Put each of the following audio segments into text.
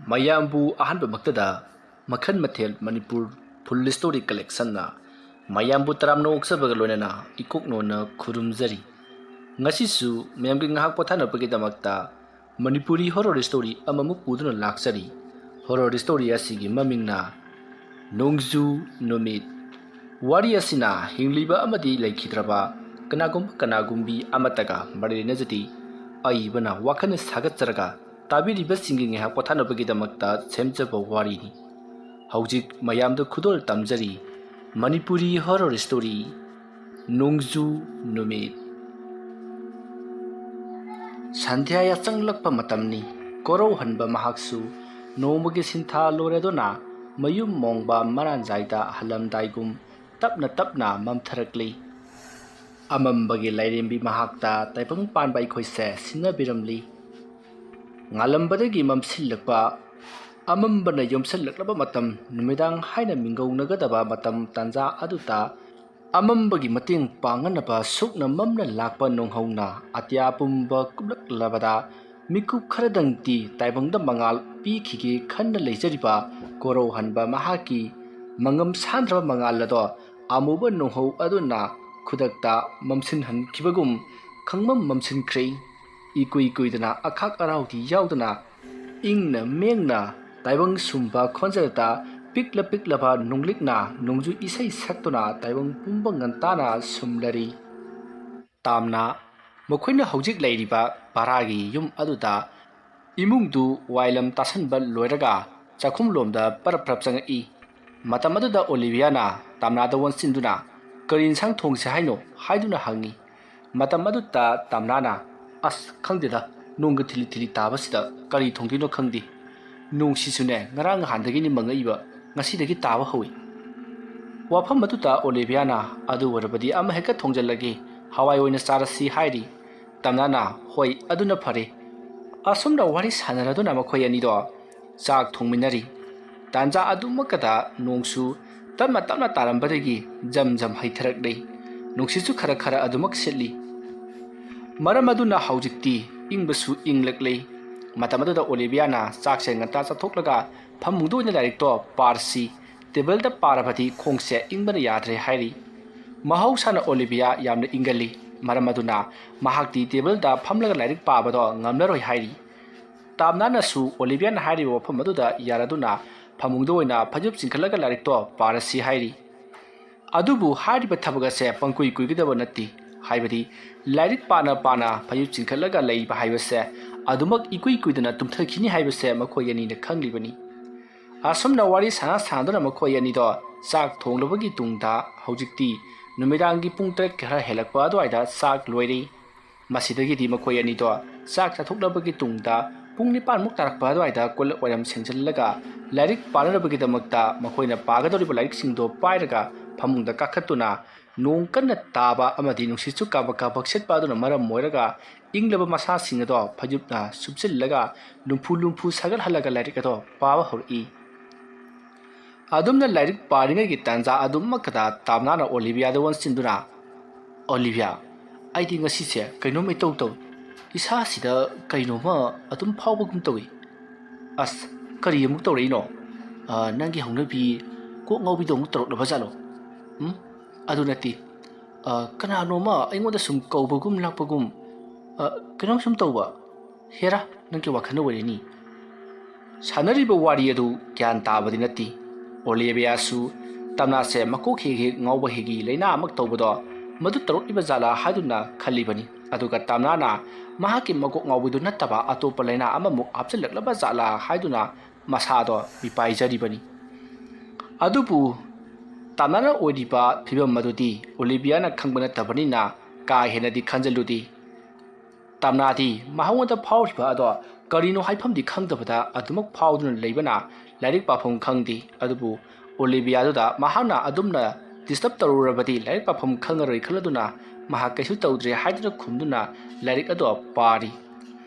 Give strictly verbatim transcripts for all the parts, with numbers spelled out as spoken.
ꯃꯌꯥꯝꯕꯨ ꯑꯍꯥꯟꯕꯃꯛꯇꯗ ꯃꯈꯜ ꯃꯊꯦꯜ ꯃꯅꯤꯄꯨꯔ ꯐꯨꯜ ꯁ꯭ꯇꯣꯔꯤ ꯀꯂꯦꯛꯁꯟꯅ ꯃꯌꯥꯝꯕꯨ ꯇꯔꯥꯝꯅ ꯑꯣꯛꯆꯕꯒ ꯂꯣꯏꯅꯅ ꯏꯀꯣꯛꯅꯣꯅ ꯈꯨꯔꯨꯝꯖꯔꯤ꯫ ꯉꯁꯤꯁꯨ ꯃꯌꯥꯝꯒꯤ ꯉꯥꯏꯍꯥꯛ ꯄꯣꯊꯥꯅꯕꯒꯤꯗꯃꯛꯇ ꯃꯅꯤꯄꯨꯔꯤ ꯍꯣꯔꯣꯔ ꯁ꯭ꯇꯣꯔꯤ ꯑꯃꯃꯨꯛ ꯄꯨꯗꯨꯅ ꯂꯥꯛꯆꯔꯤ꯫ ꯍꯣꯔꯣꯔ ꯁ꯭ꯇꯣꯔꯤ ꯑꯁꯤꯒꯤ ꯃꯃꯤꯡꯅ ꯅꯣꯡꯖꯨ ꯅꯨꯃꯤꯠ꯫ ꯋꯥꯔꯤ ꯑꯁꯤꯅ ꯍꯤꯡꯂꯤꯕ ꯑꯃꯗꯤ ꯂꯩꯈꯤꯗ꯭ꯔꯕ ꯀꯅꯥꯒꯨꯝꯕ ꯀꯅꯥꯒꯨꯝꯕꯤ ꯑꯃꯠꯇꯒ ꯃꯔꯤ ꯂꯩꯅꯖꯗꯦ꯫ ꯑꯏꯕꯅ ꯋꯥꯈꯜꯅ ꯁꯥꯒꯠꯆꯔꯒ ꯇꯥꯕꯤꯔꯤꯕꯁꯤꯡꯒꯤ ꯉꯥꯏꯍꯥꯛ ꯄꯣꯊꯥꯅꯕꯒꯤꯗꯃꯛꯇ ꯁꯦꯝꯖꯕ ꯋꯥꯔꯤꯅꯤ꯫ ꯍꯧꯖꯤꯛ ꯃꯌꯥꯝꯗ ꯈꯨꯗꯣꯜ ꯇꯝꯖꯔꯤ ꯃꯅꯤꯄꯨꯔꯤ ꯍꯣꯔꯣꯔ ꯁ꯭ꯇꯣꯔꯤ ꯅꯣꯡꯖꯨ ꯅꯨꯃꯤꯠ꯫ ꯁꯟꯙ꯭ꯌꯥ ꯌꯥꯆꯪꯂꯛꯄ ꯃꯇꯝꯅꯤ꯫ ꯀꯣꯔꯧꯍꯟꯕ ꯃꯍꯥꯛꯁꯨ ꯅꯣꯡꯃꯒꯤ ꯁꯤꯟꯊꯥ ꯂꯣꯏꯔꯗꯨꯅ ꯃꯌꯨꯝ ꯃꯣꯡꯕ ꯃꯔꯥꯟꯖꯥꯏꯗ ꯍꯜꯂꯝꯗꯥꯏꯒꯨꯝ ꯇꯞꯅ ꯇꯞꯅ ꯃꯝꯊꯔꯛꯂꯤ꯫ ꯑꯃꯝꯕꯒꯤ ꯂꯥꯏꯔꯦꯝꯕꯤ ꯃꯍꯥꯛꯇ ꯇꯥꯏꯕꯪ ꯄꯥꯟꯕ ꯑꯩꯈꯣꯏꯁꯦ ꯁꯤꯟꯅꯕꯤꯔꯝꯂꯤ꯫ ꯉꯥꯜꯂꯝꯕꯗꯒꯤ ꯃꯝꯁꯤꯜꯂꯛꯄ, ꯑꯃꯝꯕꯅ ꯌꯣꯝꯁꯤꯜꯂꯛꯂꯕ ꯃꯇꯝ, ꯅꯨꯃꯤꯗꯥꯡ ꯍꯥꯏꯅ ꯃꯤꯡꯒꯧꯅꯒꯗꯕ ꯃꯇꯝ ꯇꯥꯟꯖꯥ ꯑꯗꯨꯗ ꯑꯃꯝꯕꯒꯤ ꯃꯇꯦꯡ ꯄꯥꯡꯅꯅꯕ ꯁꯨꯛꯅ ꯃꯝꯅ ꯂꯥꯛꯄ ꯅꯣꯡꯍꯧꯅ ꯑꯇꯤꯌꯥ ꯄꯨꯝꯕ ꯀꯨꯞꯂꯛꯂꯕꯗ ꯃꯤꯀꯨꯞ ꯈꯔꯗꯪꯗꯤ ꯇꯥꯏꯕꯪꯗ ꯃꯉꯥꯜ ꯄꯤꯈꯤꯒꯦ ꯈꯟꯅ ꯂꯩꯖꯔꯤꯕ ꯀꯣꯔꯧꯍꯟꯕ ꯃꯍꯥꯛꯀꯤ ꯃꯉꯝ ꯁꯥꯟꯗ꯭ꯔꯕ ꯃꯉꯥꯜ ꯑꯗꯣ ꯑꯃꯨꯕ ꯅꯣꯡꯍꯧ ꯑꯗꯨꯅ ꯈꯨꯗꯛꯇ ꯃꯝꯁꯤꯟꯍꯟꯈꯤꯕꯒꯨꯝ ꯈꯪꯃꯝ ꯃꯝꯁꯤꯟꯈ꯭ꯔꯦ꯫ ꯏꯀꯨꯏ ꯀꯨꯏꯗꯅ ꯑꯈꯥꯛ ꯑꯔꯥꯎꯗꯤ ꯌꯥꯎꯗꯅ ꯏꯪꯅ ꯃꯦꯡꯅ ꯇꯥꯏꯕꯪ ꯁꯨꯝꯕ ꯈꯣꯟꯖꯦꯜꯗ ꯄꯤꯛꯂ ꯄꯤꯛꯂꯕ ꯅꯨꯡꯂꯤꯛꯅ ꯅꯣꯡꯖꯨ ꯏꯁꯩ ꯁꯛꯇꯨꯅ ꯇꯥꯏꯕꯪ ꯄꯨꯝꯕ ꯉꯟꯇꯥꯅ ꯁꯨꯝꯂꯔꯤ꯫ ꯇꯥꯝꯅ ꯃꯈꯣꯏꯅ ꯍꯧꯖꯤꯛ ꯂꯩꯔꯤꯕ ꯚꯔꯥꯒꯤ ꯌꯨꯝ ꯑꯗꯨꯗ ꯏꯃꯨꯡꯗꯨ ꯋꯥꯏꯂꯝ ꯇꯥꯁꯟꯕ ꯂꯣꯏꯔꯒ ꯆꯥꯛꯈꯨꯝꯂꯣꯝꯗ ꯄꯔꯞ ꯄꯔꯞ ꯆꯪꯉꯛꯏ꯫ ꯃꯇꯝ ꯑꯗꯨꯗ ꯑꯣꯂꯤꯚꯤꯌꯥꯅ ꯇꯥꯝꯅꯥꯗ ꯑꯣꯟꯁꯤꯟꯗꯨꯅ, "ꯀꯔꯤ ꯏꯟꯁꯥꯡ ꯊꯣꯡꯁꯦ ꯍꯥꯏꯅꯣ?" ꯍꯥꯏꯗꯨꯅ ꯍꯪꯉꯤ꯫ ꯃꯇꯝ ꯑꯗꯨꯗ ꯇꯥꯝꯅꯥꯅ, "ꯑꯁ, ꯈꯪꯗꯦꯗ, ꯅꯣꯡꯒ ꯊꯤꯂꯤ ꯊꯤꯂꯤ ꯇꯥꯕꯁꯤꯗ ꯀꯔꯤ ꯊꯣꯡꯗꯣꯏꯅꯣ ꯈꯪꯗꯦ꯫ ꯅꯣꯡꯁꯤꯁꯨꯅꯦ, ꯉꯔꯥꯡ ꯅꯍꯥꯟꯗꯒꯤꯅꯤ ꯃꯪꯉꯛꯏꯕ, ꯉꯁꯤꯗꯒꯤ ꯇꯥꯕ ꯍꯧꯏ꯫" ꯋꯥꯐꯝ ꯑꯗꯨꯗ ꯑꯣꯂꯤꯚꯤꯌꯥꯅ, "ꯑꯗꯨ ꯑꯣꯏꯔꯕꯗꯤ ꯑꯃ ꯍꯦꯛꯇ ꯊꯣꯡꯖꯤꯜꯂꯒꯦ, ꯍꯋꯥꯏ ꯑꯣꯏꯅ ꯆꯥꯔꯁꯤ" ꯍꯥꯏꯔꯤ꯫ ꯇꯥꯝꯅꯥꯅ, "ꯍꯣꯏ, ꯑꯗꯨꯅ ꯐꯔꯦ꯫" ꯑꯁꯨꯝꯅ ꯋꯥꯔꯤ ꯁꯥꯟꯅꯔꯗꯨꯅ ꯃꯈꯣꯏ ꯑꯅꯤꯗꯣ ꯆꯥꯛ ꯊꯣꯡꯃꯤꯟꯅꯔꯤ꯫ ꯇꯥꯟꯖꯥ ꯑꯗꯨꯃꯛꯀꯗ ꯅꯣꯡꯁꯨ ꯇꯞꯅ ꯇꯞꯅ ꯇꯥꯔꯝꯕꯗꯒꯤ ꯖꯝ ꯖꯝ ꯍꯩꯊꯔꯛꯂꯤ꯫ ꯅꯨꯡꯁꯤꯠꯁꯨ ꯈꯔ ꯈꯔ ꯑꯗꯨꯃꯛ ꯁꯤꯠꯂꯤ꯫ ꯃꯔꯝ ꯑꯗꯨꯅ ꯍꯧꯖꯤꯛꯇꯤ ꯏꯪꯕꯁꯨ ꯏꯪꯂꯛꯂꯦ꯫ ꯃꯇꯝ ꯑꯗꯨꯗ ꯑꯣꯂꯤꯚꯤꯌꯥꯅ ꯆꯥꯛꯁꯦ ꯉꯟꯇꯥ ꯆꯥꯊꯣꯛꯂꯒ ꯐꯃꯨꯡꯗ ꯑꯣꯏꯅ ꯂꯥꯏꯔꯤꯛꯇꯣ ꯄꯥꯔꯁꯤ, ꯇꯦꯕꯜꯗ ꯄꯥꯔꯕꯗꯤ ꯈꯣꯡꯁꯦ ꯏꯪꯕꯅ ꯌꯥꯗ꯭ꯔꯦ ꯍꯥꯏꯔꯤ꯫ ꯃꯍꯧꯁꯥꯅ ꯑꯣꯂꯤꯚꯤꯌꯥ ꯌꯥꯝꯅ ꯏꯪꯒꯜꯂꯤ, ꯃꯔꯝ ꯑꯗꯨꯅ ꯃꯍꯥꯛꯇꯤ ꯇꯦꯕꯜꯗ ꯐꯝꯂꯒ ꯂꯥꯏꯔꯤꯛ ꯄꯥꯕꯗꯣ ꯉꯝꯂꯔꯣꯏ ꯍꯥꯏꯔꯤ꯫ ꯇꯥꯝꯅꯥꯅꯁꯨ ꯑꯣꯂꯤꯚꯤꯌꯥꯅ ꯍꯥꯏꯔꯤꯕ ꯋꯥꯐꯝ ꯑꯗꯨꯗ ꯌꯥꯔꯗꯨꯅ ꯐꯃꯨꯡꯗ ꯑꯣꯏꯅ ꯐꯩꯖꯨꯞ ꯆꯤꯡꯈꯠꯂꯒ ꯂꯥꯏꯔꯤꯛꯇꯣ ꯄꯥꯔꯁꯤ ꯍꯥꯏꯔꯤ꯫ ꯑꯗꯨꯕꯨ ꯍꯥꯏꯔꯤꯕ ꯊꯕꯛ ꯑꯁꯦ ꯄꯪꯀꯨꯏ ꯀꯨꯏꯒꯗꯕ ꯅꯠꯇꯦ꯫ ꯍꯥꯏꯕꯗꯤ ꯂꯥꯏꯔꯤꯛ ꯄꯥꯅ ꯄꯥꯅ ꯐꯩꯖꯨꯞ ꯆꯤꯡꯈꯠꯂꯒ ꯂꯩꯕ ꯍꯥꯏꯕꯁꯦ ꯑꯗꯨꯃꯛ ꯏꯀꯨꯏ ꯀꯨꯏꯗꯅ ꯇꯨꯝꯊꯈꯤꯅꯤ ꯍꯥꯏꯕꯁꯦ ꯃꯈꯣꯏ ꯑꯅꯤꯅ ꯈꯪꯂꯤꯕꯅꯤ꯫ ꯑꯁꯨꯝꯅ ꯋꯥꯔꯤ ꯁꯥꯟꯅ ꯁꯥꯟꯅꯗꯨꯅ ꯃꯈꯣꯏ ꯑꯅꯤꯗꯣ ꯆꯥꯛ ꯊꯣꯡꯂꯕꯒꯤ ꯇꯨꯡꯗ ꯍꯧꯖꯤꯛꯇꯤ ꯅꯨꯃꯤꯗꯥꯡꯒꯤ ꯄꯨꯡ ꯇꯔꯦꯠ ꯈꯔ ꯍꯦꯜꯂꯛꯄ ꯑꯗꯨꯋꯥꯏꯗ ꯆꯥꯛ ꯂꯣꯏꯔꯦ꯫ ꯃꯁꯤꯗꯒꯤꯗꯤ ꯃꯈꯣꯏ ꯑꯅꯤꯗꯣ ꯆꯥꯛ ꯆꯥꯊꯣꯛꯂꯕꯒꯤ ꯇꯨꯡꯗ ꯄꯨꯡ ꯅꯤꯄꯥꯟꯃꯨꯛ ꯇꯥꯔꯛꯄ ꯑꯗꯨꯋꯥꯏꯗ ꯀꯣꯜꯂꯤꯛ ꯋꯥꯏꯔꯝ ꯁꯦꯡꯖꯤꯜꯂꯒ ꯂꯥꯏꯔꯤꯛ ꯄꯥꯅꯅꯕꯒꯤꯗꯃꯛꯇ ꯃꯈꯣꯏꯅ ꯄꯥꯒꯗꯧꯔꯤꯕ ꯂꯥꯏꯔꯤꯛꯁꯤꯡꯗꯣ ꯄꯥꯏꯔꯒ ꯐꯃꯨꯡꯗ ꯀꯥꯈꯠꯇꯨꯅ ꯅꯣꯡ ꯀꯟꯅ ꯇꯥꯕ ꯑꯃꯗꯤ ꯅꯨꯡꯁꯤꯠꯁꯨ ꯀꯥꯕꯛ ꯀꯥꯕꯛ ꯁꯤꯠꯄ ꯑꯗꯨꯅ ꯃꯔꯝ ꯑꯣꯏꯔꯒ ꯏꯪꯂꯕ ꯃꯁꯥꯁꯤꯡ ꯑꯗꯣ ꯐꯩꯖꯨꯞꯅ ꯁꯨꯞꯆꯤꯜꯂꯒ ꯂꯨꯝꯐꯨ ꯂꯨꯝꯐꯨ ꯁꯥꯒꯠꯍꯜꯂꯒ ꯂꯥꯏꯔꯤꯛ ꯑꯗꯣ ꯄꯥꯕ ꯍꯧꯔꯛꯏ꯫ ꯑꯗꯨꯝꯅ ꯂꯥꯏꯔꯤꯛ ꯄꯥꯔꯤꯉꯩꯒꯤ ꯇꯥꯟꯖꯥ ꯑꯗꯨꯃꯛꯇꯗ ꯇꯥꯝꯅꯥꯅ ꯑꯣꯂꯤꯚꯤꯌꯥꯗ ꯑꯣꯟꯁꯤꯟꯗꯨꯅ, "ꯑꯣꯂꯤꯚꯤꯌꯥ, ꯑꯩꯗꯤ ꯉꯁꯤꯁꯦ ꯀꯩꯅꯣꯝ ꯏꯇꯧ ꯇꯧꯏ꯫ ꯏꯁꯥꯁꯤꯗ ꯀꯩꯅꯣꯝꯃ ꯑꯗꯨꯝ ꯐꯥꯎꯕꯒꯨꯝ ꯇꯧꯏ꯫ ꯑꯁ, ꯀꯔꯤ ꯑꯃꯨꯛ ꯇꯧꯔꯛꯏꯅꯣ? ꯑ, ꯅꯪꯒꯤ ꯍꯧꯅꯕꯤ ꯀꯣꯛ ꯉꯥꯎꯕꯤꯗꯣ ꯑꯃꯨꯛ ꯇꯧꯔꯛꯂꯕ ꯖꯥꯠꯂꯣ? ꯎꯝ? ꯑꯗꯨ ꯅꯠꯇꯦ꯫ ꯑ, ꯀꯅꯥꯅꯣꯃ ꯑꯩꯉꯣꯟꯗ ꯁꯨꯝ ꯀꯧꯕꯒꯨꯝ ꯂꯥꯛꯄꯒꯨꯝ, ꯑ, ꯀꯩꯅꯣꯝ ꯁꯨꯝ ꯇꯧꯕ꯫ ꯍꯦꯔꯥ, ꯅꯪꯒꯤ ꯋꯥꯈꯜꯅ ꯑꯣꯏꯔꯅꯤ꯫" ꯁꯥꯟꯅꯔꯤꯕ ꯋꯥꯔꯤ ꯑꯗꯨ ꯒ꯭ꯌꯥꯟ ꯇꯥꯕꯗꯤ ꯅꯠꯇꯦ꯫ ꯑꯣꯂꯤꯚꯤꯌꯥꯁꯨ ꯇꯝꯅꯥꯁꯦ ꯃꯀꯣꯛ ꯍꯦꯛ ꯍꯦꯛ ꯉꯥꯎꯕ ꯍꯦꯒꯤ ꯂꯥꯏꯅꯥ ꯑꯃ ꯇꯧꯕꯗꯣ ꯃꯗꯨ ꯇꯧꯔꯛꯂꯤꯕ ꯖꯥꯠꯂꯥ ꯍꯥꯏꯗꯨꯅ ꯈꯜꯂꯤꯕꯅꯤ꯫ ꯑꯗꯨꯒ ꯇꯝꯅꯥꯅ ꯃꯍꯥꯛꯀꯤ ꯃꯀꯣꯛ ꯉꯥꯎꯕꯗꯨ ꯅꯠꯇꯕ ꯑꯇꯣꯞꯄ ꯂꯥꯏꯅꯥ ꯑꯃꯃꯨꯛ ꯍꯥꯞꯆꯤꯜꯂꯛꯂꯕ ꯖꯥꯠꯂꯥ ꯍꯥꯏꯗꯨꯅ ꯃꯁꯥꯗꯣ ꯃꯤꯄꯥꯏꯖꯔꯤꯕꯅꯤ꯫ ꯑꯗꯨꯕꯨ ꯇꯝꯅꯥꯅ ꯑꯣꯏꯔꯤꯕ ꯐꯤꯕꯝ ꯑꯗꯨꯗꯤ ꯑꯣꯂꯤꯚꯤꯌꯥꯅ ꯈꯪꯕ ꯅꯠꯇꯕꯅꯤꯅ ꯀꯥ ꯍꯦꯟꯅꯗꯤ ꯈꯟꯖꯤꯜꯂꯨꯗꯦ꯫ ꯇꯝꯅꯥꯗꯤ ꯃꯉꯣꯟꯗ ꯐꯥꯎꯔꯤꯕ ꯑꯗꯣ ꯀꯔꯤꯅꯣ ꯍꯥꯏꯐꯝꯗꯤ ꯈꯪꯗꯕꯗ ꯑꯗꯨꯃꯛ ꯐꯥꯎꯗꯨꯅ ꯂꯩꯕꯅ ꯂꯥꯏꯔꯤꯛ ꯄꯥꯐꯝ ꯈꯪꯗꯦ꯫ ꯑꯗꯨꯕꯨ ꯑꯣꯂꯤꯚꯤꯌꯥꯗꯨꯗ ꯃꯍꯥꯛꯅ ꯑꯗꯨꯝꯅ ꯗꯤꯁꯇꯔꯕ ꯇꯧꯔꯨꯔꯕꯗꯤ ꯂꯥꯏꯔꯤꯛ ꯄꯥꯐꯝ ꯈꯪꯉꯔꯣꯏ ꯈꯜꯂꯗꯨꯅ ꯃꯍꯥꯛ ꯀꯩꯁꯨ ꯇꯧꯗ꯭ꯔꯦ ꯍꯥꯏꯗꯨꯅ ꯈꯨꯝꯗꯨꯅ ꯂꯥꯏꯔꯤꯛ ꯑꯗꯣ ꯄꯥꯔꯤ꯫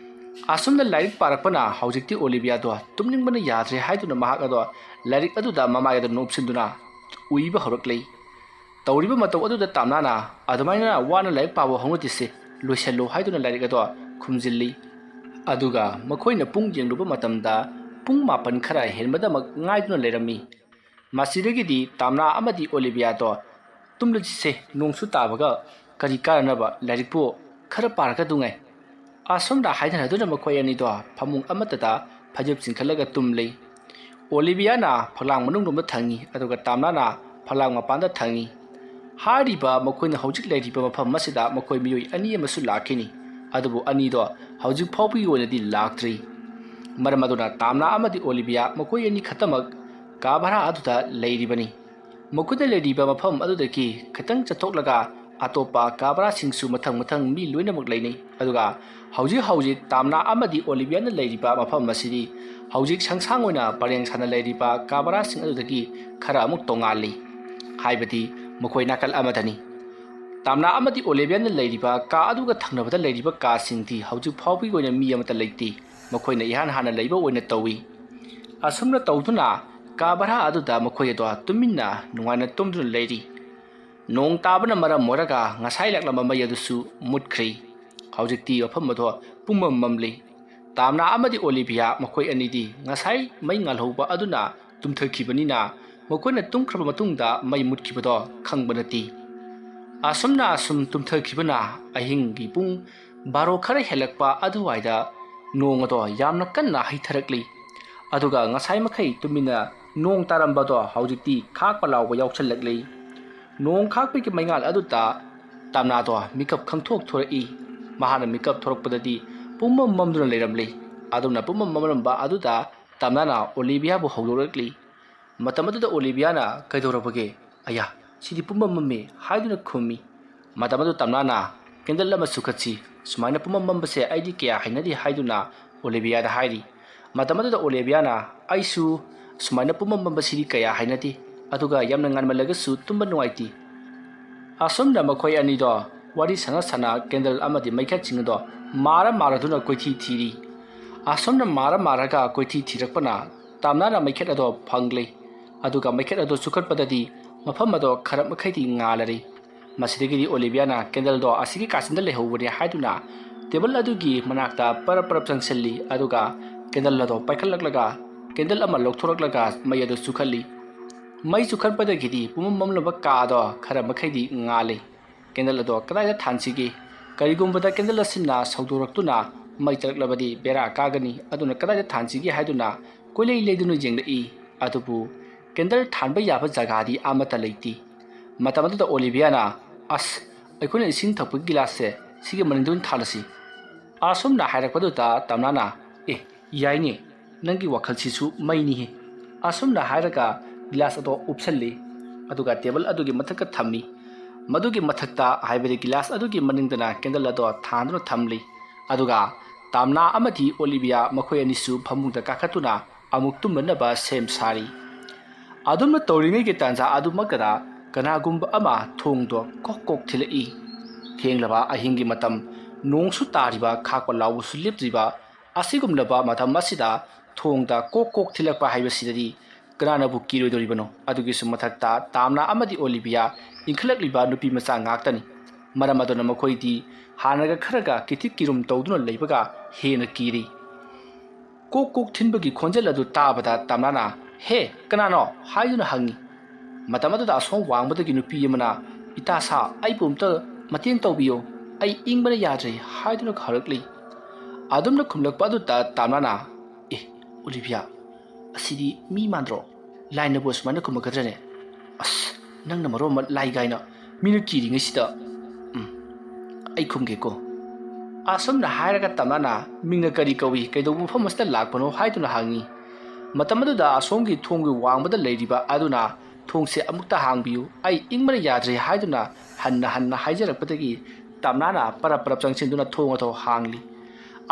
ꯑꯁꯨꯝꯅ ꯂꯥꯏꯔꯤꯛ ꯄꯥꯔꯛꯄꯅ ꯍꯧꯖꯤꯛꯇꯤ ꯑꯣꯂꯤꯚꯤꯌꯥꯗꯣ ꯇꯨꯝꯅꯤꯡꯕꯅ ꯌꯥꯗ꯭ꯔꯦ ꯍꯥꯏꯗꯨꯅ ꯃꯍꯥꯛ ꯑꯗꯣ ꯂꯥꯏꯔꯤꯛ ꯑꯗꯨꯗ ꯃꯃꯥꯏ ꯑꯗꯨ ꯅꯣꯞꯁꯤꯟꯗꯨꯅ ꯎꯏꯕ ꯍꯧꯔꯛꯂꯦ꯫ ꯇꯧꯔꯤꯕ ꯃꯇꯧ ꯑꯗꯨꯗ ꯇꯥꯝꯅꯥꯅ, "ꯑꯗꯨꯃꯥꯏꯅ ꯋꯥꯅ ꯂꯥꯏꯔꯤꯛ ꯄꯥꯕ ꯍꯧꯅꯗꯦꯁꯦ, ꯂꯣꯏꯁꯤꯜꯂꯨ" ꯍꯥꯏꯗꯨꯅ ꯂꯥꯏꯔꯤꯛ ꯑꯗꯣ ꯈꯨꯝꯖꯤꯜꯂꯤ꯫ ꯑꯗꯨꯒ ꯃꯈꯣꯏꯅ ꯄꯨꯡ ꯌꯦꯡꯂꯨꯕ ꯃꯇꯝꯗ ꯄꯨꯡ ꯃꯥꯄꯟ ꯈꯔ ꯍꯦꯟꯕꯗꯃꯛ ꯉꯥꯏꯗꯨꯅ ꯂꯩꯔꯝꯃꯤ꯫ ꯃꯁꯤꯗꯒꯤꯗꯤ ꯇꯥꯝꯅꯥ ꯑꯃꯗꯤ ꯑꯣꯂꯤꯕꯤꯌꯥꯗꯣ "ꯇꯨꯝꯂꯁꯤꯁꯦ, ꯅꯣꯡꯁꯨ ꯇꯥꯕꯒ ꯀꯔꯤ ꯀꯥꯟꯅꯅꯕ, ꯂꯥꯏꯔꯤꯛꯄꯨ ꯈꯔ ꯄꯥꯔꯒꯗꯨꯉꯥꯏ" ꯑꯁꯨꯝꯅ ꯍꯥꯏꯅꯔꯗꯨꯅ ꯃꯈꯣꯏ ꯑꯅꯤꯗꯣ ꯐꯃꯨꯡ ꯑꯃꯠꯇꯗ ꯐꯩꯖꯨꯞ ꯆꯤꯡꯈꯠꯂꯒ ꯇꯨꯝꯂꯤ꯫ ꯑꯣꯂꯤꯕꯤꯌꯥꯅ ꯐꯛꯂꯥꯡ ꯃꯅꯨꯡꯂꯣꯝꯗ ꯊꯪꯉꯤ, ꯑꯗꯨꯒ ꯇꯥꯝꯅꯥꯅ ꯐꯛꯂꯥꯡ ꯃꯄꯥꯟꯗ ꯊꯪꯉꯤ꯫ ꯍꯥꯏꯔꯤꯕ ꯃꯈꯣꯏꯅ ꯍꯧꯖꯤꯛ ꯂꯩꯔꯤꯕ ꯃꯐꯝ ꯑꯁꯤꯗ ꯃꯈꯣꯏ ꯃꯤꯑꯣꯏ ꯑꯅꯤ ꯑꯃꯁꯨ ꯂꯥꯛꯈꯤꯅꯤ, ꯑꯗꯨꯕꯨ ꯑꯅꯤꯗꯣ ꯍꯧꯖꯤꯛ ꯐꯥꯎꯕꯒꯤ ꯑꯣꯏꯅꯗꯤ ꯂꯥꯛꯇ꯭ꯔꯤ꯫ ꯃꯔꯝ ꯑꯗꯨꯅ ꯇꯥꯝꯅꯥ ꯑꯃꯗꯤ ꯑꯣꯂꯤꯕꯤꯌꯥ ꯃꯈꯣꯏ ꯑꯅꯤ ꯈꯛꯇꯃꯛ ꯀꯥ ꯚꯔꯥ ꯑꯗꯨꯗ ꯂꯩꯔꯤꯕꯅꯤ꯫ ꯃꯈꯣꯏꯅ ꯂꯩꯔꯤꯕ ꯃꯐꯝ ꯑꯗꯨꯗꯒꯤ ꯈꯤꯇꯪ ꯆꯠꯊꯣꯛꯂꯒ ꯑꯇꯣꯞꯄ ꯀꯥ ꯚꯔꯥꯁꯤꯡꯁꯨ ꯃꯊꯪ ꯃꯊꯪ ꯃꯤ ꯂꯣꯏꯅꯃꯛ ꯂꯩꯅꯩ꯫ ꯑꯗꯨꯒ ꯍꯧꯖꯤꯛ ꯍꯧꯖꯤꯛ ꯇꯥꯝꯅꯥ ꯑꯃꯗꯤ ꯑꯣꯂꯤꯕꯤꯌꯥꯅ ꯂꯩꯔꯤꯕ ꯃꯐꯝ ꯑꯁꯤꯗꯤ ꯍꯧꯖꯤꯛ ꯁꯪꯁꯥꯡ ꯑꯣꯏꯅ ꯄꯔꯦꯡ ꯁꯥꯅ ꯂꯩꯔꯤꯕ ꯀꯥ ꯚꯔꯥꯁꯤꯡ ꯑꯗꯨꯗꯒꯤ ꯈꯔ ꯑꯃꯨꯛ ꯇꯣꯉꯥꯜꯂꯤ꯫ ꯍꯥꯏꯕꯗꯤ ꯃꯈꯣꯏ ꯅꯥꯀꯜ ꯑꯃꯗꯅꯤ꯫ ꯇꯥꯝꯅꯥ ꯑꯃꯗꯤ ꯑꯣꯂꯤꯕꯤꯌꯥꯅ ꯂꯩꯔꯤꯕ ꯀꯥ ꯑꯗꯨꯒ ꯊꯪꯅꯕꯗ ꯂꯩꯔꯤꯕ ꯀꯥꯁꯤꯡꯗꯤ ꯍꯧꯖꯤꯛ ꯐꯥꯎꯕꯒꯤ ꯑꯣꯏꯅ ꯃꯤ ꯑꯃꯠꯇ ꯂꯩꯇꯦ꯫ ꯃꯈꯣꯏꯅ ꯏꯍꯥꯟ ꯍꯥꯟꯅ ꯂꯩꯕ ꯑꯣꯏꯅ ꯇꯧꯏ꯫ ꯑꯁꯨꯝꯅ ꯇꯧꯗꯨꯅ ꯀꯥ ꯚꯔꯥ ꯑꯗꯨꯗ ꯃꯈꯣꯏ ꯑꯗꯣ ꯇꯨꯃꯤꯟꯅ ꯅꯨꯡꯉꯥꯏꯅ ꯇꯨꯝꯗꯨꯅ ꯂꯩꯔꯤ꯫ ꯅꯣꯡ ꯇꯥꯕꯅ ꯃꯔꯝ ꯑꯣꯏꯔꯒ ꯉꯁꯥꯏ ꯂꯥꯛꯂꯝꯕ ꯃꯩ ꯑꯗꯨꯁꯨ ꯃꯨꯠꯈ꯭ꯔꯦ꯫ ꯍꯧꯖꯤꯛꯇꯤ ꯃꯐꯝ ꯑꯗꯣ ꯄꯨꯝꯃꯝ ꯃꯝꯂꯤ꯫ ꯇꯥꯝꯅꯥ ꯑꯃꯗꯤ ꯑꯣꯂꯤꯕꯤꯌꯥ ꯃꯈꯣꯏ ꯑꯅꯤꯗꯤ ꯉꯁꯥꯏ ꯃꯩ ꯉꯥꯜꯍꯧꯕ ꯑꯗꯨꯅ ꯇꯨꯝꯊꯈꯤꯕꯅꯤꯅ ꯃꯈꯣꯏꯅ ꯇꯨꯝꯈ꯭ꯔꯕ ꯃꯇꯨꯡꯗ ꯃꯩ ꯃꯨꯠꯈꯤꯕꯗꯣ ꯈꯪꯕ ꯅꯠꯇꯦ꯫ ꯑꯁꯨꯝꯅ ꯑꯁꯨꯝ ꯇꯨꯝꯊꯈꯤꯕꯅ ꯑꯍꯤꯡꯒꯤ ꯄꯨꯡ ꯕꯥꯔꯣ ꯈꯔ ꯍꯦꯜꯂꯛꯄ ꯑꯗꯨꯋꯥꯏꯗ ꯅꯣꯡ ꯑꯗꯣ ꯌꯥꯝꯅ ꯀꯟꯅ ꯍꯩꯊꯔꯛꯂꯤ꯫ ꯑꯗꯨꯒ ꯉꯁꯥꯏ ꯃꯈꯩ ꯇꯨꯃꯤꯟꯅ ꯅꯣꯡ ꯇꯥꯔꯝꯕꯗꯣ ꯍꯧꯖꯤꯛꯇꯤ ꯈꯥꯛꯄ ꯂꯥꯎꯕ ꯌꯥꯎꯁꯜꯂꯛꯂꯤ꯫ ꯅꯣꯡ ꯈꯥꯛꯄꯒꯤ ꯃꯩꯉꯥꯜ ꯑꯗꯨꯗ ꯇꯥꯝꯅꯥꯗꯣ ꯃꯤꯀꯞ ꯈꯪꯊꯣꯛ ꯊꯣꯔꯛꯏ꯫ ꯃꯍꯥꯛꯅ ꯃꯤꯀꯞ ꯊꯣꯔꯛꯄꯗꯗꯤ ꯄꯨꯝꯃꯝ ꯃꯝꯗꯨꯅ ꯂꯩꯔꯝꯂꯤ꯫ ꯑꯗꯨꯝꯅ ꯄꯨꯝꯃꯝ ꯃꯝꯂꯝꯕ ꯑꯗꯨꯗ ꯇꯥꯝꯅꯥꯅ ꯑꯣꯂꯤꯕꯤꯌꯥꯕꯨ ꯍꯧꯗꯣꯔꯛꯂꯤ꯫ ꯃꯇꯝ ꯑꯗꯨꯗ ꯑꯣꯂꯤꯕꯤꯌꯥꯅ "ꯀꯩꯗꯧꯔꯕꯒꯦ? ꯑꯌꯥ, ꯁꯤꯗꯤ ꯄꯨꯝꯃꯝ ꯃꯝꯃꯤ" ꯍꯥꯏꯗꯨꯅ ꯈꯨꯝꯃꯤ꯫ ꯃꯇꯝ ꯑꯗꯨ ꯇꯥꯝꯅꯥꯅ "ꯀꯦꯟꯗꯜ ꯑꯃ ꯁꯨꯈꯠꯁꯤ, ꯁꯨꯃꯥꯏꯅ ꯄꯨꯝꯃꯝ ꯃꯝꯕꯁꯦ ꯑꯩꯗꯤ ꯀꯌꯥ ꯍꯩꯅꯗꯦ" ꯍꯥꯏꯗꯨꯅ ꯑꯣꯂꯤꯕꯤꯌꯥꯗ ꯍꯥꯏꯔꯤ꯫ ꯃꯇꯝ ꯑꯗꯨꯗ ꯑꯣꯂꯤꯕꯤꯌꯥꯅ "ꯑꯩꯁꯨ ꯁꯨꯃꯥꯏꯅ ꯄꯨꯝꯃꯝ ꯃꯝꯕꯁꯤꯗꯤ ꯀꯌꯥ ꯍꯩꯅꯗꯦ, ꯑꯗꯨꯒ ꯌꯥꯝꯅ ꯉꯥꯟꯃꯜꯂꯒꯁꯨ ꯇꯨꯝꯕ ꯅꯨꯡꯉꯥꯏꯇꯦ"꯫ ꯑꯁꯨꯝꯅ ꯃꯈꯣꯏ ꯑꯅꯤꯗꯣ ꯋꯥꯔꯤ ꯁꯥꯟꯅ ꯁꯥꯟꯅ ꯀꯦꯟꯗꯜ ꯑꯃꯗꯤ ꯃꯩꯈꯦꯠꯁꯤꯡ ꯑꯗꯣ ꯃꯥꯔ ꯃꯥꯔꯗꯨꯅ ꯀꯣꯏꯊꯤ ꯊꯤꯔꯤ꯫ ꯑꯁꯨꯝꯅ ꯃꯥꯔ ꯃꯥꯔꯒ ꯀꯣꯏꯊꯤ ꯊꯤꯔꯛꯄꯅ ꯇꯥꯝꯅꯥꯅ ꯃꯩꯈꯦꯠ ꯑꯗꯣ ꯐꯪꯂꯦ꯫ ꯑꯗꯨꯒ ꯃꯩꯈꯦꯠ ꯑꯗꯣ ꯆꯨꯈꯠꯄꯗꯗꯤ ꯃꯐꯝ ꯑꯗꯣ ꯈꯔ ꯃꯈꯩꯗꯤ ꯉꯥꯜꯂꯔꯤ꯫ ꯃꯁꯤꯗꯒꯤꯗꯤ ꯑꯣꯂꯤꯕꯤꯌꯥꯅ ꯀꯦꯟꯗꯜꯗꯣ ꯑꯁꯤꯒꯤ ꯀꯥꯆꯤꯟꯗ ꯂꯩꯍꯧꯕꯅꯦ ꯍꯥꯏꯗꯨꯅ ꯇꯦꯕꯜ ꯑꯗꯨꯒꯤ ꯃꯅꯥꯛꯇ ꯄꯔꯞ ꯄꯔꯞ ꯆꯪꯁꯤꯜꯂꯤ, ꯑꯗꯨꯒ ꯀꯦꯟꯗꯜ ꯑꯗꯣ ꯄꯥꯏꯈꯠꯂꯛꯂꯒ ꯀꯦꯟꯗꯜ ꯑꯃ ꯂꯧꯊꯣꯔꯛꯂꯒ ꯃꯩ ꯑꯗꯨ ꯆꯨꯈꯠꯂꯤ꯫ ꯃꯩ ꯆꯨꯈꯠꯄꯗꯒꯤꯗꯤ ꯄꯨꯝꯃꯝ ꯃꯝꯂꯕ ꯀꯥ ꯑꯗꯣ ꯈꯔ ꯃꯈꯩꯗꯤ ꯉꯥꯜꯂꯤ꯫ ꯀꯦꯟꯗꯜ ꯑꯗꯣ ꯀꯗꯥꯏꯗ ꯊꯥꯟꯁꯤꯒꯦ? ꯀꯔꯤꯒꯨꯝꯕꯗ ꯀꯦꯟꯗꯜ ꯑꯁꯤꯅ ꯁꯧꯗꯣꯔꯛꯇꯨꯅ ꯃꯩ ꯆꯠꯂꯛꯂꯕꯗꯤ ꯕꯦꯔꯥ ꯀꯥꯒꯅꯤ, ꯑꯗꯨꯅ ꯀꯗꯥꯏꯗ ꯊꯥꯟꯁꯤꯒꯦ ꯍꯥꯏꯗꯨꯅ ꯀꯣꯏꯂꯩ ꯂꯩꯗꯨꯅ ꯌꯦꯡꯂꯛꯏ꯫ ꯑꯗꯨꯕꯨ ꯀꯦꯟꯗꯜ ꯊꯥꯟꯕ ꯌꯥꯕ ꯖꯒꯥꯗꯤ ꯑꯃꯠꯇ ꯂꯩꯇꯦ꯫ ꯃꯇꯝ ꯑꯗꯨꯗ ꯑꯣꯂꯤꯚꯤꯌꯥꯅ, "ꯑꯁ, ꯑꯩꯈꯣꯏꯅ ꯏꯁꯤꯡ ꯊꯛꯄꯒꯤ ꯒꯤꯂꯥꯁꯁꯦ ꯁꯤꯒꯤ ꯃꯅꯤꯡꯗ ꯑꯣꯏꯅ ꯊꯥꯜꯂꯁꯤ"꯫ ꯑꯁꯨꯝꯅ ꯍꯥꯏꯔꯛꯄꯗꯨꯗ ꯇꯝꯅꯥꯅ, "ꯑꯦ, ꯌꯥꯏꯅꯦ, ꯅꯪꯒꯤ ꯋꯥꯈꯜꯁꯤꯁꯨ ꯃꯩꯅꯤꯍꯦ"꯫ ꯑꯁꯨꯝꯅ ꯍꯥꯏꯔꯒ ꯒꯤꯂꯥꯁ ꯑꯗꯣ ꯎꯞꯁꯜꯂꯤ, ꯑꯗꯨꯒ ꯇꯦꯕꯜ ꯑꯗꯨꯒꯤ ꯃꯊꯛꯇ ꯊꯝꯃꯤ꯫ ꯃꯗꯨꯒꯤ ꯃꯊꯛꯇ, ꯍꯥꯏꯕꯗꯤ ꯒꯤꯂꯥꯁ ꯑꯗꯨꯒꯤ ꯃꯅꯤꯡꯗꯅ ꯀꯦꯟꯗꯜ ꯑꯗꯣ ꯊꯥꯟꯗꯨꯅ ꯊꯝꯂꯤ꯫ ꯑꯗꯨꯒ ꯇꯥꯝꯅꯥ ꯑꯃꯗꯤ ꯑꯣꯂꯤꯚꯤꯌꯥ ꯃꯈꯣꯏ ꯑꯅꯤꯁꯨ ꯐꯃꯨꯡꯗ ꯀꯥꯈꯠꯇꯨꯅ ꯑꯃꯨꯛ ꯇꯨꯝꯅꯅꯕ ꯁꯦꯝ ꯁꯥꯔꯤ꯫ ꯑꯗꯨꯝꯅ ꯇꯧꯔꯤꯉꯩꯒꯤ ꯇꯥꯟꯖꯥ ꯑꯗꯨꯃꯛꯇꯗ ꯀꯅꯥꯒꯨꯝꯕ ꯑꯃ ꯊꯣꯡꯗꯣ ꯀꯣꯛ ꯀꯣꯛ ꯊꯤꯜꯂꯛꯏ꯫ ꯊꯦꯡꯂꯕ ꯑꯍꯤꯡꯒꯤ ꯃꯇꯝ, ꯅꯣꯡꯁꯨ ꯇꯥꯔꯤꯕ, ꯈꯥꯛꯄ ꯂꯥꯎꯕꯁꯨ ꯂꯦꯞꯇ꯭ꯔꯤꯕ ꯑꯁꯤꯒꯨꯝꯂꯕ ꯃꯇꯝ ꯑꯁꯤꯗ ꯊꯣꯡꯗ ꯀꯣꯛ ꯀꯣꯛ ꯊꯤꯜꯂꯛꯄ ꯍꯥꯏꯕꯁꯤꯗꯗꯤ ꯀꯅꯥꯅꯕꯨ ꯀꯤꯔꯣꯏꯗꯧꯔꯤꯕꯅꯣ? ꯑꯗꯨꯒꯤꯁꯨ ꯃꯊꯛꯇ ꯇꯥꯝꯅꯥ ꯑꯃꯗꯤ ꯑꯣꯂꯤꯚꯤꯌꯥ ꯏꯟꯈꯠꯂꯛꯂꯤꯕ ꯅꯨꯄꯤ ꯃꯆꯥ ꯉꯥꯛꯇꯅꯤ꯫ ꯃꯔꯝ ꯑꯗꯨꯅ ꯃꯈꯣꯏꯗꯤ ꯍꯥꯟꯅꯒ ꯈꯔꯒ ꯀꯤꯊꯤꯛ ꯀꯤꯔꯨꯝ ꯇꯧꯗꯨꯅ ꯂꯩꯕꯒ ꯍꯦꯟꯅ ꯀꯤꯔꯤ꯫ ꯀꯣꯛ ꯀꯣꯛ ꯊꯤꯟꯕꯒꯤ ꯈꯣꯟꯖꯦꯜ ꯑꯗꯨ ꯇꯥꯕꯗ ꯇꯥꯝꯅꯥꯅ, "ꯍꯦ, ꯀꯅꯥꯅꯣ?" ꯍꯥꯏꯗꯨꯅ ꯍꯪꯉꯤ꯫ ꯃꯇꯝ ꯑꯗꯨꯗ ꯑꯁꯣꯝ ꯋꯥꯡꯃꯗꯒꯤ ꯅꯨꯄꯤ ꯑꯃꯅ, "ꯏꯇꯥ ꯁꯥ, ꯑꯩꯕꯨ ꯑꯝꯇ ꯃꯇꯦꯡ ꯇꯧꯕꯤꯌꯨ, ꯑꯩ ꯏꯪꯕꯅ ꯌꯥꯗ꯭ꯔꯦ" ꯍꯥꯏꯗꯨꯅ ꯍꯧꯔꯛꯂꯤ꯫ ꯑꯗꯨꯝꯅ ꯈꯨꯝꯂꯛꯄ ꯑꯗꯨꯗ ꯇꯥꯝꯅꯥꯅ, "ꯑꯦ, ꯑꯣꯂꯤꯚꯤꯌꯥ, ꯑꯁꯤꯗꯤ ꯃꯤ ꯃꯥꯟꯗ꯭ꯔꯣ? ꯂꯥꯏꯅꯕꯨ ꯑꯁꯨꯃꯥꯏꯅ ꯈꯨꯝꯃꯛꯀꯗ꯭ꯔꯅꯦ? ꯑꯁ, ꯅꯪꯅ ꯃꯔꯣꯟ ꯑꯃ ꯂꯥꯏ ꯀꯥꯏꯅ ꯃꯤꯅ ꯀꯤꯔꯤꯉꯩꯁꯤꯗ꯫ ꯎꯝ, ꯑꯩ ꯈꯨꯝꯒꯦꯀꯣ"꯫ ꯑꯁꯨꯝꯅ ꯍꯥꯏꯔꯒ ꯇꯥꯝꯅꯥꯅ, "ꯃꯤꯡꯅ ꯀꯔꯤ ꯀꯧꯏ, ꯀꯩꯗꯧꯕ ꯃꯐꯝ ꯑꯁꯤꯗ ꯂꯥꯛꯄꯅꯣ?" ꯍꯥꯏꯗꯨꯅ ꯍꯪꯉꯤ꯫ ꯃꯇꯝ ꯑꯗꯨꯗ ꯑꯁꯣꯝꯒꯤ ꯊꯣꯡꯒꯤ ꯋꯥꯡꯃꯗ ꯂꯩꯔꯤꯕ ꯑꯗꯨꯅ, "ꯊꯣꯡꯁꯦ ꯑꯃꯨꯛꯇ ꯍꯥꯡꯕꯤꯌꯨ, ꯑꯩ ꯏꯪꯕꯅ ꯌꯥꯗ꯭ꯔꯦ" ꯍꯥꯏꯗꯨꯅ ꯍꯟꯅ ꯍꯟꯅ ꯍꯥꯏꯖꯔꯛꯄꯗꯒꯤ ꯇꯥꯝꯅꯥꯅ ꯄꯔꯞ ꯄꯔꯞ ꯆꯪꯁꯤꯟꯗꯨꯅ ꯊꯣꯡ ꯑꯗꯨ ꯍꯥꯡꯂꯤ꯫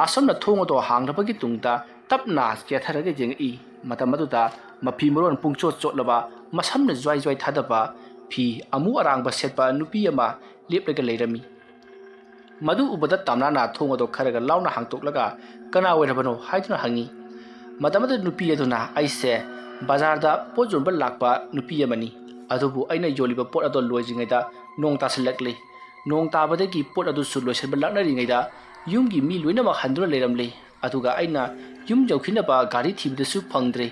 ꯑꯁꯨꯝꯅ ꯊꯣꯡ ꯑꯗꯨ ꯍꯥꯡꯂꯕꯒꯤ ꯇꯨꯡꯗ ꯇꯞꯅ ꯆꯦꯊꯔꯒ ꯌꯦꯡꯉꯛꯏ꯫ ꯃꯇꯝ ꯑꯗꯨꯗ ꯃꯐꯤ ꯃꯔꯣꯟ ꯄꯨꯡꯆꯣꯠ ꯆꯣꯠꯂꯕ, ꯃꯁꯝꯅ ꯖ꯭ꯋꯥꯏ ꯖ꯭ꯋꯥꯏ ꯊꯥꯗꯕ, ꯐꯤ ꯑꯃꯨ ꯑꯔꯥꯡꯕ ꯁꯦꯠꯄ ꯅꯨꯄꯤ ꯑꯃ ꯂꯦꯞꯂꯒ ꯂꯩꯔꯝꯃꯤ꯫ ꯃꯗꯨ ꯎꯕꯗ ꯇꯥꯝꯅꯥꯅ ꯊꯣꯡ ꯑꯗꯨ ꯈꯔꯒ ꯂꯥꯎꯅ ꯍꯥꯡꯇꯣꯛꯂꯒ, "ꯀꯅꯥ ꯑꯣꯏꯔꯕꯅꯣ?" ꯍꯥꯏꯗꯨꯅ ꯍꯪꯉꯤ꯫ ꯃꯇꯝ ꯑꯗꯨꯗ ꯅꯨꯄꯤ ꯑꯗꯨꯅ, "ꯑꯩꯁꯦ ꯕꯖꯥꯔꯗ ꯄꯣꯠ ꯌꯣꯟꯕ ꯂꯥꯛꯄ ꯅꯨꯄꯤ ꯑꯃꯅꯤ, ꯑꯗꯨꯕꯨ ꯑꯩꯅ ꯌꯣꯜꯂꯤꯕ ꯄꯣꯠ ꯑꯗꯨ ꯂꯣꯏꯗ꯭ꯔꯤꯉꯩꯗ ꯅꯣꯡ ꯇꯥꯁꯤꯜꯂꯛꯂꯦ꯫ ꯅꯣꯡ ꯇꯥꯕꯗꯒꯤ ꯄꯣꯠ ꯑꯗꯨꯁꯨ ꯂꯣꯏꯁꯤꯟꯕ ꯂꯥꯛꯅꯔꯤꯉꯩꯗ ꯌꯨꯝꯒꯤ ꯃꯤ ꯂꯣꯏꯅꯃꯛ ꯍꯟꯗꯨꯅ ꯂꯩꯔꯝꯂꯦ꯫ ꯑꯗꯨꯒ ꯑꯩꯅ ꯌꯨꯝ ꯌꯧꯈꯤꯅꯕ ꯒꯥꯔꯤ ꯊꯤꯕꯗꯁꯨ ꯐꯪꯗ꯭ꯔꯦ꯫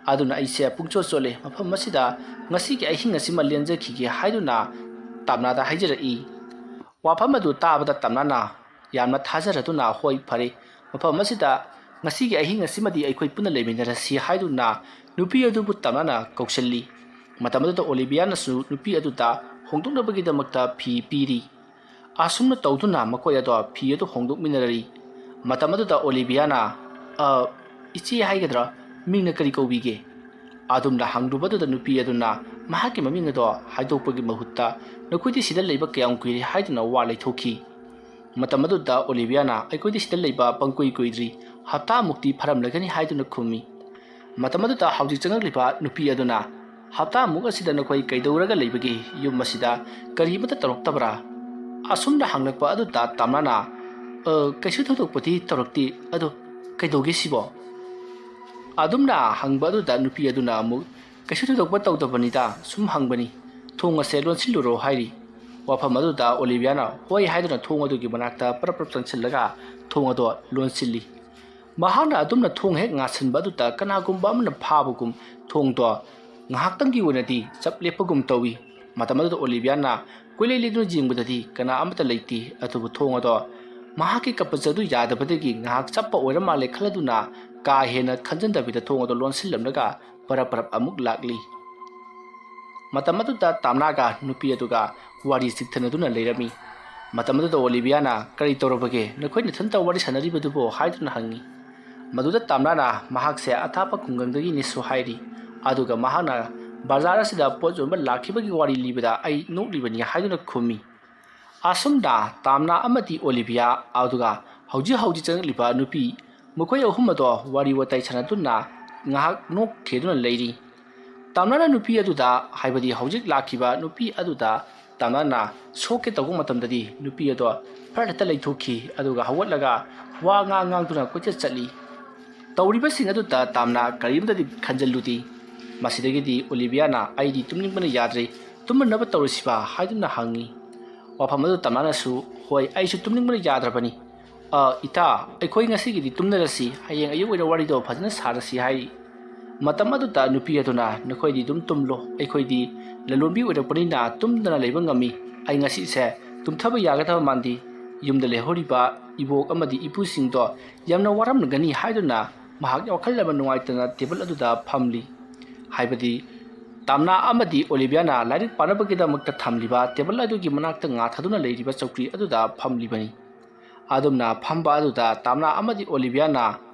ꯑꯗꯨꯅ ꯑꯩꯁꯦ ꯄꯨꯡꯆꯣꯠ ꯆꯣꯠꯂꯦ꯫ ꯃꯐꯝ ꯑꯁꯤꯗ ꯉꯁꯤꯒꯤ ꯑꯍꯤꯡ ꯑꯁꯤꯃ ꯂꯦꯟꯖꯈꯤꯒꯦ ꯍꯥꯏꯗꯨꯅ ꯇꯥꯝꯅꯥꯗ ꯍꯥꯏꯖꯔꯛꯏ꯫ ꯋꯥꯐꯝ ꯑꯗꯨ ꯇꯥꯕꯗ ꯇꯥꯝꯅꯥꯅ ꯌꯥꯝꯅ ꯊꯥꯖꯔꯗꯨꯅ, "ꯍꯣꯏ, ꯐꯔꯦ, ꯃꯐꯝ ꯑꯁꯤꯗ ꯉꯁꯤꯒꯤ ꯑꯍꯤꯡ ꯑꯁꯤꯃꯗꯤ ꯑꯩꯈꯣꯏ ꯄꯨꯟꯅ ꯂꯩꯃꯤꯟꯅꯔꯁꯤ" ꯍꯥꯏꯗꯨꯅ ꯅꯨꯄꯤ ꯑꯗꯨꯕꯨ ꯇꯥꯝꯅꯥꯅ ꯀꯧꯁꯤꯜꯂꯤ꯫ ꯃꯇꯝ ꯑꯗꯨꯗ ꯑꯣꯂꯤꯕꯤꯌꯥꯅꯁꯨ ꯅꯨꯄꯤ ꯑꯗꯨꯗ ꯍꯣꯡꯗꯣꯛꯅꯕꯒꯤꯗꯃꯛꯇ ꯐꯤ ꯄꯤꯔꯤ꯫ ꯑꯁꯨꯝꯅ ꯇꯧꯗꯨꯅ ꯃꯈꯣꯏ ꯑꯗꯣ ꯐꯤ ꯑꯗꯨ ꯍꯣꯡꯗꯣꯛꯃꯤꯟꯅꯔꯤ꯫ ꯃꯇꯝ ꯑꯗꯨꯗ ꯑꯣꯂꯤꯕꯤꯌꯥꯅ, "ꯑ, ꯏꯆꯦ ꯍꯥꯏꯒꯗ꯭ꯔꯥ? ꯃꯤꯡꯅ ꯀꯔꯤ ꯀꯧꯕꯤꯒꯦ?" ꯑꯗꯨꯝꯅ ꯍꯪꯂꯨꯕꯗꯨꯗ ꯅꯨꯄꯤ ꯑꯗꯨꯅ ꯃꯍꯥꯛꯀꯤ ꯃꯃꯤꯡ ꯑꯗꯣ ꯍꯥꯏꯗꯣꯛꯄꯒꯤ ꯃꯍꯨꯠꯇ, "ꯅꯈꯣꯏꯗꯤ ꯁꯤꯗ ꯂꯩꯕ ꯀꯌꯥꯝ ꯀꯨꯏꯔꯦ?" ꯍꯥꯏꯗꯨꯅ ꯋꯥ ꯂꯩꯊꯣꯛꯈꯤ꯫ ꯃꯇꯝ ꯑꯗꯨꯗ ꯑꯣꯂꯤꯕꯤꯌꯥꯅ, "ꯑꯩꯈꯣꯏꯗꯤ ꯁꯤꯗ ꯂꯩꯕ ꯄꯪꯀꯨꯏ ꯀꯨꯏꯗ꯭ꯔꯤ, ꯍꯞꯇꯥꯃꯨꯛꯇꯤ ꯐꯔꯝꯂꯒꯅꯤ" ꯍꯥꯏꯗꯨꯅ ꯈꯨꯝꯃꯤ꯫ ꯃꯇꯝ ꯑꯗꯨꯗ ꯍꯧꯖꯤꯛ ꯆꯪꯂꯛꯂꯤꯕ ꯅꯨꯄꯤ ꯑꯗꯨꯅ, "ꯍꯞꯇꯥꯃꯨꯛ ꯑꯁꯤꯗ ꯅꯈꯣꯏ ꯀꯩꯗꯧꯔꯒ ꯂꯩꯕꯒꯦ? ꯌꯨꯝ ꯑꯁꯤꯗ ꯀꯔꯤꯃꯠꯇ ꯇꯧꯔꯛꯇꯕ꯭ꯔꯥ?" ꯑꯁꯨꯝꯅ ꯍꯪꯂꯛꯄ ꯑꯗꯨꯗ ꯇꯥꯝꯅꯥꯅ, "ꯑ, ꯀꯩꯁꯨ ꯊꯣꯏꯗꯣꯛꯄꯗꯤ ꯇꯧꯔꯛꯇꯦ꯫ ꯑꯗꯣ ꯀꯩꯗꯧꯒꯦ ꯁꯤꯕꯣ?" ꯑꯗꯨꯝꯅ ꯍꯪꯕ ꯑꯗꯨꯗ ꯅꯨꯄꯤ ꯑꯗꯨꯅ ꯑꯃꯨꯛ, "ꯀꯩꯁꯨ ꯊꯣꯏꯗꯣꯛꯄ ꯇꯧꯗꯕꯅꯤꯗ, ꯁꯨꯝ ꯍꯪꯕꯅꯤ꯫ ꯊꯣꯡ ꯑꯁꯦ ꯂꯣꯟꯁꯤꯜꯂꯨꯔꯣ" ꯍꯥꯏꯔꯤ꯫ ꯋꯥꯐꯝ ꯑꯗꯨꯗ ꯑꯣꯂꯤꯕꯤꯌꯥꯅ ꯍꯣꯏ ꯍꯥꯏꯗꯨꯅ ꯊꯣꯡ ꯑꯗꯨꯒꯤ ꯃꯅꯥꯛꯇ ꯄꯔꯞ ꯄꯔꯞ ꯆꯪꯁꯤꯜꯂꯒ ꯊꯣꯡ ꯑꯗꯣ ꯂꯣꯟꯁꯤꯜꯂꯤ꯫ ꯃꯍꯥꯛꯅ ꯑꯗꯨꯝꯅ ꯊꯣꯡ ꯍꯦꯛ ꯉꯥꯁꯤꯟꯕ ꯑꯗꯨꯗ ꯀꯅꯥꯒꯨꯝꯕ ꯑꯃꯅ ꯐꯥꯕꯒꯨꯝ ꯊꯣꯡꯗꯣ ꯉꯥꯏꯍꯥꯛꯇꯪꯒꯤ ꯑꯣꯏꯅꯗꯤ ꯆꯞ ꯂꯦꯞꯄꯒꯨꯝ ꯇꯧꯏ꯫ ꯃꯇꯝ ꯑꯗꯨꯗ ꯑꯣꯂꯤꯕꯤꯌꯥꯅ ꯀꯣꯏꯂꯩ ꯂꯩꯗꯨꯅ ꯌꯦꯡꯕꯗꯗꯤ ꯀꯅꯥ ꯑꯃꯠꯇ ꯂꯩꯇꯦ꯫ ꯑꯗꯨꯕꯨ ꯊꯣꯡ ꯑꯗꯣ ꯃꯍꯥꯛꯀꯤ ꯀꯄꯜꯁ ꯑꯗꯨ ꯌꯥꯗꯕꯗꯒꯤ ꯉꯥꯏꯍꯥꯛ ꯆꯞꯄ ꯑꯣꯏꯔ ꯃꯥꯜꯂꯦ ꯈꯜꯂꯗꯨꯅ ꯀꯥ ꯍꯦꯟꯅ ꯈꯟꯖꯟꯗꯕꯤꯗ ꯊꯣꯡ ꯑꯗꯣ ꯂꯣꯟꯁꯤꯜꯂꯝꯂꯒ ꯄꯔꯞ ꯄꯔꯞ ꯑꯃꯨꯛ ꯂꯥꯛꯂꯤ꯫ ꯃꯇꯝ ꯑꯗꯨꯗ ꯇꯥꯝꯅꯥꯒ ꯅꯨꯄꯤ ꯑꯗꯨꯒ ꯋꯥꯔꯤ ꯆꯤꯛꯊꯅꯗꯨꯅ ꯂꯩꯔꯝꯃꯤ꯫ ꯃꯇꯝ ꯑꯗꯨꯗ ꯑꯣꯂꯤꯕꯤꯌꯥꯅ, "ꯀꯔꯤ ꯇꯧꯔꯕꯒꯦ? ꯅꯈꯣꯏ ꯅꯊꯟꯇ ꯋꯥꯔꯤ ꯁꯥꯟꯅꯔꯤꯕꯗꯨꯕꯨ?" ꯍꯥꯏꯗꯨꯅ ꯍꯪꯉꯤ꯫ ꯃꯗꯨꯗ ꯇꯥꯝꯅꯥꯅ ꯃꯍꯥꯛꯁꯦ ꯑꯊꯥꯞꯄ ꯈꯨꯡꯒꯪꯗꯒꯤꯅꯤꯁꯨ ꯍꯥꯏꯔꯤ꯫ ꯑꯗꯨꯒ ꯃꯍꯥꯛꯅ ꯕꯖꯥꯔ ꯑꯁꯤꯗ ꯄꯣꯠ ꯌꯣꯟꯕ ꯂꯥꯛꯈꯤꯕꯒꯤ ꯋꯥꯔꯤ ꯂꯤꯕꯗ ꯑꯩ ꯅꯣꯛꯂꯤꯕꯅꯤ ꯍꯥꯏꯗꯨꯅ ꯈꯨꯝꯃꯤ꯫ ꯑꯁꯨꯝꯅ ꯇꯥꯝꯅꯥ ꯑꯃꯗꯤ ꯑꯣꯂꯤꯕꯤꯌꯥ, ꯑꯗꯨꯒ ꯍꯧꯖꯤꯛ ꯍꯧꯖꯤꯛ ꯆꯪꯂꯛꯂꯤꯕ ꯅꯨꯄꯤ, ꯃꯈꯣꯏ ꯑꯍꯨꯝ ꯑꯗꯣ ꯋꯥꯔꯤ ꯋꯥꯇꯥꯏ ꯁꯥꯟꯅꯗꯨꯅ ꯉꯥꯏꯍꯥꯛ ꯅꯣꯛꯈꯤꯗꯨꯅ ꯂꯩꯔꯤ꯫ ꯇꯥꯝꯅꯥꯅ ꯅꯨꯄꯤ ꯑꯗꯨꯗ, ꯍꯥꯏꯕꯗꯤ ꯍꯧꯖꯤꯛ ꯂꯥꯛꯈꯤꯕ ꯅꯨꯄꯤ ꯑꯗꯨꯗ ꯇꯥꯝꯅꯥꯅ ꯁꯣꯛꯀꯦ ꯇꯧꯕ ꯃꯇꯝꯗꯗꯤ ꯅꯨꯄꯤ ꯑꯗꯣ ꯐꯔ ꯍꯦꯛꯇ ꯂꯩꯊꯣꯛꯈꯤ, ꯑꯗꯨꯒ ꯍꯧꯒꯠꯂꯒ ꯋꯥ ꯉꯥꯡ ꯉꯥꯡꯗꯨꯅ ꯀꯣꯏꯆꯠ ꯆꯠꯂꯤ꯫ ꯇꯧꯔꯤꯕꯁꯤꯡ ꯑꯗꯨꯗ ꯇꯥꯝꯅꯥ ꯀꯔꯤꯝꯇꯗꯤ ꯈꯟꯖꯤꯜꯂꯨꯗꯦ꯫ ꯃꯁꯤꯗꯒꯤꯗꯤ ꯑꯣꯂꯤꯕꯤꯌꯥꯅ, "ꯑꯩꯗꯤ ꯇꯨꯝꯅꯤꯡꯕꯅ ꯌꯥꯗ꯭ꯔꯦ, ꯇꯨꯝꯃꯟꯅꯕ ꯇꯧꯔꯁꯤꯕ?" ꯍꯥꯏꯗꯨꯅ ꯍꯪꯉꯤ꯫ ꯋꯥꯐꯝ ꯑꯗꯨ ꯇꯥꯝꯅꯥꯅꯁꯨ, "ꯍꯣꯏ, ꯑꯩꯁꯨ ꯇꯨꯝꯅꯤꯡꯕꯅ ꯌꯥꯗ꯭ꯔꯕꯅꯤ, "ꯑ, ꯏꯇꯥ, ꯑꯩꯈꯣꯏ ꯉꯁꯤꯒꯤꯗꯤ ꯇꯨꯝꯅꯔꯁꯤ, ꯍꯌꯦꯡ ꯑꯌꯨꯛ ꯑꯣꯏꯅ ꯋꯥꯔꯤꯗꯣ ꯐꯖꯅ ꯁꯥꯔꯁꯤ" ꯍꯥꯏꯔꯤ꯫ ꯃꯇꯝ ꯑꯗꯨꯗ ꯅꯨꯄꯤ ꯑꯗꯨꯅ, "ꯅꯈꯣꯏꯗꯤ ꯑꯗꯨꯝ ꯇꯨꯝꯂꯣ, ꯑꯩꯈꯣꯏꯗꯤ ꯂꯂꯣꯟꯕꯤ ꯑꯣꯏꯔꯛꯄꯅꯤꯅ ꯇꯨꯝꯗꯅ ꯂꯩꯕ ꯉꯝꯃꯤ꯫ ꯑꯩ ꯉꯁꯤꯁꯦ ꯇꯨꯝꯊꯕ ꯌꯥꯒꯗꯕ ꯃꯥꯟꯗꯦ꯫ ꯌꯨꯝꯗ ꯂꯩꯍꯧꯔꯤꯕ ꯏꯕꯣꯛ ꯑꯃꯗꯤ ꯏꯄꯨꯁꯤꯡꯗꯣ ꯌꯥꯝꯅ ꯋꯥꯔꯝꯒꯅꯤ" ꯍꯥꯏꯗꯨꯅ ꯃꯍꯥꯛ ꯋꯥꯈꯜ ꯑꯃ ꯅꯨꯡꯉꯥꯏꯇꯅ ꯇꯦꯕꯜ ꯑꯗꯨꯗ ꯐꯝꯂꯤ꯫ ꯍꯥꯏꯕꯗꯤ ꯇꯥꯝꯅꯥ ꯑꯃꯗꯤ ꯑꯣꯂꯤꯚꯤꯌꯥꯅ ꯂꯥꯏꯔꯤꯛ ꯄꯥꯅꯕꯒꯤꯗꯃꯛꯇ ꯊꯝꯂꯤꯕ ꯇꯦꯕꯜ ꯑꯗꯨꯒꯤ ꯃꯅꯥꯛꯇ ꯉꯥ ꯊꯥꯗꯨꯅ ꯂꯩꯔꯤꯕ ꯆꯧꯀ꯭ꯔꯤ ꯑꯗꯨꯗ ꯐꯝꯂꯤꯕꯅꯤ꯫ ꯑꯗꯨꯝꯅ ꯐꯝꯕ ꯑꯗꯨꯗ ꯇꯥꯝꯅꯥ ꯑꯃꯗꯤ ꯑꯣꯂꯤꯚꯤꯌꯥꯅ,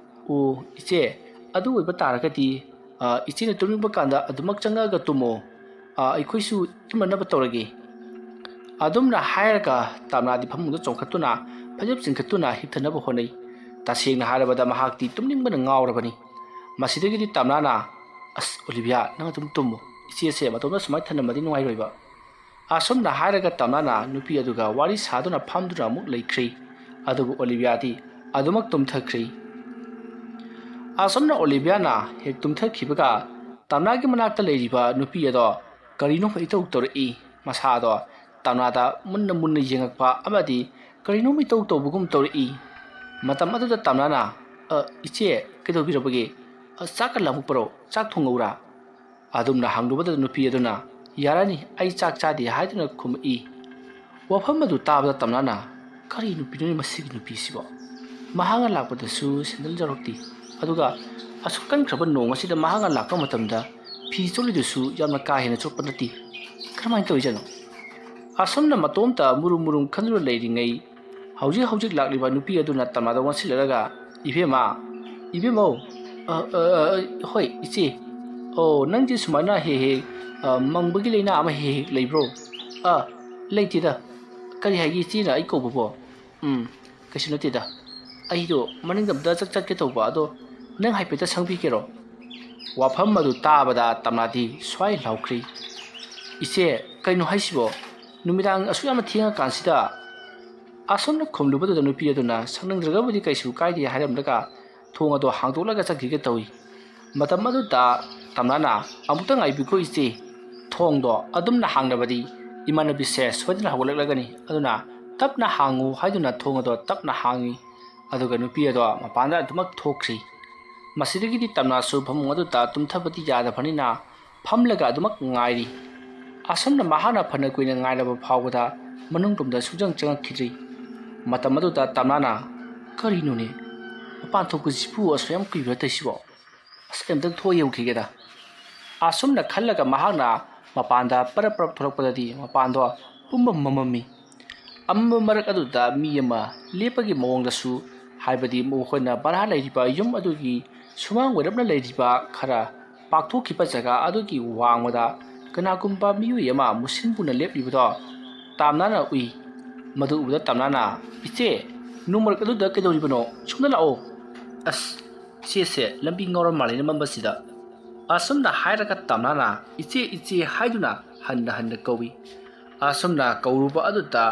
"ꯑꯣ, ꯏꯆꯦ, ꯑꯗꯨ ꯑꯣꯏꯕ ꯇꯥꯔꯒꯗꯤ, ꯑ, ꯏꯆꯦꯅ ꯇꯨꯝꯅꯤꯡꯕ ꯀꯥꯟꯗ ꯑꯗꯨꯃꯛ ꯆꯪꯉꯛꯑꯒ ꯇꯨꯝꯃꯣ꯫ ꯑ, ꯑꯩꯈꯣꯏꯁꯨ ꯇꯨꯝꯅꯅꯕ ꯇꯧꯔꯒꯦ"꯫ ꯑꯗꯨꯝꯅ ꯍꯥꯏꯔꯒ ꯇꯥꯝꯅꯥꯗꯤ ꯐꯃꯨꯡꯗ ꯆꯣꯡꯈꯠꯇꯨꯅ ꯐꯩꯖꯨꯞ ꯆꯤꯡꯈꯠꯇꯨꯅ ꯍꯤꯞꯊꯅꯕ ꯍꯣꯠꯅꯩ꯫ ꯇꯁꯦꯡꯅ ꯍꯥꯏꯔꯕꯗ ꯃꯍꯥꯛꯇꯤ ꯇꯨꯝꯅꯤꯡꯕꯅ ꯉꯥꯎꯔꯕꯅꯤ꯫ ꯃꯁꯤꯗꯒꯤꯗꯤ ꯇꯥꯝꯅꯥꯅ, "ꯑꯁ, ꯑꯣꯂꯤꯚꯤꯌꯥ, ꯅꯪ ꯑꯗꯨꯝ ꯇꯨꯝꯃꯨ꯫ ꯏꯆꯦꯁꯦ ꯃꯇꯣꯝꯇ ꯁꯨꯃꯥꯏꯅ ꯊꯅꯝꯃꯗꯤ ꯅꯨꯡꯉꯥꯏꯔꯣꯏꯕ"꯫ ꯑꯁꯨꯝꯅ ꯍꯥꯏꯔꯒ ꯇꯥꯝꯅꯥꯅ ꯅꯨꯄꯤ ꯑꯗꯨꯒ ꯋꯥꯔꯤ ꯁꯥꯗꯨꯅ ꯐꯝꯗꯨꯅ ꯑꯃꯨꯛ ꯂꯩꯈ꯭ꯔꯦ꯫ ꯑꯗꯨꯕꯨ ꯑꯣꯂꯤꯚꯤꯌꯥꯗꯤ ꯑꯗꯨꯃꯛ ꯇꯨꯝꯊꯈ꯭ꯔꯦ꯫ ꯑꯁꯨꯝꯅ ꯑꯣꯂꯤꯚꯤꯌꯥꯅ ꯍꯦꯛ ꯇꯨꯝꯊꯈꯤꯕꯒ ꯇꯥꯝꯅꯥꯒꯤ ꯃꯅꯥꯛꯇ ꯂꯩꯔꯤꯕ ꯅꯨꯄꯤ ꯑꯗꯣ ꯀꯔꯤꯅꯣ ꯏꯇꯧ ꯇꯧꯔꯛꯏ꯫ ꯃꯁꯥꯗꯣ ꯇꯥꯝꯅꯥꯗ ꯃꯨꯟꯅ ꯃꯨꯟꯅ ꯌꯦꯡꯉꯛꯄ ꯑꯃꯗꯤ ꯀꯔꯤꯅꯣꯝ ꯏꯇꯧ ꯇꯧꯕꯒꯨꯝ ꯇꯧꯔꯛꯏ꯫ ꯃꯇꯝ ꯑꯗꯨꯗ ꯇꯥꯝꯅꯥꯅ, "ꯑ, ꯏꯆꯦ, ꯀꯩꯗꯧꯕꯤꯔꯕꯒꯦ? ꯑ, ꯆꯥꯛꯀ ꯂꯥꯝꯃꯛꯄ꯭ꯔꯣ? ꯆꯥꯛ ꯊꯣꯡꯉꯧꯔꯥ?" ꯑꯗꯨꯝꯅ ꯍꯪꯂꯨꯕꯗ ꯅꯨꯄꯤ ꯑꯗꯨꯅ, "ꯌꯥꯔꯅꯤ, ꯑꯩ ꯆꯥꯛ ꯆꯥꯗꯦ" ꯍꯥꯏꯗꯨꯅ ꯈꯨꯝꯃꯛꯏ꯫ ꯋꯥꯐꯝ ꯑꯗꯨ ꯇꯥꯕꯗ ꯇꯥꯝꯅꯥꯅ, "ꯀꯔꯤ ꯅꯨꯄꯤꯅꯣꯅꯦ ꯃꯁꯤꯒꯤ ꯅꯨꯄꯤꯁꯤꯕꯣ? ꯃꯍꯥꯛꯅ ꯂꯥꯛꯄꯗꯁꯨ ꯁꯦꯟꯗꯜ ꯌꯥꯎꯔꯛꯇꯦ, ꯑꯗꯨꯒ ꯑꯁꯨꯛ ꯀꯟꯈ꯭ꯔꯕ ꯅꯣꯡ ꯑꯁꯤꯗ ꯃꯍꯥꯛꯅ ꯂꯥꯛꯄ ꯃꯇꯝꯗ ꯐꯤ ꯆꯣꯠꯂꯤꯗꯨꯁꯨ ꯌꯥꯝꯅ ꯀꯥ ꯍꯦꯟꯅ ꯆꯣꯠꯄ ꯅꯠꯇꯦ꯫ ꯀꯔꯝꯍꯥꯏꯅ ꯇꯧꯔꯤꯖꯥꯠꯅꯣ?" ꯑꯁꯨꯝꯅ ꯃꯇꯣꯝꯇ ꯃꯨꯔꯨꯝ ꯃꯨꯔꯨꯝ ꯈꯟꯗꯨꯅ ꯂꯩꯔꯤꯉꯩ, ꯍꯧꯖꯤꯛ ꯍꯧꯖꯤꯛ ꯂꯥꯛꯂꯤꯕ ꯅꯨꯄꯤ ꯑꯗꯨꯅ ꯇꯥꯝꯅꯥꯗ ꯑꯣꯟꯁꯤꯜꯂꯔꯒ, "ꯏꯕꯦꯝꯃ, ꯏꯕꯦꯝꯃꯧ, ꯑ, ꯑ, ꯑ, ꯍꯣꯏ, ꯏꯆꯦ꯫ ꯑꯣ, ꯅꯪꯗꯤ ꯁꯨꯃꯥꯏꯅ ꯍꯦꯛ ꯍꯦꯛ, ꯑ, ꯃꯪꯕꯒꯤ ꯂꯥꯏꯅꯥ ꯑꯃ ꯍꯦꯛ ꯍꯦꯛ ꯂꯩꯕ꯭ꯔꯣ?" "ꯑ, ꯂꯩꯇꯦꯗ꯫ ꯀꯔꯤ ꯍꯥꯏꯒꯦ ꯏꯆꯦꯅ ꯑꯩ ꯀꯧꯕꯕꯣ?" "ꯎꯝ, ꯀꯩꯁꯨ ꯅꯠꯇꯦꯗ꯫ ꯑꯩꯗꯣ ꯃꯅꯤꯡꯗ ꯑꯝꯇ ꯆꯠ-, ꯆꯠꯀꯦ ꯇꯧꯕ, ꯑꯗꯣ ꯅꯪ ꯍꯥꯏꯐꯦꯠꯇ ꯁꯪꯕꯤꯒꯦꯔꯣ?" ꯋꯥꯐꯝ ꯑꯗꯨ ꯇꯥꯕꯗ ꯇꯥꯝꯅꯥꯗꯤ ꯁ꯭ꯋꯥꯏ ꯂꯥꯎꯈ꯭ꯔꯤ꯫ "ꯏꯆꯦ, ꯀꯩꯅꯣ ꯍꯥꯏꯁꯤꯕꯣ? ꯅꯨꯃꯤꯗꯥꯡ ꯑꯁꯨꯛ ꯌꯥꯝꯅ ꯊꯦꯡꯉꯀꯥꯟꯁꯤꯗ?" ꯑꯁꯨꯝꯅ ꯈꯨꯝꯂꯨꯕꯗꯨꯗ ꯅꯨꯄꯤ ꯑꯗꯨꯅ, "ꯁꯪꯅꯤꯡꯗ꯭ꯔꯒꯕꯨꯗꯤ ꯀꯩꯁꯨ ꯀꯥꯏꯗꯦ" ꯍꯥꯏꯔꯝꯂꯒ ꯊꯣꯡ ꯑꯗꯨ ꯍꯥꯡꯗꯣꯛꯂꯒ ꯆꯠꯈꯤꯒꯦ ꯇꯧꯏ꯫ ꯃꯇꯝ ꯑꯗꯨꯗ ꯇꯥꯝꯅꯥꯅ, "ꯑꯃꯨꯛꯇ ꯉꯥꯏꯕꯤꯈꯣ ꯏꯆꯦ, ꯊꯣꯡꯗꯣ ꯑꯗꯨꯝꯅ ꯍꯥꯡꯂꯕꯗꯤ ꯏꯃꯥꯟꯅꯕꯤꯁꯦ ꯁꯣꯏꯗꯅ ꯍꯧꯒꯠꯂꯛꯂꯒꯅꯤ, ꯑꯗꯨꯅ ꯇꯞꯅ ꯍꯥꯡꯉꯨ" ꯍꯥꯏꯗꯨꯅ ꯊꯣꯡ ꯑꯗꯣ ꯇꯞꯅ ꯍꯥꯡꯉꯤ꯫ ꯑꯗꯨꯒ ꯅꯨꯄꯤ ꯑꯗꯣ ꯃꯄꯥꯟꯗ ꯑꯗꯨꯃꯛ ꯊꯣꯛꯈ꯭ꯔꯤ꯫ ꯃꯁꯤꯗꯒꯤꯗꯤ ꯇꯝꯅꯥꯁꯨ ꯐꯃꯨꯡ ꯑꯗꯨꯗ ꯇꯨꯝꯊꯕꯗꯤ ꯌꯥꯗꯕꯅꯤꯅ ꯐꯝꯂꯒ ꯑꯗꯨꯃꯛ ꯉꯥꯏꯔꯤ꯫ ꯑꯁꯨꯝꯅ ꯃꯍꯥꯛꯅ ꯐꯅ ꯀꯨꯏꯅ ꯉꯥꯏꯔꯕ ꯐꯥꯎꯕꯗ ꯃꯅꯨꯡꯂꯣꯝꯗ ꯁꯨꯡꯆꯪ ꯆꯪꯉꯛꯈꯤꯗ꯭ꯔꯤ꯫ ꯃꯇꯝ ꯑꯗꯨꯗ ꯇꯝꯅꯥꯅ, "ꯀꯔꯤꯅꯣꯅꯦ? ꯃꯄꯥꯟ ꯊꯣꯛꯄꯁꯤꯕꯨ ꯑꯁꯨꯛ ꯌꯥꯝ ꯀꯨꯏꯕ꯭ꯔꯥ ꯇꯧꯏꯁꯤꯕꯣ? ꯑꯁ, ꯑꯩ ꯑꯝꯇꯪ ꯊꯣꯛꯑ ꯌꯦꯡꯉꯨꯈꯤꯒꯦꯗ"꯫ ꯑꯁꯨꯝꯅ ꯈꯜꯂꯒ ꯃꯍꯥꯛꯅ ꯃꯄꯥꯟꯗ ꯄꯔꯞ ꯄꯔꯞ ꯊꯣꯛꯂꯛꯄꯗꯗꯤ ꯃꯄꯥꯟꯗꯣ ꯄꯨꯝꯃꯝ ꯃꯝꯃꯝꯃꯤ꯫ ꯑꯃꯝꯕ ꯃꯔꯛ ꯑꯗꯨꯗ ꯃꯤ ꯑꯃ ꯂꯦꯞꯄꯒꯤ ꯃꯑꯣꯡꯗꯁꯨ, ꯍꯥꯏꯕꯗꯤ ꯃꯈꯣꯏꯅ ꯚꯔꯥ ꯂꯩꯔꯤꯕ ꯌꯨꯝ ꯑꯗꯨꯒꯤ ꯁꯨꯃꯥꯡ ꯑꯣꯏꯔꯞꯅ ꯂꯩꯔꯤꯕ ꯈꯔ ꯄꯥꯛꯊꯣꯛꯈꯤꯕ ꯖꯒꯥ ꯑꯗꯨꯒꯤ ꯋꯥꯡꯃꯗ ꯀꯅꯥꯒꯨꯝꯕ ꯃꯤꯑꯣꯏ ꯑꯃ ꯃꯨꯁꯤꯟ ꯃꯨꯅ ꯂꯦꯞꯂꯤꯕꯗꯣ ꯇꯝꯅꯥꯅ ꯎꯏ꯫ ꯃꯗꯨ ꯎꯕꯗ ꯇꯝꯅꯥꯅ, "ꯏꯆꯦ, ꯅꯣꯡꯃꯔꯛ ꯑꯗꯨꯗ ꯀꯩꯗꯧꯔꯤꯕꯅꯣ? ꯁꯣꯝꯗ ꯂꯥꯛꯑꯣ꯫" "ꯑꯁ, ꯏꯆꯦꯁꯦ ꯂꯝꯕꯤ ꯉꯥꯎꯔ ꯃꯥꯜꯂꯦꯅ ꯃꯝꯕꯁꯤꯗ"꯫ ꯑꯁꯨꯝꯅ ꯍꯥꯏꯔꯒ ꯇꯝꯅꯥꯅ "ꯏꯆꯦ, ꯏꯆꯦ" ꯍꯥꯏꯗꯨꯅ ꯍꯟꯅ ꯍꯟꯅ ꯀꯧꯏ꯫ ꯑꯁꯨꯝꯅ ꯀꯧꯔꯨꯕ ꯑꯗꯨꯗ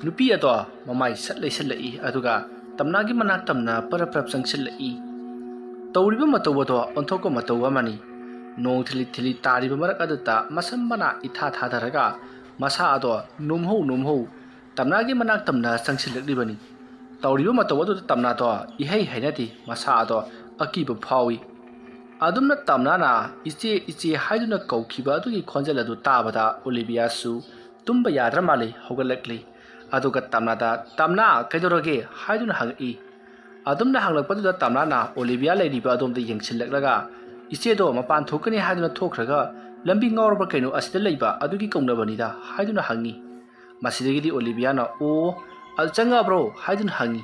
ꯅꯨꯄꯤ ꯑꯗꯣ ꯃꯃꯥꯏ ꯁꯠ ꯂꯩꯁꯜꯂꯛꯏ, ꯑꯗꯨꯒ ꯇꯝꯅꯥꯒꯤ ꯃꯅꯥꯛ ꯇꯝꯅ ꯄꯔꯞ ꯄꯔꯞ ꯆꯪꯁꯤꯜꯂꯛꯏ꯫ ꯇꯧꯔꯤꯕ ꯃꯇꯧ ꯑꯗꯣ ꯑꯣꯟꯊꯣꯛꯄ ꯃꯇꯧ ꯑꯃꯅꯤ꯫ ꯅꯣꯡ ꯊꯤꯂꯤ ꯊꯤꯂꯤ ꯇꯥꯔꯤꯕ ꯃꯔꯛ ꯑꯗꯨꯗ ꯃꯁꯝ ꯃꯅꯥ ꯏꯊꯥ ꯊꯥꯗꯔꯒ ꯃꯁꯥ ꯑꯗꯣ ꯅꯣꯝꯍꯧ ꯅꯣꯝꯍꯧ ꯇꯝꯅꯥꯒꯤ ꯃꯅꯥꯛ ꯇꯝꯅ ꯆꯪꯁꯤꯜꯂꯛꯂꯤꯕꯅꯤ꯫ ꯇꯧꯔꯤꯕ ꯃꯇꯧ ꯑꯗꯨꯗ ꯇꯝꯅꯥꯗꯣ ꯏꯍꯩ ꯍꯩꯅꯗꯦ, ꯃꯁꯥ ꯑꯗꯣ ꯑꯀꯤꯕ ꯐꯥꯎꯏ꯫ ꯑꯗꯨꯝꯅ ꯇꯝꯅꯥꯅ "ꯏꯆꯦ, ꯏꯆꯦ" ꯍꯥꯏꯗꯨꯅ ꯀꯧꯈꯤꯕ ꯑꯗꯨꯒꯤ ꯈꯣꯟꯖꯦꯜ ꯑꯗꯨ ꯇꯥꯕꯗ ꯑꯣꯂꯤꯚꯤꯌꯥꯁꯨ ꯇꯨꯝꯕ ꯌꯥꯗ꯭ꯔ ꯃꯥꯜꯂꯤ, ꯍꯧꯒꯠꯂꯛꯂꯤ꯫ ꯑꯗꯨꯒ ꯇꯝꯅꯥꯗ, "ꯇꯝꯅꯥ, ꯀꯩꯗꯧꯔꯒꯦ?" ꯍꯥꯏꯗꯨꯅ ꯍꯪꯉꯛꯏ꯫ ꯑꯗꯨꯝꯅ ꯍꯪꯂꯛꯄꯗꯨꯗ ꯇꯝꯅꯥꯅ ꯑꯣꯂꯤꯚꯤꯌꯥ ꯂꯩꯔꯤꯕ ꯑꯗꯣꯝꯗ ꯌꯦꯡꯁꯤꯜꯂꯛꯂꯒ, "ꯏꯆꯦꯗꯣ ꯃꯄꯥꯟ ꯊꯣꯛꯀꯅꯤ ꯍꯥꯏꯗꯨꯅ ꯊꯣꯛꯈ꯭ꯔꯒ ꯂꯝꯕꯤ ꯉꯥꯎꯔꯕ ꯀꯩꯅꯣ, ꯑꯁꯤꯗ ꯂꯩꯕ ꯑꯗꯨꯒꯤ ꯀꯧꯅꯕꯅꯤꯗ" ꯍꯥꯏꯗꯨꯅ ꯍꯪꯉꯤ꯫ ꯃꯁꯤꯗꯒꯤꯗꯤ ꯑꯣꯂꯤꯚꯤꯌꯥꯅ, "ꯑꯣ, ꯑꯗꯨ ꯆꯪꯉꯛꯑꯕ꯭ꯔꯣ?" ꯍꯥꯏꯗꯨꯅ ꯍꯪꯉꯤ꯫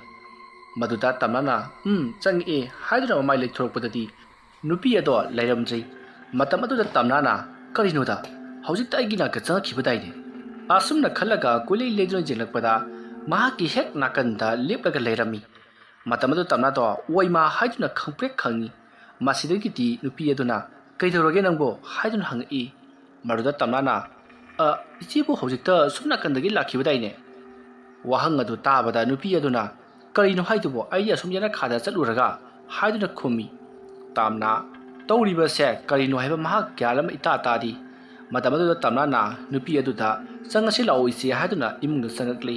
ꯃꯗꯨꯗ ꯇꯝꯅꯥꯅ, "ꯎꯝ, ꯆꯪꯉꯛꯑꯦ" ꯍꯥꯏꯗꯨꯅ ꯃꯃꯥꯏ ꯂꯩꯊꯣꯔꯛꯄꯗꯗꯤ ꯅꯨꯄꯤ ꯑꯗꯣ ꯂꯩꯔꯝꯗ꯭ꯔꯤ꯫ ꯃꯇꯝ ꯑꯗꯨꯗ ꯇꯝꯅꯥꯅ, "ꯀꯔꯤꯅꯣꯗ, ꯍꯧꯖꯤꯛꯇ ꯑꯩꯒꯤ ꯅꯥꯛꯇ ꯆꯪꯉꯛꯈꯤꯕꯗꯥꯏꯅꯦ?" ꯑꯁꯨꯝꯅ ꯈꯜꯂꯒ ꯀꯣꯏꯂꯩ ꯂꯩꯗꯨꯅ ꯌꯦꯡꯂꯛꯄꯗ ꯃꯍꯥꯛꯀꯤ ꯍꯦꯛ ꯅꯥꯀꯟꯗ ꯂꯦꯞꯂꯒ ꯂꯩꯔꯝꯃꯤ꯫ ꯃꯇꯝ ꯑꯗꯨ ꯇꯝꯅꯥꯗꯣ "ꯑꯣꯏꯃꯥ" ꯍꯥꯏꯗꯨꯅ ꯈꯪꯄ꯭ꯔꯦꯛ ꯈꯪꯉꯤ꯫ ꯃꯁꯤꯗꯒꯤꯗꯤ ꯅꯨꯄꯤ ꯑꯗꯨꯅ, "ꯀꯩꯗꯧꯔꯒꯦ ꯅꯪꯕꯣ?" ꯍꯥꯏꯗꯨꯅ ꯍꯪꯉꯛꯏ꯫ ꯃꯗꯨꯗ ꯇꯝꯅꯥꯅ, "ꯑ, ꯏꯆꯦꯕꯨ ꯍꯧꯖꯤꯛꯇ ꯁꯨꯝ ꯅꯥꯀꯟꯗꯒꯤ ꯂꯥꯛꯈꯤꯕꯗꯥꯏꯅꯦ?" ꯋꯥꯍꯪ ꯑꯗꯨ ꯇꯥꯕꯗ ꯅꯨꯄꯤ ꯑꯗꯨꯅ, "ꯀꯔꯤꯅꯣ ꯍꯥꯏꯗꯨꯕꯣ? ꯑꯩꯗꯤ ꯑꯁꯨꯝ ꯌꯦꯅꯈꯥꯗ ꯆꯠꯂꯨꯔꯒ" ꯍꯥꯏꯗꯨꯅ ꯈꯨꯝꯃꯤ꯫ ꯇꯝꯅꯥ, "ꯇꯧꯔꯤꯕꯁꯦ ꯀꯔꯤꯅꯣ ꯍꯥꯏꯕ ꯃꯍꯥꯛ ꯒ꯭ꯌꯥꯟ ꯑꯃ ꯏꯇꯥ ꯇꯥꯗꯦ"꯫ ꯃꯇꯝ ꯑꯗꯨꯗ ꯇꯝꯅꯥꯅ ꯅꯨꯄꯤ ꯑꯗꯨꯗ, "ꯆꯪꯉꯁꯤ ꯂꯥꯛꯑꯣ ꯏꯆꯦ" ꯍꯥꯏꯗꯨꯅ ꯏꯃꯨꯡꯗ ꯆꯪꯉꯛꯂꯤ꯫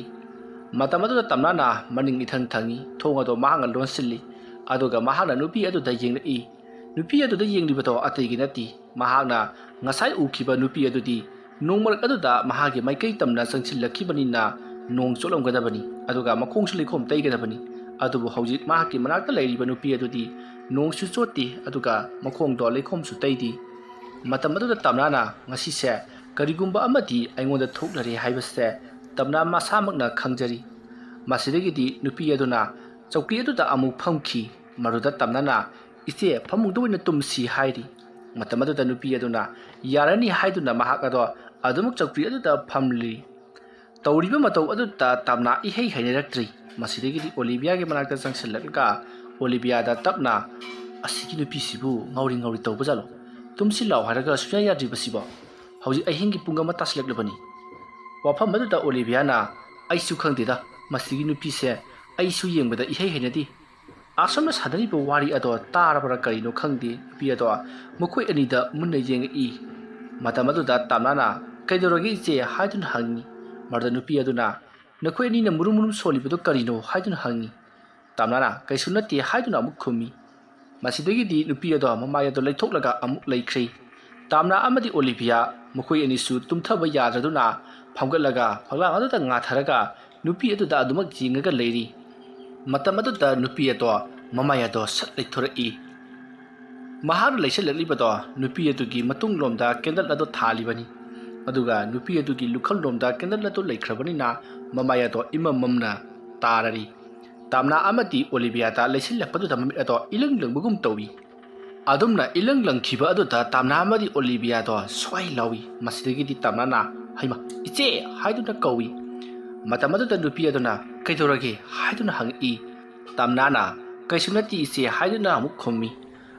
ꯃꯇꯝ ꯑꯗꯨꯗ ꯇꯝꯅꯥꯅ ꯃꯅꯤꯡ ꯏꯊꯪ ꯊꯪꯉꯤ, ꯊꯣꯡ ꯑꯗꯣ ꯃꯍꯥꯛꯅ ꯂꯣꯟꯁꯤꯜꯂꯤ꯫ ꯑꯗꯨꯒ ꯃꯍꯥꯛꯅ ꯅꯨꯄꯤ ꯑꯗꯨꯗ ꯌꯦꯡꯂꯛꯏ꯫ ꯅꯨꯄꯤ ꯑꯗꯨꯗ ꯌꯦꯡꯂꯤꯕꯗꯣ ꯑꯇꯩꯒꯤ ꯅꯠꯇꯦ, ꯃꯍꯥꯛꯅ ꯉꯁꯥꯏ ꯎꯈꯤꯕ ꯅꯨꯄꯤ ꯑꯗꯨꯗꯤ ꯅꯣꯡꯃꯔꯛ ꯑꯗꯨꯗ ꯃꯍꯥꯛꯀꯤ ꯃꯥꯏꯀꯩ ꯇꯝꯅ ꯆꯪꯁꯤꯜꯂꯛꯈꯤꯕꯅꯤꯅ ꯅꯣꯡ ꯆꯣꯠꯂꯝꯒꯗꯕꯅꯤ, ꯑꯗꯨꯒ ꯃꯈꯣꯡꯁꯨ ꯂꯩꯈꯣꯝ ꯇꯩꯒꯗꯕꯅꯤ꯫ ꯑꯗꯨꯕꯨ ꯍꯧꯖꯤꯛ ꯃꯍꯥꯛꯀꯤ ꯃꯅꯥꯛꯇ ꯂꯩꯔꯤꯕ ꯅꯨꯄꯤ ꯑꯗꯨꯗꯤ ꯅꯣꯡꯁꯨ ꯆꯣꯠꯇꯦ, ꯑꯗꯨꯒ ꯃꯈꯣꯡꯗꯣ ꯂꯩꯈꯣꯝꯁꯨ ꯇꯩꯗꯦ꯫ ꯃꯇꯝ ꯑꯗꯨꯗ ꯇꯝꯅꯥꯅ ꯉꯁꯤꯁꯦ ꯀꯔꯤꯒꯨꯝꯕ ꯑꯃꯗꯤ ꯑꯩꯉꯣꯟꯗ ꯊꯣꯛꯂꯔꯦ ꯍꯥꯏꯕꯁꯦ ꯇꯝꯅꯥ ꯃꯁꯥꯃꯛꯅ ꯈꯪꯖꯔꯤ꯫ ꯃꯁꯤꯗꯒꯤꯗꯤ ꯅꯨꯄꯤ ꯑꯗꯨꯅ ꯆꯧꯀ꯭ꯔꯤ ꯑꯗꯨꯗ ꯑꯃꯨꯛ ꯐꯝꯈꯤ꯫ ꯃꯗꯨꯗ ꯇꯝꯅꯥꯅ, "ꯏꯆꯦ, ꯐꯃꯨꯡꯗ ꯑꯣꯏꯅ ꯇꯨꯝꯁꯤ" ꯍꯥꯏꯔꯤ꯫ ꯃꯇꯝ ꯑꯗꯨꯗ ꯅꯨꯄꯤ ꯑꯗꯨꯅ ꯌꯥꯔꯅꯤ ꯍꯥꯏꯗꯨꯅ ꯃꯍꯥꯛ ꯑꯗꯣ ꯑꯗꯨꯃꯛ ꯆꯧꯀ꯭ꯔꯤ ꯑꯗꯨꯗ ꯐꯝꯂꯤ꯫ ꯇꯧꯔꯤꯕ ꯃꯇꯧ ꯑꯗꯨꯗ ꯇꯝꯅꯥ ꯏꯍꯩ ꯍꯩꯅꯔꯛꯇ꯭ꯔꯤ꯫ ꯃꯁꯤꯗꯒꯤꯗꯤ ꯑꯣꯂꯤꯚꯤꯌꯥꯒꯤ ꯃꯅꯥꯛꯇ ꯆꯪꯁꯤꯜꯂꯛꯂꯒ ꯑꯣꯂꯤꯚꯤꯌꯥꯗ ꯇꯞꯅ, "ꯑꯁꯤꯒꯤ ꯅꯨꯄꯤꯁꯤꯕꯨ ꯉꯥꯎꯔꯤ ꯉꯥꯎꯔꯤ ꯇꯧꯕ ꯖꯥꯠꯂꯣ? ꯇꯨꯝꯁꯤ ꯂꯥꯎ ꯍꯥꯏꯔꯒ ꯁꯨꯡꯌꯥ ꯌꯥꯗ꯭ꯔꯤꯕꯁꯤꯕꯣ? ꯍꯧꯖꯤꯛ ꯑꯍꯤꯡꯒꯤ ꯄꯨꯡ ꯑꯃ ꯇꯥꯁꯤꯜꯂꯛꯂꯕꯅꯤ꯫" ꯋꯥꯐꯝ ꯑꯗꯨꯗ ꯑꯣꯂꯤꯚꯤꯌꯥꯅ, "ꯑꯩꯁꯨ ꯈꯪꯗꯦꯗ, ꯃꯁꯤꯒꯤ ꯅꯨꯄꯤꯁꯦ ꯑꯩꯁꯨ ꯌꯦꯡꯕꯗ ꯏꯍꯩ ꯍꯩꯅꯗꯦ꯫" ꯑꯁꯨꯝꯅ ꯁꯥꯟꯅꯔꯤꯕ ꯋꯥꯔꯤ ꯑꯗꯣ ꯇꯥꯔꯕ꯭ꯔꯥ ꯀꯔꯤꯅꯣ ꯈꯪꯗꯦ, ꯅꯨꯄꯤ ꯑꯗꯣ ꯃꯈꯣꯏ ꯑꯅꯤꯗ ꯃꯨꯟꯅ ꯌꯦꯡꯉꯛꯏ꯫ ꯃꯇꯝ ꯑꯗꯨꯗ ꯇꯝꯅꯥꯅ, "ꯀꯩꯗꯧꯔꯒꯦ ꯏꯆꯦ?" ꯍꯥꯏꯗꯨꯅ ꯍꯪꯉꯤ꯫ ꯃꯗꯨꯗ ꯅꯨꯄꯤ ꯑꯗꯨꯅ, "ꯅꯈꯣꯏ ꯑꯅꯤꯅ ꯃꯨꯔꯨꯝ ꯃꯨꯔꯨꯝ ꯁꯣꯜꯂꯤꯕꯗꯨ ꯀꯔꯤꯅꯣ?" ꯍꯥꯏꯗꯨꯅ ꯍꯪꯉꯤ꯫ ꯇꯝꯅꯥꯅ, "ꯀꯩꯁꯨ ꯅꯠꯇꯦ" ꯍꯥꯏꯗꯨꯅ ꯑꯃꯨꯛ ꯈꯨꯝꯃꯤ꯫ ꯃꯁꯤꯗꯒꯤꯗꯤ ꯅꯨꯄꯤ ꯑꯗꯣ ꯃꯃꯥꯏ ꯑꯗꯣ ꯂꯩꯊꯣꯛꯂꯒ ꯑꯃꯨꯛ ꯂꯩꯈ꯭ꯔꯦ꯫ ꯇꯥꯝꯅꯥ ꯑꯃꯗꯤ ꯑꯣꯂꯤꯚꯤꯌꯥ ꯃꯈꯣꯏ ꯑꯅꯤꯁꯨ ꯇꯨꯝꯊꯕ ꯌꯥꯗ꯭ꯔꯗꯨꯅ ꯐꯝꯒꯠꯂꯒ ꯐꯛꯂꯥꯡ ꯑꯗꯨꯗ ꯉꯥꯊꯔꯒ ꯅꯨꯄꯤ ꯑꯗꯨꯗ ꯑꯗꯨꯃꯛ ꯌꯦꯡꯉꯒ ꯂꯩꯔꯤ꯫ ꯃꯇꯝ ꯑꯗꯨꯗ ꯅꯨꯄꯤ ꯑꯗꯣ ꯃꯃꯥꯏ ꯑꯗꯣ ꯁꯠ ꯂꯩꯊꯣꯔꯛꯏ꯫ ꯃꯍꯥꯛꯅ ꯂꯩꯁꯜꯂꯛꯂꯤꯕꯗꯣ ꯅꯨꯄꯤ ꯑꯗꯨꯒꯤ ꯃꯇꯨꯡꯂꯣꯝꯗ ꯀꯦꯟꯗꯜ ꯑꯗꯨ ꯊꯥꯜꯂꯤꯕꯅꯤ꯫ ꯑꯗꯨꯒ ꯅꯨꯄꯤ ꯑꯗꯨꯒꯤ ꯂꯨꯈꯝꯂꯣꯝꯗ ꯀꯦꯟꯗꯜ ꯑꯗꯨ ꯂꯩꯈ꯭ꯔꯕꯅꯤꯅ ꯃꯃꯥꯏ ꯑꯗꯣ ꯏꯃꯝ ꯃꯝꯅ ꯇꯥꯔꯔꯤ꯫ ꯇꯥꯝꯅꯥ ꯑꯃꯗꯤ ꯑꯣꯂꯤꯚꯤꯌꯥꯗ ꯂꯩꯁꯤꯜꯂꯛꯄꯗꯨꯗ ꯃꯃꯤꯠ ꯑꯗꯣ ꯏꯂꯪ ꯂꯪꯕꯒꯨꯝ ꯇꯧꯏ꯫ ꯑꯗꯨꯝꯅ ꯏꯂꯪ ꯂꯪꯈꯤꯕ ꯑꯗꯨꯗ ꯇꯥꯝꯅꯥ ꯑꯃꯗꯤ ꯑꯣꯂꯤꯚꯤꯌꯥꯗꯣ ꯁ꯭ꯋꯥꯏ ꯂꯥꯎꯏ꯫ ꯃꯁꯤꯗꯒꯤꯗꯤ ꯇꯥꯝꯅꯥꯅ, "ꯍꯩꯃꯥ, ꯏꯆꯦ!" ꯍꯥꯏꯗꯨꯅ ꯀꯧꯏ꯫ ꯃꯇꯝ ꯑꯗꯨꯗ ꯅꯨꯄꯤ ꯑꯗꯨꯅ, "ꯀꯩꯗꯧꯔꯒꯦ?" ꯍꯥꯏꯗꯨꯅ ꯍꯪꯉꯛꯏ꯫ ꯇꯥꯝꯅꯥꯅ, "ꯀꯩꯁꯨ ꯅꯠꯇꯦ ꯏꯆꯦ" ꯍꯥꯏꯗꯨꯅ ꯑꯃꯨꯛ ꯈꯨꯝꯃꯤ꯫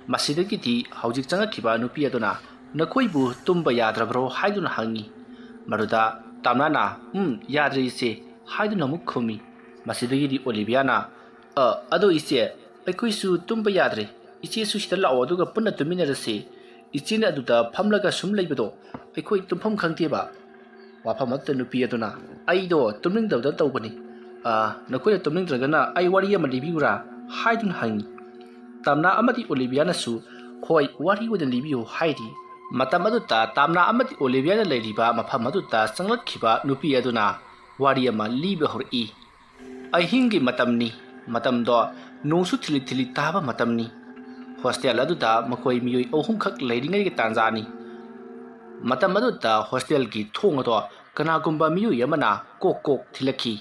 ꯃꯁꯤꯗꯒꯤꯗꯤ ꯍꯧꯖꯤꯛ ꯆꯪꯉꯛꯈꯤꯕ ꯅꯨꯄꯤ ꯑꯗꯨꯅ, "ꯅꯈꯣꯏꯕꯨ ꯇꯨꯝꯕ ꯌꯥꯗ꯭ꯔꯕ꯭ꯔꯣ?" ꯍꯥꯏꯗꯨꯅ ꯍꯪꯉꯤ꯫ ꯃꯗꯨꯗ ꯇꯥꯝꯅꯥꯅ, "ꯎꯝ, ꯌꯥꯗ꯭ꯔꯦ ꯏꯆꯦ" ꯍꯥꯏꯗꯨꯅ ꯑꯃꯨꯛ ꯈꯨꯝꯃꯤ꯫ ꯃꯁꯤꯗꯒꯤꯗꯤ ꯑꯣꯂꯤꯚꯤꯌꯥꯅ, "ꯑ, ꯑꯗꯣ ꯏꯆꯦ, ꯑꯩꯈꯣꯏꯁꯨ ꯇꯨꯝꯕ ꯌꯥꯗ꯭ꯔꯦ꯫ ꯏꯆꯦꯁꯨ ꯁꯤꯗ ꯂꯥꯛꯑꯣ, ꯑꯗꯨꯒ ꯄꯨꯟꯅ ꯇꯨꯝꯃꯤꯟꯅꯔꯁꯤ꯫ ꯏꯆꯦꯅ ꯑꯗꯨꯗ ꯐꯝꯂꯒ ꯁꯨꯝ ꯂꯩꯕꯗꯣ ꯑꯩꯈꯣꯏ ꯇꯨꯝꯐꯝ ꯈꯪꯗꯦꯕ꯫" ꯋꯥꯐꯝ ꯑꯗꯨꯗ ꯅꯨꯄꯤ ꯑꯗꯨꯅ, "ꯑꯩꯗꯣ ꯇꯨꯝꯅꯤꯡꯗꯕꯗ ꯇꯧꯕꯅꯤ, "ꯑ, ꯅꯈꯣꯏꯅ ꯇꯨꯝꯅꯤꯡꯗ꯭ꯔꯒꯅ ꯑꯩ ꯋꯥꯔꯤ ꯑꯃ ꯂꯤꯕꯤꯌꯨꯔꯥ?" ꯍꯥꯏꯗꯨꯅ ꯍꯪꯉꯤ꯫ ꯇꯥꯝꯅꯥ ꯑꯃꯗꯤ ꯑꯣꯂꯤꯕꯤꯌꯥꯅꯁꯨ, "ꯍꯣꯏ, ꯋꯥꯔꯤ ꯑꯣꯏꯅ ꯂꯤꯕꯤꯌꯨ" ꯍꯥꯏꯔꯤ꯫ ꯃꯇꯝ ꯑꯗꯨꯗ ꯇꯥꯝꯅꯥ ꯑꯃꯗꯤ ꯑꯣꯂꯤꯕꯤꯌꯥꯅ ꯂꯩꯔꯤꯕ ꯃꯐꯝ ꯑꯗꯨꯗ ꯆꯪꯂꯛꯈꯤꯕ ꯅꯨꯄꯤ ꯑꯗꯨꯅ ꯋꯥꯔꯤ ꯑꯃ ꯂꯤꯕ ꯍꯧꯔꯛꯏ꯫ ꯑꯍꯤꯡꯒꯤ ꯃꯇꯝꯅꯤ꯫ ꯃꯇꯝꯗꯣ ꯅꯣꯡꯁꯨ ꯊꯤꯂꯤ ꯊꯤꯂꯤ ꯇꯥꯕ ꯃꯇꯝꯅꯤ꯫ ꯍꯣꯁꯇꯦꯜ ꯑꯗꯨꯗ ꯃꯈꯣꯏ ꯃꯤꯑꯣꯏ ꯑꯍꯨꯝꯈꯛ ꯂꯩꯔꯤꯉꯩꯒꯤ ꯇꯥꯟꯖꯥꯅꯤ꯫ ꯃꯇꯝ ꯑꯗꯨꯗ ꯍꯣꯁꯇꯦꯜꯒꯤ ꯊꯣꯡ ꯑꯗꯣ ꯀꯅꯥꯒꯨꯝꯕ ꯃꯤꯑꯣꯏ ꯑꯃꯅ ꯀꯣꯛ ꯀꯣꯛ ꯊꯤꯜꯂꯛꯈꯤ꯫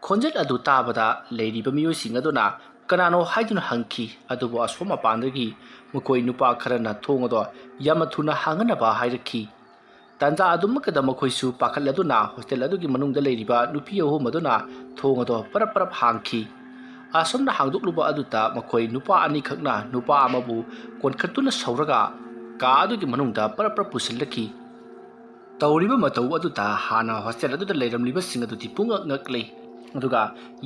ꯈꯣꯟꯖꯦꯜ ꯑꯗꯨ ꯇꯥꯕꯗ ꯂꯩꯔꯤꯕ ꯃꯤꯑꯣꯏꯁꯤꯡ ꯑꯗꯨꯅ ꯀꯅꯥꯅꯣ ꯍꯥꯏꯗꯨꯅ ꯍꯪꯈꯤ, ꯑꯗꯨꯕꯨ ꯑꯁꯣꯝ ꯃꯄꯥꯟꯗꯒꯤ ꯃꯈꯣꯏ ꯅꯨꯄꯥ ꯈꯔꯅ ꯊꯣꯡ ꯑꯗꯣ ꯌꯥꯝꯅ ꯊꯨꯅ ꯍꯥꯡꯍꯟꯅꯕ ꯍꯥꯏꯔꯛꯈꯤ꯫ ꯇꯥꯟꯖꯥ ꯑꯗꯨꯃꯛꯇꯗ ꯃꯈꯣꯏꯁꯨ ꯄꯥꯈꯠꯂꯗꯨꯅ ꯍꯣꯁꯇꯦꯜ ꯑꯗꯨꯒꯤ ꯃꯅꯨꯡꯗ ꯂꯩꯔꯤꯕ ꯅꯨꯄꯤ ꯑꯍꯨꯝ ꯑꯗꯨꯅ ꯊꯣꯡ ꯑꯗꯣ ꯄꯔꯞ ꯄꯔꯞ ꯍꯥꯡꯈꯤ꯫ ꯑꯁꯨꯝꯅ ꯍꯥꯡꯗꯣꯛꯂꯨꯕ ꯑꯗꯨꯗ ꯃꯈꯣꯏ ꯅꯨꯄꯥ ꯑꯅꯤꯈꯛꯅ ꯅꯨꯄꯥ ꯑꯃꯕꯨ ꯀꯣꯟꯈꯠꯇꯨꯅ ꯁꯧꯔꯒ ꯀꯥ ꯑꯗꯨꯒꯤ ꯃꯅꯨꯡꯗ ꯄꯔꯞ ꯄꯔꯞ ꯄꯨꯁꯤꯜꯂꯛꯈꯤ꯫ ꯇꯧꯔꯤꯕ ꯃꯇꯧ ꯑꯗꯨꯗ ꯍꯥꯟꯅ ꯍꯣꯁꯇꯦꯜ ꯑꯗꯨꯗ ꯂꯩꯔꯝꯂꯤꯕꯁꯤꯡ ꯑꯗꯨꯗꯤ ꯄꯨꯡꯉꯛ ꯉꯛꯂꯤ꯫ ꯑꯗꯨꯒ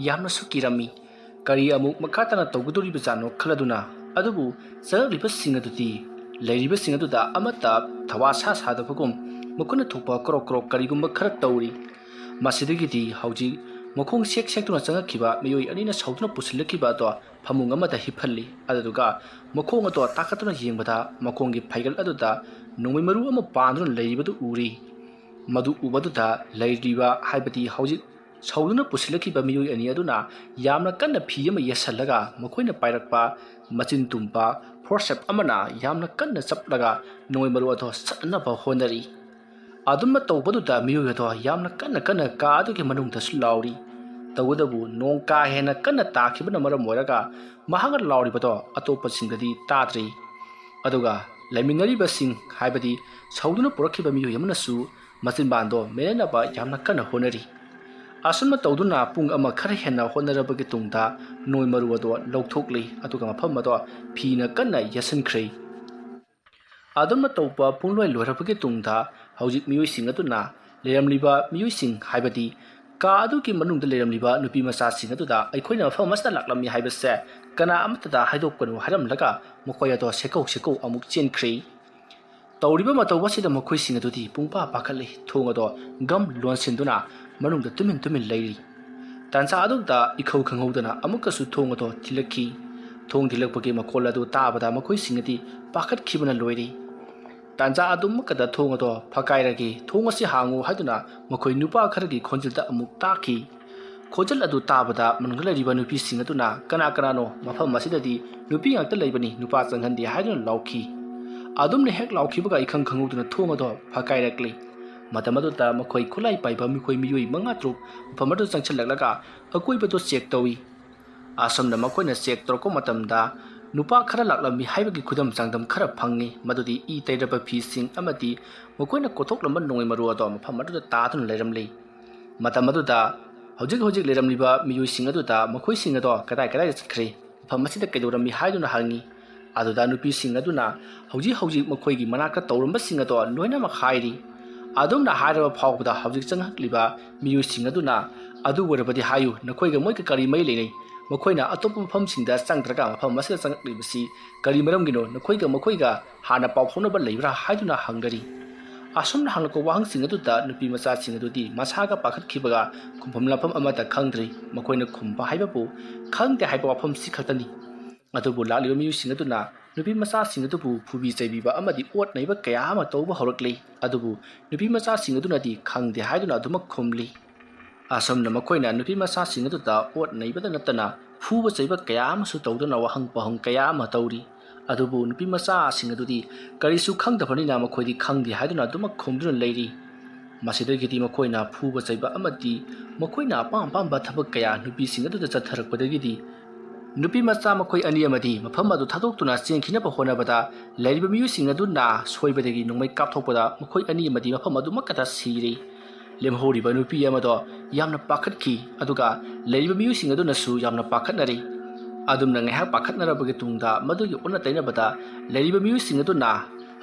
ꯌꯥꯝꯅꯁꯨ ꯀꯤꯔꯝꯃꯤ꯫ ꯀꯔꯤ ꯑꯃꯨꯛ ꯃꯈꯥ ꯇꯥꯅ ꯇꯧꯒꯗꯧꯔꯤꯕꯖꯥꯠꯅꯣ ꯈꯜꯂꯗꯨꯅ, ꯑꯗꯨꯕꯨ ꯆꯪꯂꯛꯂꯤꯕꯁꯤꯡ ꯑꯗꯨꯗꯤ ꯂꯩꯔꯤꯕꯁꯤꯡ ꯑꯗꯨꯗ ꯑꯃꯠꯇ ꯊꯋꯥ ꯁꯥ ꯁꯥꯗꯕꯒꯨꯝ ꯃꯈꯣꯏꯅ ꯊꯣꯛꯄ ꯀ꯭ꯔꯣꯛ ꯀ꯭ꯔꯣꯛ ꯀꯔꯤꯒꯨꯝꯕ ꯈꯔ ꯇꯧꯔꯤ꯫ ꯃꯁꯤꯗꯒꯤꯗꯤ ꯍꯧꯖꯤꯛ ꯃꯈꯣꯡ ꯁꯦꯛ ꯁꯦꯛꯇꯨꯅ ꯆꯪꯉꯛꯈꯤꯕ ꯃꯤꯑꯣꯏ ꯑꯅꯤꯅ ꯁꯧꯗꯨꯅ ꯄꯨꯁꯤꯜꯂꯛꯈꯤꯕ ꯑꯗꯣ ꯐꯃꯨꯡ ꯑꯃꯗ ꯍꯤꯞꯍꯜꯂꯤ꯫ ꯑꯗꯨꯗꯨꯒ ꯃꯈꯣꯡ ꯑꯗꯣ ꯇꯥꯈꯠꯇꯨꯅ ꯌꯦꯡꯕꯗ ꯃꯈꯣꯡꯒꯤ ꯐꯩꯒꯜ ꯑꯗꯨꯗ ꯅꯣꯡꯃꯩ ꯃꯔꯨ ꯑꯃ ꯄꯥꯟꯗꯨꯅ ꯂꯩꯔꯤꯕꯗꯨ ꯎꯔꯤ꯫ ꯃꯗꯨ ꯎꯕꯗꯨꯗ ꯂꯩꯔꯤꯕ, ꯍꯥꯏꯕꯗꯤ ꯍꯧꯖꯤꯛ ꯁꯧꯗꯨꯅ ꯄꯨꯁꯤꯜꯂꯛꯈꯤꯕ ꯃꯤꯑꯣꯏ ꯑꯅꯤ ꯑꯗꯨꯅ ꯌꯥꯝꯅ ꯀꯟꯅ ꯐꯤ ꯑꯃ ꯌꯦꯠꯁꯜꯂꯒ ꯃꯈꯣꯏꯅ ꯄꯥꯏꯔꯛꯄ ꯃꯆꯤꯟ ꯇꯨꯝꯕ ꯐꯣꯔꯁꯦꯞ ꯑꯃꯅ ꯌꯥꯝꯅ ꯀꯟꯅ ꯆꯞꯂꯒ ꯅꯣꯡꯃꯩ ꯃꯔꯨ ꯑꯗꯣ ꯁꯠꯅꯅꯕ ꯍꯣꯠꯅꯔꯤ꯫ ꯑꯗꯨꯝꯅ ꯇꯧꯕꯗꯨꯗ ꯃꯤꯑꯣꯏ ꯑꯗꯣ ꯌꯥꯝꯅ ꯀꯟꯅ ꯀꯟꯅ ꯀꯥ ꯑꯗꯨꯒꯤ ꯃꯅꯨꯡꯗꯁꯨ ꯂꯥꯎꯔꯤ꯫ ꯇꯧꯕꯇꯕꯨ ꯅꯣꯡ ꯀꯥ ꯍꯦꯟꯅ ꯀꯟꯅ ꯇꯥꯈꯤꯕꯅ ꯃꯔꯝ ꯑꯣꯏꯔꯒ ꯃꯍꯥꯛꯅ ꯂꯥꯎꯔꯤꯕꯗꯣ ꯑꯇꯣꯞꯄꯁꯤꯡꯗꯗꯤ ꯇꯥꯗ꯭ꯔꯤ꯫ ꯑꯗꯨꯒ ꯂꯩꯃꯤꯟꯅꯔꯤꯕꯁꯤꯡ, ꯍꯥꯏꯕꯗꯤ ꯁꯧꯗꯨꯅ ꯄꯨꯔꯛꯈꯤꯕ ꯃꯤꯑꯣꯏ ꯑꯃꯅꯁꯨ ꯃꯆꯤꯟꯕꯥꯟꯗꯣ ꯃꯦꯟꯅꯅꯕ ꯌꯥꯝꯅ ꯀꯟꯅ ꯍꯣꯠꯅꯔꯤ꯫ ꯑꯁꯨꯝꯅ ꯇꯧꯗꯨꯅ ꯄꯨꯡ ꯑꯃ ꯈꯔ ꯍꯦꯟꯅ ꯍꯣꯠꯅꯔꯕꯒꯤ ꯇꯨꯡꯗ ꯅꯣꯡꯃꯩ ꯃꯔꯨ ꯑꯗꯣ ꯂꯧꯊꯣꯛꯂꯤ, ꯑꯗꯨꯒ ꯃꯐꯝ ꯑꯗꯣ ꯐꯤꯅ ꯀꯟꯅ ꯌꯦꯠꯁꯤꯟꯈ꯭ꯔꯦ꯫ ꯑꯗꯨꯝꯅ ꯇꯧꯕ ꯄꯨꯡꯂꯣꯏ ꯂꯣꯏꯔꯕꯒꯤ ꯇꯨꯡꯗ ꯍꯧꯖꯤꯛ ꯃꯤꯑꯣꯏꯁꯤꯡ ꯑꯗꯨꯅ ꯂꯩꯔꯝꯂꯤꯕ ꯃꯤꯑꯣꯏꯁꯤꯡ, ꯍꯥꯏꯕꯗꯤ ꯀꯥ ꯑꯗꯨꯒꯤ ꯃꯅꯨꯡꯗ ꯂꯩꯔꯝꯂꯤꯕ ꯅꯨꯄꯤ ꯃꯆꯥꯁꯤꯡ ꯑꯗꯨꯗ ꯑꯩꯈꯣꯏꯅ ꯃꯐꯝ ꯑꯁꯤꯗ ꯂꯥꯛꯂꯝꯃꯤ ꯍꯥꯏꯕꯁꯦ ꯀꯅꯥ ꯑꯃꯠꯇꯗ ꯍꯥꯏꯗꯣꯛꯀꯅꯨ ꯍꯥꯏꯔꯝꯂꯒ ꯃꯈꯣꯏ ꯑꯗꯣ ꯁꯦꯀꯧ ꯁꯦꯀꯧ ꯑꯃꯨꯛ ꯆꯦꯟꯈ꯭ꯔꯦ꯫ ꯇꯧꯔꯤꯕ ꯃꯇꯧ ꯑꯁꯤꯗ ꯃꯈꯣꯏꯁꯤꯡ ꯑꯗꯨꯗꯤ ꯄꯨꯡꯄꯥ ꯄꯥꯈꯠꯂꯤ꯫ ꯊꯣꯡ ꯑꯗꯣ ꯒꯝ ꯂꯣꯟꯁꯤꯟꯗꯨꯅ ꯃꯅꯨꯡꯗ ꯇꯨꯃꯤꯟ ꯇꯨꯃꯤꯟ ꯂꯩꯔꯤ꯫ ꯇꯥꯟꯖꯥ ꯑꯗꯨꯗ ꯏꯈꯧ ꯈꯪꯍꯧꯗꯅ ꯑꯃꯨꯛꯀꯁꯨ ꯊꯣꯡ ꯑꯗꯣ ꯊꯤꯜꯂꯛꯈꯤ꯫ ꯊꯣꯡ ꯊꯤꯜꯂꯛꯄꯒꯤ ꯃꯈꯣꯜ ꯑꯗꯨ ꯇꯥꯕꯗ ꯃꯈꯣꯏꯁꯤꯡ ꯑꯗꯤ ꯄꯥꯈꯠꯈꯤꯕꯅ ꯂꯣꯏꯔꯤ꯫ ꯇꯥꯟꯖꯥ ꯑꯗꯨꯃꯛꯀꯗ ꯊꯣꯡ ꯑꯗꯣ ꯐꯛꯀꯥꯏꯔꯒꯦ, ꯊꯣꯡ ꯑꯁꯤ ꯍꯥꯡꯉꯨ ꯍꯥꯏꯗꯨꯅ ꯃꯈꯣꯏ ꯅꯨꯄꯥ ꯈꯔꯒꯤ ꯈꯣꯟꯖꯦꯜꯗ ꯑꯃꯨꯛ ꯇꯥꯈꯤ꯫ ꯈꯣꯟꯖꯦꯜ ꯑꯗꯨ ꯇꯥꯕꯗ ꯃꯅꯨꯡꯗ ꯂꯩꯔꯤꯕ ꯅꯨꯄꯤꯁꯤꯡ ꯑꯗꯨꯅ, "ꯀꯅꯥ ꯀꯅꯥꯅꯣ? ꯃꯐꯝ ꯑꯁꯤꯗꯗꯤ ꯅꯨꯄꯤ ꯉꯥꯛꯇ ꯂꯩꯕꯅꯤ, ꯅꯨꯄꯥ ꯆꯪꯍꯟꯗꯦ" ꯍꯥꯏꯗꯨꯅ ꯂꯥꯎꯈꯤ꯫ ꯑꯗꯨꯝꯅ ꯍꯦꯛ ꯂꯥꯎꯈꯤꯕꯒ ꯏꯈꯪ ꯈꯪꯍꯧꯗꯅ ꯊꯣꯡ ꯑꯗꯣ ꯐꯛꯀꯥꯏꯔꯛꯂꯤ꯫ ꯃꯇꯝ ꯑꯗꯨꯗ ꯃꯈꯣꯏ ꯈꯨꯠꯂꯥꯏ ꯄꯥꯏꯕ ꯃꯤꯑꯣꯏ ꯃꯉꯥ ꯇꯔꯨꯛ ꯃꯐꯝ ꯑꯗꯨꯗ ꯆꯪꯁꯤꯜꯂꯛꯂꯒ ꯑꯀꯣꯏꯕꯗꯨ ꯆꯦꯛ ꯇꯧꯏ꯫ ꯑꯁꯨꯝꯅ ꯃꯈꯣꯏꯅ ꯆꯦꯛ ꯇꯧꯔꯛꯄ ꯃꯇꯝꯗ ꯅꯨꯄꯥ ꯈꯔ ꯂꯥꯛꯂꯝꯃꯤ ꯍꯥꯏꯕꯒꯤ ꯈꯨꯗꯝ ꯆꯥꯡꯗꯝ ꯈꯔ ꯐꯪꯉꯤ, ꯃꯗꯨꯗꯤ ꯏ ꯇꯩꯔꯕ ꯐꯤꯁꯤꯡ ꯑꯃꯗꯤ ꯃꯈꯣꯏꯅ ꯀꯣꯠꯊꯣꯛꯂꯝꯕ ꯅꯣꯡꯃꯩ ꯃꯔꯨ ꯑꯗꯣ ꯃꯐꯝ ꯑꯗꯨꯗ ꯇꯥꯗꯨꯅ ꯂꯩꯔꯝꯂꯤ꯫ ꯃꯇꯝ ꯑꯗꯨꯗ ꯍꯧꯖꯤꯛ ꯍꯧꯖꯤꯛ ꯂꯩꯔꯝꯂꯤꯕ ꯃꯤꯑꯣꯏꯁꯤꯡ ꯑꯗꯨꯗ ꯃꯈꯣꯏꯁꯤꯡ ꯑꯗꯣ ꯀꯗꯥꯏ ꯀꯗꯥꯏꯗ ꯆꯠꯈ꯭ꯔꯦ, ꯃꯐꯝ ꯑꯁꯤꯗ ꯀꯩꯗꯧꯔꯝꯃꯤ ꯍꯥꯏꯗꯨꯅ ꯍꯪꯉꯤ꯫ ꯑꯗꯨꯗ ꯅꯨꯄꯤꯁꯤꯡ ꯑꯗꯨꯅ ꯍꯧꯖꯤꯛ ꯍꯧꯖꯤꯛ ꯃꯈꯣꯏꯒꯤ ꯃꯅꯥꯛꯇ ꯇꯧꯔꯝꯕꯁꯤꯡ ꯑꯗꯣ ꯂꯣꯏꯅꯃꯛ ꯍꯥꯏꯔꯤ꯫ ꯑꯗꯨꯝꯅ ꯍꯥꯏꯔꯕ ꯐꯥꯎꯕꯗ ꯍꯧꯖꯤꯛ ꯆꯪꯂꯛꯂꯤꯕ ꯃꯤꯑꯣꯏꯁꯤꯡ ꯑꯗꯨꯅ, "ꯑꯗꯨ ꯑꯣꯏꯔꯕꯗꯤ ꯍꯥꯏꯌꯨ, ꯅꯈꯣꯏꯒ ꯃꯣꯏꯒ ꯀꯔꯤ ꯃꯔꯤ ꯂꯩꯅꯩ? ꯃꯈꯣꯏꯅ ꯑꯇꯣꯞꯄ ꯃꯐꯝꯁꯤꯡꯗ ꯆꯪꯗ꯭ꯔꯒ ꯃꯐꯝ ꯑꯁꯤꯗ ꯆꯪꯂꯛꯂꯤꯕꯁꯤ ꯀꯔꯤ ꯃꯔꯝꯒꯤꯅꯣ? ꯅꯈꯣꯏꯒ ꯃꯈꯣꯏꯒ ꯍꯥꯟꯅ ꯄꯥꯎ ꯐꯥꯎꯅꯕ ꯂꯩꯕ꯭ꯔꯥ?" ꯍꯥꯏꯗꯨꯅ ꯍꯪꯒꯅꯤ꯫ ꯑꯁꯨꯝꯅ ꯍꯪꯂꯛꯄ ꯋꯥꯍꯪꯁꯤꯡ ꯑꯗꯨꯗ ꯅꯨꯄꯤ ꯃꯆꯥꯁꯤꯡ ꯑꯗꯨꯗꯤ ꯃꯁꯥꯒ ꯄꯥꯈꯠꯈꯤꯕꯒ ꯈꯨꯝꯐꯝ ꯂꯥꯛꯐꯝ ꯑꯃꯠꯇ ꯈꯪꯗ꯭ꯔꯤ꯫ ꯃꯈꯣꯏꯅ ꯈꯨꯝꯕ ꯍꯥꯏꯕꯕꯨ "ꯈꯪꯗꯦ" ꯍꯥꯏꯕ ꯋꯥꯐꯝꯁꯤ ꯈꯛꯇꯅꯤ꯫ ꯑꯗꯨꯕꯨ ꯂꯥꯛꯂꯤꯕ ꯃꯤꯑꯣꯏꯁꯤꯡ ꯑꯗꯨꯅ ꯅꯨꯄꯤ ꯃꯆꯥꯁꯤꯡ ꯑꯗꯨꯕꯨ ꯐꯨꯕꯤ ꯆꯩꯕꯤꯕ ꯑꯃꯗꯤ ꯑꯣꯠ ꯅꯩꯕ ꯀꯌꯥ ꯑꯃ ꯇꯧꯕ ꯍꯧꯔꯛꯂꯤ꯫ ꯑꯗꯨꯕꯨ ꯅꯨꯄꯤ ꯃꯆꯥꯁꯤꯡ ꯑꯗꯨꯅꯗꯤ "ꯈꯪꯗꯦ" ꯍꯥꯏꯗꯨꯅ ꯑꯗꯨꯃꯛ ꯈꯨꯝꯂꯤ꯫ ꯑꯁꯨꯝꯅ ꯃꯈꯣꯏꯅ ꯅꯨꯄꯤ ꯃꯆꯥꯁꯤꯡ ꯑꯗꯨꯗ ꯑꯣꯠ ꯅꯩꯕꯗ ꯅꯠꯇꯅ ꯐꯨꯕ ꯆꯩꯕ ꯀꯌꯥ ꯑꯃꯁꯨ ꯇꯧꯗꯨꯅ ꯋꯥꯍꯪ ꯄꯥꯎꯍꯪ ꯀꯌꯥ ꯑꯃ ꯇꯧꯔꯤ꯫ ꯑꯗꯨꯕꯨ ꯅꯨꯄꯤ ꯃꯆꯥꯁꯤꯡ ꯑꯗꯨꯗꯤ ꯀꯔꯤꯁꯨ ꯈꯪꯗꯕꯅꯤꯅ ꯃꯈꯣꯏꯗꯤ "ꯈꯪꯗꯦ" ꯍꯥꯏꯗꯨꯅ ꯑꯗꯨꯃꯛ ꯈꯨꯝꯗꯨꯅ ꯂꯩꯔꯤ꯫ ꯃꯁꯤꯗꯒꯤꯗꯤ ꯃꯈꯣꯏꯅ ꯐꯨꯕ ꯆꯩꯕ ꯑꯃꯗꯤ ꯃꯈꯣꯏꯅ ꯑꯄꯥꯝ ꯑꯄꯥꯝꯕ ꯊꯕꯛ ꯀꯌꯥ ꯅꯨꯄꯤꯁꯤꯡ ꯑꯗꯨꯗ ꯆꯠꯊꯔꯛꯄꯗꯒꯤꯗꯤ ꯅꯨꯄꯤ ꯃꯆꯥ ꯃꯈꯣꯏ ꯑꯅꯤ ꯑꯃꯗꯤ ꯃꯐꯝ ꯑꯗꯨ ꯊꯥꯗꯣꯛꯇꯨꯅ ꯆꯦꯟꯈꯤꯅꯕ ꯍꯣꯠꯅꯕꯗ ꯂꯩꯔꯤꯕ ꯃꯤꯑꯣꯏꯁꯤꯡ ꯑꯗꯨꯅ ꯁꯣꯏꯕꯗꯒꯤ ꯅꯣꯡꯃꯩ ꯀꯥꯞꯊꯣꯛꯄꯗ ꯃꯈꯣꯏ ꯑꯅꯤ ꯑꯃꯗꯤ ꯃꯐꯝ ꯑꯗꯨꯃꯛꯀꯗ ꯁꯤꯔꯤ꯫ ꯂꯦꯝꯍꯧꯔꯤꯕ ꯅꯨꯄꯤ ꯑꯃꯗꯣ ꯌꯥꯝꯅ ꯄꯥꯈꯠꯈꯤ, ꯑꯗꯨꯒ ꯂꯩꯔꯤꯕ ꯃꯤꯑꯣꯏꯁꯤꯡ ꯑꯗꯨꯅꯁꯨ ꯌꯥꯝꯅ ꯄꯥꯈꯠꯅꯔꯤ꯫ ꯑꯗꯨꯝꯅ ꯉꯥꯏꯍꯥꯛ ꯄꯥꯈꯠꯅꯔꯕꯒꯤ ꯇꯨꯡꯗ ꯃꯗꯨꯒꯤ ꯑꯣꯟꯅ ꯇꯩꯅꯕꯗ ꯂꯩꯔꯤꯕ ꯃꯤꯑꯣꯏꯁꯤꯡ ꯑꯗꯨꯅ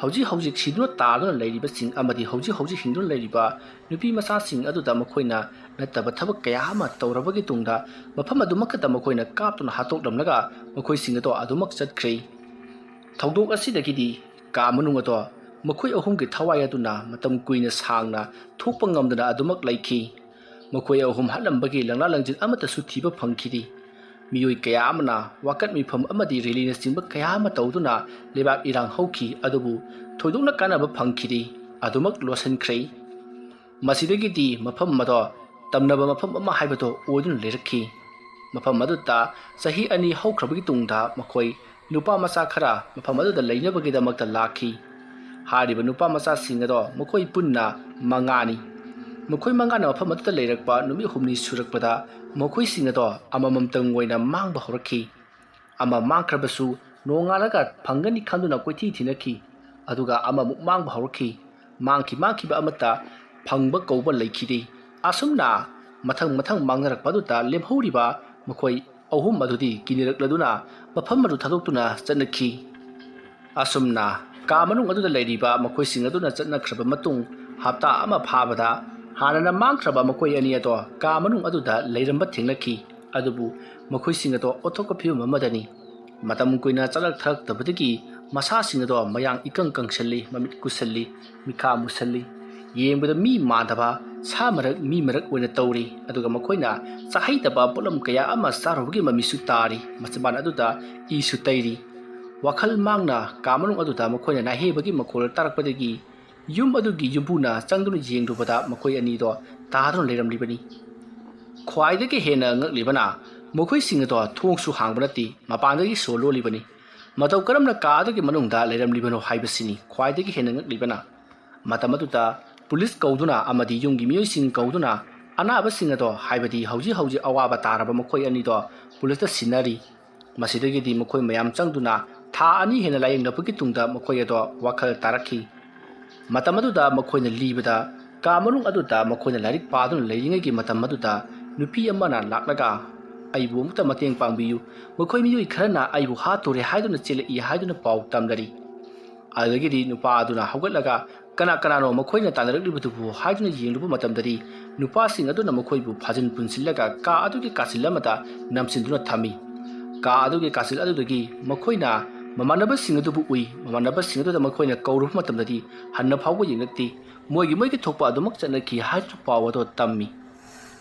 ꯍꯧꯖꯤꯛ ꯍꯧꯖꯤꯛ ꯁꯤꯗꯨꯅ ꯇꯥꯗꯨꯅ ꯂꯩꯔꯤꯕꯁꯤꯡ ꯑꯃꯗꯤ ꯍꯧꯖꯤꯛ ꯍꯧꯖꯤꯛ ꯍꯤꯡꯗꯨꯅ ꯂꯩꯔꯤꯕ ꯅꯨꯄꯤ ꯃꯆꯥꯁꯤꯡ ꯑꯗꯨꯗ ꯃꯈꯣꯏꯅ ꯅꯠꯇꯕ ꯊꯕꯛ ꯀꯌꯥ ꯑꯃ ꯇꯧꯔꯕꯒꯤ ꯇꯨꯡꯗ ꯃꯐꯝ ꯑꯗꯨꯃꯛꯇꯗ ꯃꯈꯣꯏꯅ ꯀꯥꯞꯇꯨꯅ ꯍꯥꯠꯇꯣꯛꯂꯝꯂꯒ ꯃꯈꯣꯏꯁꯤꯡ ꯑꯗꯣ ꯑꯗꯨꯃꯛ ꯆꯠꯈ꯭ꯔꯦ꯫ ꯊꯧꯗꯣꯛ ꯑꯁꯤꯗꯒꯤꯗꯤ ꯀꯥ ꯃꯅꯨꯡ ꯑꯗꯣ ꯃꯈꯣꯏ ꯑꯍꯨꯝꯒꯤ ꯊꯋꯥꯏ ꯑꯗꯨꯅ ꯃꯇꯝ ꯀꯨꯏꯅ ꯁꯥꯡꯅ ꯊꯣꯛꯄ ꯉꯝꯗꯅ ꯑꯗꯨꯃꯛ ꯂꯩꯈꯤ꯫ ꯃꯈꯣꯏ ꯑꯍꯨꯝ ꯍꯥꯠꯂꯝꯕꯒꯤ ꯂꯪꯂꯥ ꯂꯪꯖꯤꯟ ꯑꯃꯠꯇꯁꯨ ꯊꯤꯕ ꯐꯪꯈꯤꯗꯦ꯫ ꯃꯤꯑꯣꯏ ꯀꯌꯥ ꯑꯃꯅ ꯋꯥꯀꯠ ꯃꯤꯐꯝ ꯑꯃꯗꯤ ꯔꯦꯂꯤꯅꯆꯤꯡꯕ ꯀꯌꯥ ꯑꯃ ꯇꯧꯗꯨꯅ ꯂꯩꯕꯥꯛ ꯏꯔꯥꯡ ꯍꯧꯈꯤ, ꯑꯗꯨꯕꯨ ꯊꯣꯏꯗꯣꯛꯅ ꯀꯥꯟꯅꯕ ꯐꯪꯈꯤꯗꯦ꯫ ꯑꯗꯨꯃꯛ ꯂꯣꯠꯁꯤꯟꯈ꯭ꯔꯦ꯫ ꯃꯁꯤꯗꯒꯤꯗꯤ ꯃꯐꯝ ꯑꯗꯣ ꯇꯝꯅꯕ ꯃꯐꯝ ꯑꯃ ꯍꯥꯏꯕꯗꯣ ꯑꯣꯏꯗꯨꯅ ꯂꯩꯔꯛꯈꯤ꯫ ꯃꯐꯝ ꯑꯗꯨꯗ ꯆꯍꯤ ꯑꯅꯤ ꯍꯧꯈ꯭ꯔꯕꯒꯤ ꯇꯨꯡꯗ ꯃꯈꯣꯏ ꯅꯨꯄꯥ ꯃꯆꯥ ꯈꯔ ꯃꯐꯝ ꯑꯗꯨꯗ ꯂꯩꯅꯕꯒꯤꯗꯃꯛꯇ ꯂꯥꯛꯈꯤ꯫ ꯍꯥꯏꯔꯤꯕ ꯅꯨꯄꯥ ꯃꯆꯥꯁꯤꯡ ꯑꯗꯣ ꯃꯈꯣꯏ ꯄꯨꯟꯅ ꯃꯉꯥꯅꯤ꯫ ꯃꯈꯣꯏ ꯃꯉꯥꯅ ꯃꯐꯝ ꯑꯗꯨꯗ ꯂꯩꯔꯛꯄ ꯅꯨꯃꯤꯠ ꯍꯨꯝꯅꯤ ꯁꯨꯔꯛꯄꯗ ꯃꯈꯣꯏꯁꯤꯡ ꯑꯗꯣ ꯑꯃꯃꯝꯇꯪ ꯑꯣꯏꯅ ꯃꯥꯡꯕ ꯍꯧꯔꯛꯈꯤ꯫ ꯑꯃ ꯃꯥꯡꯈ꯭ꯔꯕꯁꯨ ꯅꯣꯡꯉꯥꯜꯂꯒ ꯐꯪꯒꯅꯤ ꯈꯟꯗꯨꯅ ꯀꯣꯏꯊꯤ ꯊꯤꯅꯈꯤ꯫ ꯑꯗꯨꯒ ꯑꯃꯃꯨꯛ ꯃꯥꯡꯕ ꯍꯧꯔꯛꯈꯤ꯫ ꯃꯥꯡꯈꯤ ꯃꯥꯡꯈꯤꯕ ꯑꯃꯠꯇ ꯐꯪꯕ ꯀꯧꯕ ꯂꯩꯈꯤꯗꯦ꯫ ꯑꯁꯨꯝꯅ ꯃꯊꯪ ꯃꯊꯪ ꯃꯥꯡꯅꯔꯛꯄ ꯑꯗꯨꯗ ꯂꯦꯝꯍꯧꯔꯤꯕ ꯃꯈꯣꯏ ꯑꯍꯨꯝ ꯑꯗꯨꯗꯤ ꯀꯤꯅꯤꯔꯛꯂꯗꯨꯅ ꯃꯐꯝ ꯑꯗꯨ ꯊꯥꯗꯣꯛꯇꯨꯅ ꯆꯠꯅꯈꯤ꯫ ꯑꯁꯨꯝꯅ ꯀꯥ ꯃꯅꯨꯡ ꯑꯗꯨꯗ ꯂꯩꯔꯤꯕ ꯃꯈꯣꯏꯁꯤꯡ ꯑꯗꯨꯅ ꯆꯠꯅꯈ꯭ꯔꯕ ꯃꯇꯨꯡ, ꯍꯞꯇꯥ ꯑꯃ ꯐꯥꯕꯗ ꯍꯥꯟꯅꯅ ꯃꯥꯡꯈ꯭ꯔꯕ ꯃꯈꯣꯏ ꯑꯅꯤ ꯑꯗꯣ ꯀꯥ ꯃꯅꯨꯡ ꯑꯗꯨꯗ ꯂꯩꯔꯝꯕ ꯊꯦꯡꯅꯈꯤ꯫ ꯑꯗꯨꯕꯨ ꯃꯈꯣꯏꯁꯤꯡ ꯑꯗꯣ ꯑꯣꯟꯊꯣꯛꯄ ꯐꯤꯕꯝ ꯑꯃꯗꯅꯤ꯫ ꯃꯇꯝ ꯀꯨꯏꯅ ꯆꯥꯔꯛ ꯊꯛꯂꯛꯇꯕꯗꯒꯤ ꯃꯁꯥꯁꯤꯡ ꯑꯗꯣ ꯃꯌꯥꯡ ꯏꯀꯪ ꯀꯪꯁꯜꯂꯤ, ꯃꯃꯤꯠ ꯀꯨꯁꯜꯂꯤ, ꯃꯤꯈꯥ ꯃꯨꯁꯜꯂꯤ꯫ ꯌꯦꯡꯕꯗ ꯃꯤ ꯃꯥꯟꯗꯕ ꯁꯥ ꯃꯔꯛ ꯃꯤ ꯃꯔꯛ ꯑꯣꯏꯅ ꯇꯧꯔꯤ꯫ ꯑꯗꯨꯒ ꯃꯈꯣꯏꯅ ꯆꯥꯍꯩꯗꯕ ꯄꯣꯠꯂꯝ ꯀꯌꯥ ꯑꯃ ꯆꯥꯔꯨꯕꯒꯤ ꯃꯃꯤꯁꯨ ꯇꯥꯔꯤ꯫ ꯃꯆꯤꯟꯕꯥꯟ ꯑꯗꯨꯗ ꯏꯁꯨ ꯇꯩꯔꯤ꯫ ꯋꯥꯈꯜ ꯃꯥꯡꯅ ꯀꯥ ꯃꯅꯨꯡ ꯑꯗꯨꯗ ꯃꯈꯣꯏꯅ ꯅꯥꯍꯦꯕꯒꯤ ꯃꯈꯣꯜ ꯇꯥꯔꯛꯄꯗꯒꯤ ꯌꯨꯝ ꯑꯗꯨꯒꯤ ꯌꯨꯝꯕꯨꯅ ꯆꯪꯗꯨꯅ ꯌꯦꯡꯂꯨꯕꯗ ꯃꯈꯣꯏ ꯑꯅꯤꯗꯣ ꯇꯥꯗꯨꯅ ꯂꯩꯔꯝꯂꯤꯕꯅꯤ꯫ ꯈ꯭ꯋꯥꯏꯗꯒꯤ ꯍꯦꯟꯅ ꯉꯛꯂꯤꯕꯅ ꯃꯈꯣꯏꯁꯤꯡ ꯑꯗꯣ ꯊꯣꯡꯁꯨ ꯍꯥꯡꯕ ꯅꯠꯇꯦ, ꯃꯄꯥꯟꯗꯒꯤ ꯁꯣ ꯂꯣꯜꯂꯤꯕꯅꯤ꯫ ꯃꯇꯧ ꯀꯔꯝꯅ ꯀꯥ ꯑꯗꯨꯒꯤ ꯃꯅꯨꯡꯗ ꯂꯩꯔꯝꯂꯤꯕꯅꯣ ꯍꯥꯏꯕꯁꯤꯅꯤ ꯈ꯭ꯋꯥꯏꯗꯒꯤ ꯍꯦꯟꯅ ꯉꯛꯂꯤꯕꯅ꯫ ꯃꯇꯝ ꯑꯗꯨꯗ ꯄꯨꯂꯤꯁ ꯀꯧꯗꯨꯅ ꯑꯃꯗꯤ ꯌꯨꯝꯒꯤ ꯃꯤꯑꯣꯏꯁꯤꯡ ꯀꯧꯗꯨꯅ ꯑꯅꯥꯕꯁꯤꯡ ꯑꯗꯣ, ꯍꯥꯏꯕꯗꯤ ꯍꯧꯖꯤꯛ ꯍꯧꯖꯤꯛ ꯑꯋꯥꯕ ꯇꯥꯔꯕ ꯃꯈꯣꯏ ꯑꯅꯤꯗꯣ ꯄꯨꯂꯤꯁꯇ ꯁꯤꯟꯅꯔꯤ꯫ ꯃꯁꯤꯗꯒꯤꯗꯤ ꯃꯈꯣꯏ ꯃꯌꯥꯝ ꯆꯪꯗꯨꯅ ꯊꯥ ꯑꯅꯤ ꯍꯦꯟꯅ ꯂꯥꯌꯦꯡꯅꯕꯒꯤ ꯇꯨꯡꯗ ꯃꯈꯣꯏ ꯑꯗꯣ ꯋꯥꯈꯜ ꯇꯥꯔꯛꯈꯤ꯫ ꯃꯇꯝ ꯑꯗꯨꯗ ꯃꯈꯣꯏꯅ ꯂꯤꯕꯗ, ꯀꯥ ꯃꯅꯨꯡ ꯑꯗꯨꯗ ꯃꯈꯣꯏꯅ ꯂꯥꯏꯔꯤꯛ ꯄꯥꯗꯨꯅ ꯂꯩꯔꯤꯉꯩꯒꯤ ꯃꯇꯝ ꯑꯗꯨꯗ ꯅꯨꯄꯤ ꯑꯃꯅ ꯂꯥꯛꯂꯒ, "ꯑꯩꯕꯨ ꯑꯃꯨꯛꯇ ꯃꯇꯦꯡ ꯄꯥꯡꯕꯤꯌꯨ, ꯃꯈꯣꯏ ꯃꯤꯑꯣꯏ ꯈꯔꯅ ꯑꯩꯕꯨ ꯍꯥꯠꯇꯣꯔꯦ ꯍꯥꯏꯗꯨꯅ ꯆꯦꯜꯂꯛꯏ" ꯍꯥꯏꯗꯨꯅ ꯄꯥꯎ ꯇꯝꯂꯔꯤ꯫ ꯑꯗꯨꯗꯒꯤꯗꯤ ꯅꯨꯄꯥ ꯑꯗꯨꯅ ꯍꯧꯒꯠꯂꯒ, "ꯀꯅꯥ ꯀꯅꯥꯅꯣ ꯃꯈꯣꯏꯅ ꯇꯥꯟꯅꯔꯛꯂꯤꯕꯗꯨꯕꯨ?" ꯍꯥꯏꯗꯨꯅ ꯌꯦꯡꯂꯨꯕ ꯃꯇꯝꯗꯗꯤ ꯅꯨꯄꯥꯁꯤꯡ ꯑꯗꯨꯅ ꯃꯈꯣꯏꯕꯨ ꯐꯥꯖꯤꯟ ꯄꯨꯟꯁꯤꯜꯂꯒ ꯀꯥ ꯑꯗꯨꯒꯤ ꯀꯥꯆꯤꯜ ꯑꯃꯗ ꯅꯝꯁꯤꯟꯗꯨꯅ ꯊꯝꯃꯤ꯫ ꯀꯥ ꯑꯗꯨꯒꯤ ꯀꯥꯆꯤꯜ ꯑꯗꯨꯗꯒꯤ ꯃꯈꯣꯏꯅ ꯃꯃꯥꯟꯅꯕꯁꯤꯡ ꯑꯗꯨꯕꯨ ꯎꯏ꯫ ꯃꯃꯥꯟꯅꯕꯁꯤꯡ ꯑꯗꯨꯗ ꯃꯈꯣꯏꯅ ꯀꯧꯔꯨꯕ ꯃꯇꯝꯗꯗꯤ ꯍꯟꯅ ꯐꯥꯎꯕ ꯌꯦꯡꯂꯛꯇꯦ꯫ ꯃꯣꯏꯒꯤ ꯃꯣꯏꯒꯤ ꯊꯣꯛꯄ ꯑꯗꯨꯃꯛ ꯆꯠꯅꯈꯤ ꯍꯥꯏꯗꯨꯅ ꯄꯥꯎ ꯑꯗꯨ ꯇꯝꯃꯤ꯫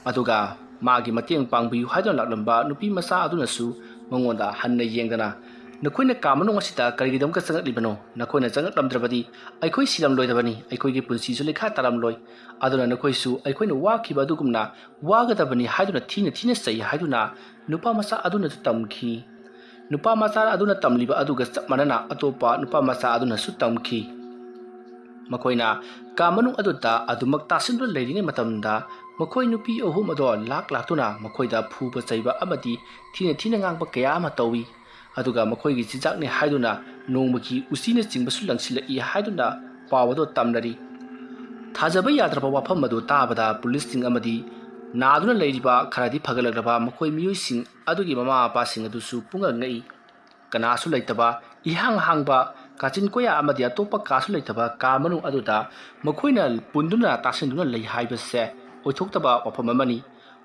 ꯑꯗꯨꯒ ꯃꯥꯒꯤ ꯃꯇꯦꯡ ꯄꯥꯡꯕꯤꯌꯨ ꯍꯥꯏꯗꯨꯅ ꯂꯥꯛꯂꯝꯕ ꯅꯨꯄꯤ ꯃꯆꯥ ꯑꯗꯨꯅꯁꯨ ꯃꯉꯣꯟꯗ ꯍꯟꯅ ꯌꯦꯡꯗꯅ, "ꯅꯈꯣꯏꯅ ꯀꯥ ꯃꯅꯨꯡ ꯑꯁꯤꯗ ꯀꯔꯤꯒꯤꯗꯃꯛꯇ ꯆꯪꯂꯛꯂꯤꯕꯅꯣ? ꯅꯈꯣꯏꯅ ꯆꯪꯂꯛꯂꯝꯗ꯭ꯔꯕꯗꯤ ꯑꯩꯈꯣꯏ ꯁꯤꯔꯝꯂꯣꯏꯗꯕꯅꯤ, ꯑꯩꯈꯣꯏꯒꯤ ꯄꯨꯟꯁꯤꯁꯨ ꯂꯩꯈꯥ ꯇꯥꯔꯝꯂꯣꯏ꯫ ꯑꯗꯨꯅ ꯅꯈꯣꯏꯁꯨ ꯑꯩꯈꯣꯏꯅ ꯋꯥꯈꯤꯕ ꯑꯗꯨꯒꯨꯝꯅ ꯋꯥꯒꯗꯕꯅꯤ" ꯍꯥꯏꯗꯨꯅ ꯊꯤꯅ ꯊꯤꯅ ꯆꯩ ꯍꯥꯏꯗꯨꯅ ꯅꯨꯄꯥ ꯃꯆꯥ ꯑꯗꯨꯅꯁꯨ ꯇꯝꯈꯤ꯫ ꯅꯨꯄꯥ ꯃꯆꯥ ꯑꯗꯨꯅ ꯇꯝꯂꯤꯕ ꯑꯗꯨꯒ ꯆꯞ ꯃꯥꯟꯅꯅ ꯑꯇꯣꯞꯄ ꯅꯨꯄꯥ ꯃꯆꯥ ꯑꯗꯨꯅꯁꯨ ꯇꯝꯈꯤ꯫ ꯃꯈꯣꯏꯅ ꯀꯥ ꯃꯅꯨꯡ ꯑꯗꯨꯗ ꯑꯗꯨꯃꯛ ꯇꯥꯁꯤꯟꯗꯨꯅ ꯂꯩꯔꯤꯉꯩ ꯃꯇꯝꯗ, ꯃꯈꯣꯏ ꯅꯨꯄꯤ ꯑꯍꯨꯝ ꯑꯗꯣ ꯂꯥꯛ ꯂꯥꯛꯇꯨꯅ ꯃꯈꯣꯏꯗ ꯐꯨꯕ ꯆꯩꯕ ꯑꯃꯗꯤ ꯊꯤꯅ ꯊꯤꯅ ꯉꯥꯡꯕ ꯀꯌꯥ ꯑꯃ ꯇꯧꯏ꯫ ꯑꯗꯨꯒ ꯃꯈꯣꯏꯒꯤ ꯆꯤꯟꯖꯥꯛꯅꯤ ꯍꯥꯏꯗꯨꯅ ꯅꯣꯡꯃꯒꯤ ꯎꯆꯤꯅꯆꯤꯡꯕꯁꯨ ꯂꯪꯁꯤꯜꯂꯛꯏ ꯍꯥꯏꯗꯨꯅ ꯄꯥꯎ ꯑꯗꯨ ꯇꯝꯅꯔꯤ꯫ ꯊꯥꯖꯕ ꯌꯥꯗ꯭ꯔꯕ ꯋꯥꯐꯝ ꯑꯗꯨ ꯇꯥꯕꯗ ꯄꯨꯂꯤꯁꯁꯤꯡ ꯑꯃꯗꯤ ꯅꯥꯗꯨꯅ ꯂꯩꯔꯤꯕ ꯈꯔꯗꯤ ꯐꯒꯠꯂꯛꯂꯕ ꯃꯈꯣꯏ ꯃꯤꯑꯣꯏꯁꯤꯡ ꯑꯗꯨꯒꯤ ꯃꯃꯥ ꯃꯄꯥꯁꯤꯡ ꯑꯗꯨꯁꯨ ꯄꯨꯡꯉꯛ ꯉꯛꯏ꯫ ꯀꯅꯥꯁꯨ ꯂꯩꯇꯕ, ꯏꯍꯥꯡ ꯍꯥꯡꯕ ꯀꯥꯆꯤꯟ ꯀꯣꯌꯥ ꯑꯃꯗꯤ ꯑꯇꯣꯞꯄ ꯀꯥꯁꯨ ꯂꯩꯇꯕ ꯀꯥ ꯃꯅꯨꯡ ꯑꯗꯨꯗ ꯃꯈꯣꯏꯅ ꯄꯨꯟꯗꯨꯅ ꯇꯥꯁꯤꯟꯗꯨꯅ ꯂꯩ ꯍꯥꯏꯕꯁꯦ ꯑꯣꯏꯊꯣꯛꯇꯕ ꯋꯥꯐꯝ ꯑꯃꯅꯤ꯫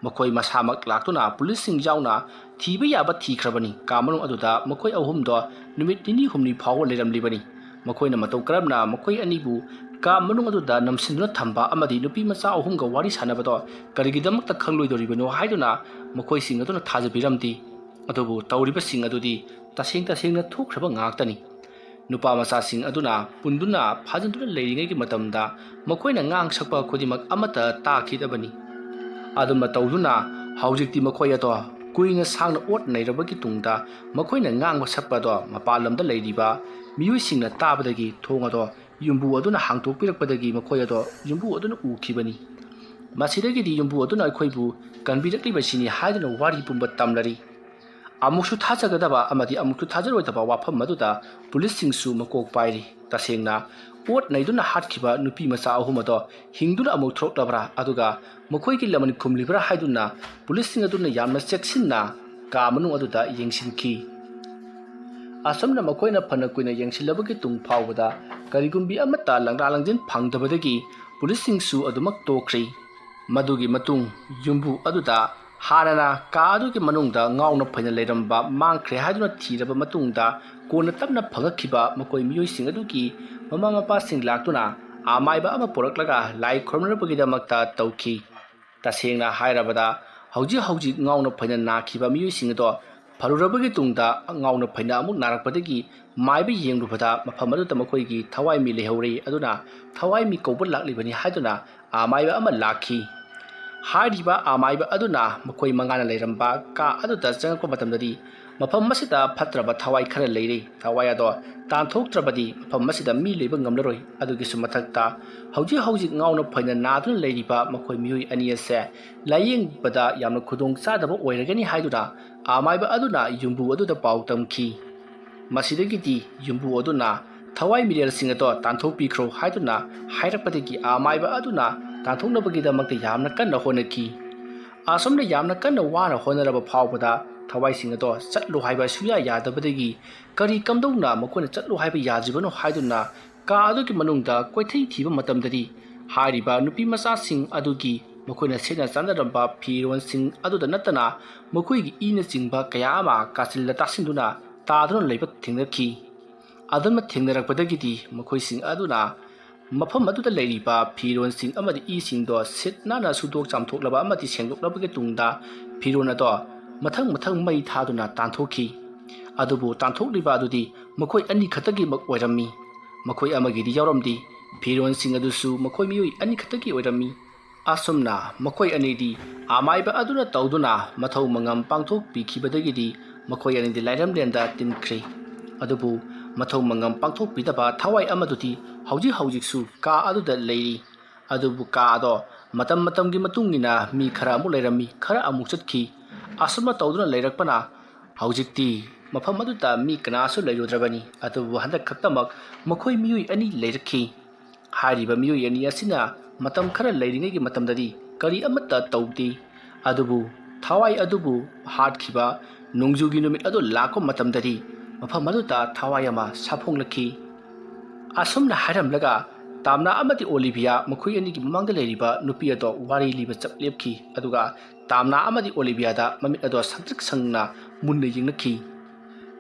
ꯃꯈꯣꯏ ꯃꯁꯥꯃꯛ ꯂꯥꯛꯇꯨꯅ ꯄꯨꯂꯤꯁꯁꯤꯡ ꯌꯥꯎꯅ ꯊꯤꯕ ꯌꯥꯕ ꯊꯤꯈ꯭ꯔꯕꯅꯤ꯫ ꯀꯥ ꯃꯅꯨꯡ ꯑꯗꯨꯗ ꯃꯈꯣꯏ ꯑꯍꯨꯝꯗꯣ ꯅꯨꯃꯤꯠ ꯅꯤꯅꯤ ꯍꯨꯝꯅꯤ ꯐꯥꯎꯕ ꯂꯩꯔꯝꯂꯤꯕꯅꯤ꯫ ꯃꯈꯣꯏꯅ ꯃꯇꯧ ꯀꯔꯝꯅ ꯃꯈꯣꯏ ꯑꯅꯤꯕꯨ ꯀꯥ ꯃꯅꯨꯡ ꯑꯗꯨꯗ ꯅꯝꯁꯤꯟꯗꯨꯅ ꯊꯝꯕ ꯑꯃꯗꯤ ꯅꯨꯄꯤ ꯃꯆꯥ ꯑꯍꯨꯝꯒ ꯋꯥꯔꯤ ꯁꯥꯟꯅꯕꯗꯣ ꯀꯔꯤꯒꯤꯗꯃꯛꯇ ꯈꯪꯂꯣꯏꯗꯧꯔꯤꯕꯅꯣ ꯍꯥꯏꯗꯨꯅ ꯃꯈꯣꯏꯁꯤꯡ ꯑꯗꯨꯅ ꯊꯥꯖꯕꯤꯔꯝꯗꯦ꯫ ꯑꯗꯨꯕꯨ ꯇꯧꯔꯤꯕꯁꯤꯡ ꯑꯗꯨꯗꯤ ꯇꯁꯦꯡ ꯇꯁꯦꯡꯅ ꯊꯣꯛꯈ꯭ꯔꯕ ꯉꯥꯛꯇꯅꯤ꯫ ꯅꯨꯄꯥ ꯃꯆꯥꯁꯤꯡ ꯑꯗꯨꯅ ꯄꯨꯟꯗꯨꯅ ꯐꯥꯖꯤꯟꯗꯨꯅ ꯂꯩꯔꯤꯉꯩꯒꯤ ꯃꯇꯝꯗ ꯃꯈꯣꯏꯅ ꯉꯥꯡ ꯁꯛꯄ ꯈꯨꯗꯤꯡꯃꯛ ꯑꯃꯠꯇ ꯇꯥꯈꯤꯗꯕꯅꯤ꯫ ꯑꯗꯨꯝꯅ ꯇꯧꯗꯨꯅ ꯍꯧꯖꯤꯛꯇꯤ ꯃꯈꯣꯏ ꯑꯗꯣ ꯀꯨꯏꯅ ꯁꯥꯡꯅ ꯑꯣꯠ ꯅꯩꯔꯕꯒꯤ ꯇꯨꯡꯗ ꯃꯈꯣꯏꯅ ꯉꯥꯡꯕ ꯁꯛꯄ ꯑꯗꯣ ꯃꯄꯥꯟ ꯂꯝꯗ ꯂꯩꯔꯤꯕ ꯃꯤꯑꯣꯏꯁꯤꯡꯅ ꯇꯥꯕꯗꯒꯤ ꯊꯣꯡ ꯑꯗꯣ ꯌꯨꯝꯕꯨ ꯑꯗꯨꯅ ꯍꯥꯡꯗꯣꯛꯄꯤꯔꯛꯄꯗꯒꯤ ꯃꯈꯣꯏ ꯑꯗꯣ ꯌꯨꯝꯕꯨ ꯑꯗꯨꯅ ꯎꯈꯤꯕꯅꯤ꯫ ꯃꯁꯤꯗꯒꯤꯗꯤ ꯌꯨꯝꯕꯨ ꯑꯗꯨꯅ ꯑꯩꯈꯣꯏꯕꯨ ꯀꯟꯕꯤꯔꯛꯂꯤꯕꯁꯤꯅꯤ ꯍꯥꯏꯗꯨꯅ ꯋꯥꯔꯤ ꯄꯨꯝꯕ ꯇꯝꯂꯔꯤ꯫ ꯑꯃꯨꯛꯁꯨ ꯊꯥꯖꯒꯗꯕ ꯑꯃꯗꯤ ꯑꯃꯨꯛꯁꯨ ꯊꯥꯖꯔꯣꯏꯗꯕ ꯋꯥꯐꯝ ꯑꯗꯨꯗ ꯄꯨꯂꯤꯁꯁꯤꯡꯁꯨ ꯃꯀꯣꯛ ꯄꯥꯏꯔꯤ꯫ ꯇꯁꯦꯡꯅ ꯑꯣꯠ ꯅꯩꯗꯨꯅ ꯍꯥꯠꯈꯤꯕ ꯅꯨꯄꯤ ꯃꯆꯥ ꯑꯍꯨꯝ ꯑꯗꯣ ꯍꯤꯡꯗꯨꯅ ꯑꯃꯨꯛ ꯊꯣꯛꯂꯛꯂꯕ꯭ꯔꯥ? ꯑꯗꯨꯒ ꯃꯈꯣꯏꯒꯤ ꯂꯃꯟ ꯈꯨꯝꯂꯤꯕ꯭ꯔꯥ ꯍꯥꯏꯗꯨꯅ ꯄꯨꯂꯤꯁꯁꯤꯡ ꯑꯗꯨꯅ ꯌꯥꯝꯅ ꯆꯦꯛꯁꯤꯟꯅ ꯀꯥ ꯃꯅꯨꯡ ꯑꯗꯨꯗ ꯌꯦꯡꯁꯤꯟꯈꯤ꯫ ꯑꯁꯨꯝꯅ ꯃꯈꯣꯏꯅ ꯐꯅ ꯀꯨꯏꯅ ꯌꯦꯡꯁꯤꯜꯂꯕꯒꯤ ꯇꯨꯡ ꯐꯥꯎꯕꯗ ꯀꯔꯤꯒꯨꯝꯕꯤ ꯑꯃꯠꯇ ꯂꯪꯂꯥ ꯂꯪꯖꯤꯟ ꯐꯪꯗꯕꯗꯒꯤ ꯄꯨꯂꯤꯁꯁꯤꯡꯁꯨ ꯑꯗꯨꯃꯛ ꯇꯣꯛꯈ꯭ꯔꯤ꯫ ꯃꯗꯨꯒꯤ ꯃꯇꯨꯡ ꯌꯨꯝꯕꯨ ꯑꯗꯨꯗ ꯍꯥꯟꯅꯅ ꯀꯥ ꯑꯗꯨꯒꯤ ꯃꯅꯨꯡꯗ ꯉꯥꯎꯅ ꯐꯩꯅ ꯂꯩꯔꯝꯕ ꯃꯥꯡꯈ꯭ꯔꯦ ꯍꯥꯏꯗꯨꯅ ꯊꯤꯔꯕ ꯃꯇꯨꯡꯗ ꯀꯣꯟꯅ ꯇꯞꯅ ꯐꯪꯉꯛꯈꯤꯕ ꯃꯈꯣꯏ ꯃꯤꯑꯣꯏꯁꯤꯡ ꯑꯗꯨꯒꯤ ꯃꯃꯥ ꯃꯄꯥꯁꯤꯡ ꯂꯥꯛꯇꯨꯅ ꯑꯃꯥꯏꯕ ꯑꯃ ꯄꯨꯔꯛꯂꯒ ꯂꯥꯏ ꯈꯨꯔꯨꯝꯅꯕꯒꯤꯗꯃꯛꯇ ꯇꯧꯈꯤ꯫ ꯇꯁꯦꯡꯅ ꯍꯥꯏꯔꯕꯗ, ꯍꯧꯖꯤꯛ ꯍꯧꯖꯤꯛ ꯉꯥꯎꯅ ꯐꯩꯅ ꯅꯥꯈꯤꯕ ꯃꯤꯑꯣꯏꯁꯤꯡ ꯑꯗꯣ ꯐꯔꯨꯔꯕꯒꯤ ꯇꯨꯡꯗ ꯉꯥꯎꯅ ꯐꯩꯅ ꯑꯃꯨꯛ ꯅꯥꯔꯛꯄꯗꯒꯤ ꯃꯥꯏꯕ ꯌꯦꯡꯂꯨꯕꯗ ꯃꯐꯝ ꯑꯗꯨꯗ ꯃꯈꯣꯏꯒꯤ ꯊꯋꯥꯏ ꯃꯤ ꯂꯩꯍꯧꯔꯦ꯫ ꯑꯗꯨꯅ ꯊꯋꯥꯏ ꯃꯤ ꯀꯧꯕ ꯂꯥꯛꯂꯤꯕꯅꯤ ꯍꯥꯏꯗꯨꯅ ꯑꯃꯥꯏꯕ ꯑꯃ ꯂꯥꯛꯈꯤ꯫ ꯍꯥꯏꯔꯤꯕ ꯑꯃꯥꯏꯕ ꯑꯗꯨꯅ ꯃꯈꯣꯏ ꯃꯉꯥꯅ ꯂꯩꯔꯝꯕ ꯀꯥ ꯑꯗꯨꯗ ꯆꯪꯉꯛꯄ ꯃꯇꯝꯗꯗꯤ ꯃꯐꯝ ꯑꯁꯤꯗ ꯐꯠꯇ꯭ꯔꯕ ꯊꯋꯥꯏ ꯈꯔ ꯂꯩꯔꯤ꯫ ꯊꯋꯥꯏ ꯑꯗꯣ ꯇꯥꯟꯊꯣꯛꯇ꯭ꯔꯕꯗꯤ ꯃꯐꯝ ꯑꯁꯤꯗ ꯃꯤ ꯂꯩꯕ ꯉꯝꯂꯔꯣꯏ꯫ ꯑꯗꯨꯒꯤꯁꯨ ꯃꯊꯛꯇ ꯍꯧꯖꯤꯛ ꯍꯧꯖꯤꯛ ꯉꯥꯎꯅ ꯐꯩꯅ ꯅꯥꯗꯨꯅ ꯂꯩꯔꯤꯕ ꯃꯈꯣꯏ ꯃꯤꯑꯣꯏ ꯑꯅꯤ ꯑꯁꯦ ꯂꯥꯌꯦꯡꯕꯗ ꯌꯥꯝꯅ ꯈꯨꯗꯣꯡ ꯆꯥꯗꯕ ꯑꯣꯏꯔꯒꯅꯤ ꯍꯥꯏꯗꯨꯅ ꯑꯃꯥꯏꯕ ꯑꯗꯨꯅ ꯌꯨꯝꯕꯨ ꯑꯗꯨꯗ ꯄꯥꯎ ꯇꯝꯈꯤ꯫ ꯃꯁꯤꯗꯒꯤꯗꯤ ꯌꯨꯝꯕꯨ ꯑꯗꯨꯅ ꯊꯋꯥꯏ ꯃꯤꯔꯦꯜꯁꯤꯡ ꯑꯗꯣ ꯇꯥꯟꯊꯣꯛꯄꯤꯈ꯭ꯔꯣ ꯍꯥꯏꯗꯨꯅ ꯍꯥꯏꯔꯛꯄꯗꯒꯤ ꯑꯃꯥꯏꯕ ꯑꯗꯨꯅ ꯇꯥꯟꯊꯣꯛꯅꯕꯒꯤꯗꯃꯛꯇ ꯌꯥꯝꯅ ꯀꯟꯅ ꯍꯣꯠꯅꯈꯤ꯫ ꯑꯁꯨꯝꯅ ꯌꯥꯝꯅ ꯀꯟꯅ ꯋꯥꯅ ꯍꯣꯠꯅꯔꯕ ꯐꯥꯎꯕꯗ ꯊꯋꯥꯏꯁꯤꯡ ꯑꯗꯣ ꯆꯠꯂꯣ ꯍꯥꯏꯕ ꯁꯨꯡꯌꯥ ꯌꯥꯗꯕꯗꯒꯤ ꯀꯔꯤ ꯀꯝꯗꯧꯅ ꯃꯈꯣꯏꯅ ꯆꯠꯂꯣ ꯍꯥꯏꯕ ꯌꯥꯗ꯭ꯔꯤꯕꯅꯣ ꯍꯥꯏꯗꯨꯅ ꯀꯥ ꯑꯗꯨꯒꯤ ꯃꯅꯨꯡꯗ ꯀꯣꯏꯊꯩ ꯊꯤꯕ ꯃꯇꯝꯗꯗꯤ ꯍꯥꯏꯔꯤꯕ ꯅꯨꯄꯤ ꯃꯆꯥꯁꯤꯡ ꯑꯗꯨꯒꯤ ꯃꯈꯣꯏꯅ ꯁꯦꯠꯅ ꯆꯥꯅꯔꯝꯕ ꯐꯤꯔꯣꯜꯁꯤꯡ ꯑꯗꯨꯗ ꯅꯠꯇꯅ ꯃꯈꯣꯏꯒꯤ ꯏꯅꯆꯤꯡꯕ ꯀꯌꯥ ꯑꯃ ꯀꯥꯆꯤꯜꯗ ꯇꯥꯁꯤꯟꯗꯨꯅ ꯇꯥꯗꯨꯅ ꯂꯩꯕ ꯊꯦꯡꯅꯈꯤ꯫ ꯑꯗꯨꯝꯅ ꯊꯦꯡꯅꯔꯛꯄꯗꯒꯤꯗꯤ ꯃꯈꯣꯏꯁꯤꯡ ꯑꯗꯨꯅ ꯃꯐꯝ ꯑꯗꯨꯗ ꯂꯩꯔꯤꯕ ꯐꯤꯔꯣꯜꯁꯤꯡ ꯑꯃꯗꯤ ꯏꯁꯤꯡꯗꯣ ꯁꯤꯠ ꯅꯥꯟꯅ ꯁꯨꯗꯣꯛ ꯆꯥꯝꯊꯣꯛꯂꯕ ꯑꯃꯗꯤ ꯁꯦꯡꯗꯣꯛꯂꯕꯒꯤ ꯇꯨꯡꯗ ꯐꯤꯔꯣꯜ ꯑꯗꯣ ꯃꯊꯪ ꯃꯊꯪ ꯃꯩ ꯊꯥꯗꯨꯅ ꯇꯥꯟꯊꯣꯛꯈꯤ꯫ ꯑꯗꯨꯕꯨ ꯇꯥꯟꯊꯣꯛꯂꯤꯕ ꯑꯗꯨꯗꯤ ꯃꯈꯣꯏ ꯑꯅꯤ ꯈꯛꯇꯒꯤꯃꯛ ꯑꯣꯏꯔꯝꯃꯤ꯫ ꯃꯈꯣꯏ ꯑꯃꯒꯤꯗꯤ ꯌꯥꯎꯔꯝꯗꯦ꯫ ꯐꯤꯔꯣꯜꯁꯤꯡ ꯑꯗꯨꯁꯨ ꯃꯈꯣꯏ ꯃꯤꯑꯣꯏ ꯑꯅꯤ ꯈꯛꯇꯒꯤ ꯑꯣꯏꯔꯝꯃꯤ꯫ ꯑꯁꯨꯝꯅ ꯃꯈꯣꯏ ꯑꯅꯤꯗꯤ ꯑꯃꯥꯏꯕ ꯑꯗꯨꯅ ꯇꯧꯗꯨꯅ ꯃꯊꯧ ꯃꯉꯝ ꯄꯥꯡꯊꯣꯛꯄꯤꯈꯤꯕꯗꯒꯤꯗꯤ ꯃꯈꯣꯏ ꯑꯅꯤꯗꯤ ꯂꯥꯏꯔꯝꯂꯦꯟꯗ ꯇꯤꯟꯈ꯭ꯔꯦ꯫ ꯑꯗꯨꯕꯨ ꯃꯊꯧ ꯃꯉꯝ ꯄꯥꯡꯊꯣꯛꯄꯤꯗꯕ ꯊꯋꯥꯏ ꯑꯃꯗꯨꯗꯤ ꯍꯧꯖꯤꯛ ꯍꯧꯖꯤꯛꯁꯨ ꯀꯥ ꯑꯗꯨꯗ ꯂꯩꯔꯤ꯫ ꯑꯗꯨꯕꯨ ꯀꯥ ꯑꯗꯣ ꯃꯇꯝ ꯃꯇꯝꯒꯤ ꯃꯇꯨꯡ ꯏꯟꯅ ꯃꯤ ꯈꯔ ꯑꯃꯨꯛ ꯂꯩꯔꯝꯃꯤ, ꯈꯔ ꯑꯃꯨꯛ ꯆꯠꯈꯤ꯫ ꯑꯁꯨꯝꯅ ꯇꯧꯗꯨꯅ ꯂꯩꯔꯛꯄꯅ ꯍꯧꯖꯤꯛꯇꯤ ꯃꯐꯝ ꯑꯗꯨꯗ ꯃꯤ ꯀꯅꯥꯁꯨ ꯂꯩꯔꯨꯗ꯭ꯔꯕꯅꯤ꯫ ꯑꯗꯨꯕꯨ ꯍꯟꯗꯛ ꯈꯛꯇꯃꯛ ꯃꯈꯣꯏ ꯃꯤꯑꯣꯏ ꯑꯅꯤ ꯂꯩꯔꯛꯈꯤ꯫ ꯍꯥꯏꯔꯤꯕ ꯃꯤꯑꯣꯏ ꯑꯅꯤ ꯑꯁꯤꯅ ꯃꯇꯝ ꯈꯔ ꯂꯩꯔꯤꯉꯩꯒꯤ ꯃꯇꯝꯗꯗꯤ ꯀꯔꯤ ꯑꯃꯠꯇ ꯇꯧꯗꯦ꯫ ꯑꯗꯨꯕꯨ ꯊꯋꯥꯏ ꯑꯗꯨꯕꯨ ꯍꯥꯠꯈꯤꯕ ꯅꯣꯡꯖꯨꯒꯤ ꯅꯨꯃꯤꯠ ꯑꯗꯨ ꯂꯥꯛꯄ ꯃꯇꯝꯗꯗꯤ ꯃꯐꯝ ꯑꯗꯨꯗ ꯊꯋꯥꯏ ꯑꯃ ꯁꯥꯐꯣꯡꯂꯛꯈꯤ꯫ ꯑꯁꯨꯝꯅ ꯍꯥꯏꯔꯝꯂꯒ ꯇꯥꯝꯅꯥ ꯑꯃꯗꯤ ꯑꯣꯂꯤꯚꯤꯌꯥ ꯃꯈꯣꯏ ꯑꯅꯤꯒꯤ ꯃꯃꯥꯡꯗ ꯂꯩꯔꯤꯕ ꯅꯨꯄꯤ ꯑꯗꯣ ꯋꯥꯔꯤ ꯂꯤꯕ ꯆꯞ ꯂꯦꯞꯈꯤ꯫ ꯑꯗꯨꯒ ꯇꯥꯝꯅꯥ ꯑꯃꯗꯤ ꯑꯣꯂꯤꯚꯤꯌꯥꯗ ꯃꯃꯤꯠ ꯑꯗꯣ ꯁꯪꯇ꯭ꯔꯤꯛ ꯁꯪꯅ ꯃꯨꯟꯅ ꯌꯦꯡꯂꯛꯈꯤ꯫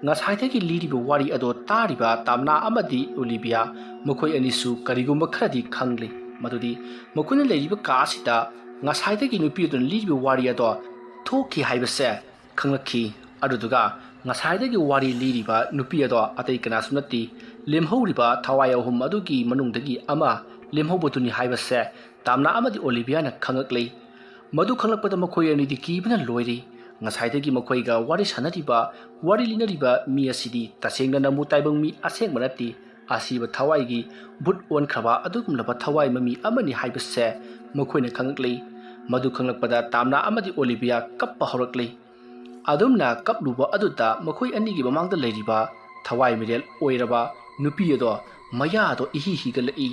ꯉꯁꯥꯏꯗꯒꯤ ꯂꯤꯔꯤꯕ ꯋꯥꯔꯤ ꯑꯗꯣ ꯇꯥꯔꯤꯕ ꯇꯥꯝꯅꯥ ꯑꯃꯗꯤ ꯑꯣꯂꯤꯚꯤꯌꯥ ꯃꯈꯣꯏ ꯑꯅꯤꯁꯨ ꯀꯔꯤꯒꯨꯝꯕ ꯈꯔꯗꯤ ꯈꯪꯂꯦ꯫ ꯃꯗꯨꯗꯤ ꯃꯈꯣꯏꯅ ꯂꯩꯔꯤꯕ ꯀꯥ ꯑꯁꯤꯗ ꯉꯁꯥꯏꯗꯒꯤ ꯅꯨꯄꯤ ꯑꯗꯨꯅ ꯂꯤꯔꯤꯕ ꯋꯥꯔꯤ ꯑꯗꯣ ꯊꯣꯛꯈꯤ ꯍꯥꯏꯕꯁꯦ ꯈꯪꯂꯛꯈꯤ꯫ ꯑꯗꯨꯗꯨꯒ ꯉꯁꯥꯏꯗꯒꯤ ꯋꯥꯔꯤ ꯂꯤꯔꯤꯕ ꯅꯨꯄꯤ ꯑꯗꯣ ꯑꯇꯩ ꯀꯅꯥꯁꯨ ꯅꯠꯇꯦ, ꯂꯦꯝꯍꯧꯔꯤꯕ ꯊꯋꯥꯏ ꯑꯍꯨꯝ ꯑꯗꯨꯒꯤ ꯃꯅꯨꯡꯗꯒꯤ ꯑꯃ ꯂꯦꯝꯍꯧꯕꯗꯨꯅꯤ ꯍꯥꯏꯕꯁꯦ ꯇꯥꯝꯅꯥ ꯑꯃꯗꯤ ꯑꯣꯂꯤꯚꯤꯌꯥꯅ ꯈꯪꯂꯛꯂꯦ꯫ ꯃꯗꯨ ꯈꯪꯂꯛꯄꯗ ꯃꯈꯣꯏ ꯑꯅꯤꯗꯤ ꯀꯤꯕꯅ ꯂꯣꯏꯔꯦ꯫ ꯉꯁꯥꯏꯗꯒꯤ ꯃꯈꯣꯏꯒ ꯋꯥꯔꯤ ꯁꯥꯟꯅꯔꯤꯕ, ꯋꯥꯔꯤ ꯂꯤꯅꯔꯤꯕ ꯃꯤ ꯑꯁꯤꯗꯤ ꯇꯁꯦꯡꯅ ꯅꯝꯕꯨ ꯇꯥꯏꯕꯪ ꯃꯤ ꯑꯁꯦꯡꯕ ꯅꯠꯇꯦ, ꯑꯁꯤꯕ ꯊꯋꯥꯏꯒꯤ ꯚꯨꯠ ꯑꯣꯟꯈ꯭ꯔꯕ ꯑꯗꯨꯒꯨꯝꯂꯕ ꯊꯋꯥꯏ ꯃꯃꯤ ꯑꯃꯅꯤ ꯍꯥꯏꯕꯁꯦ ꯃꯈꯣꯏꯅ ꯈꯪꯂꯛꯂꯤ꯫ ꯃꯗꯨ ꯈꯪꯂꯛꯄꯗ ꯇꯥꯝꯅꯥ ꯑꯃꯗꯤ ꯑꯣꯂꯤꯚꯤꯌꯥ ꯀꯞꯄ ꯍꯧꯔꯛꯂꯤ꯫ ꯑꯗꯨꯝꯅ ꯀꯞꯂꯨꯕ ꯑꯗꯨꯗ ꯃꯈꯣꯏ ꯑꯅꯤꯒꯤ ꯃꯃꯥꯡꯗ ꯂꯩꯔꯤꯕ ꯊꯋꯥꯏ ꯃꯤꯔꯦꯜ ꯑꯣꯏꯔꯕ ꯅꯨꯄꯤ ꯑꯗꯣ ꯃꯌꯥꯗꯣ ꯏꯍꯤ ꯍꯤꯒꯠꯂꯛꯏ꯫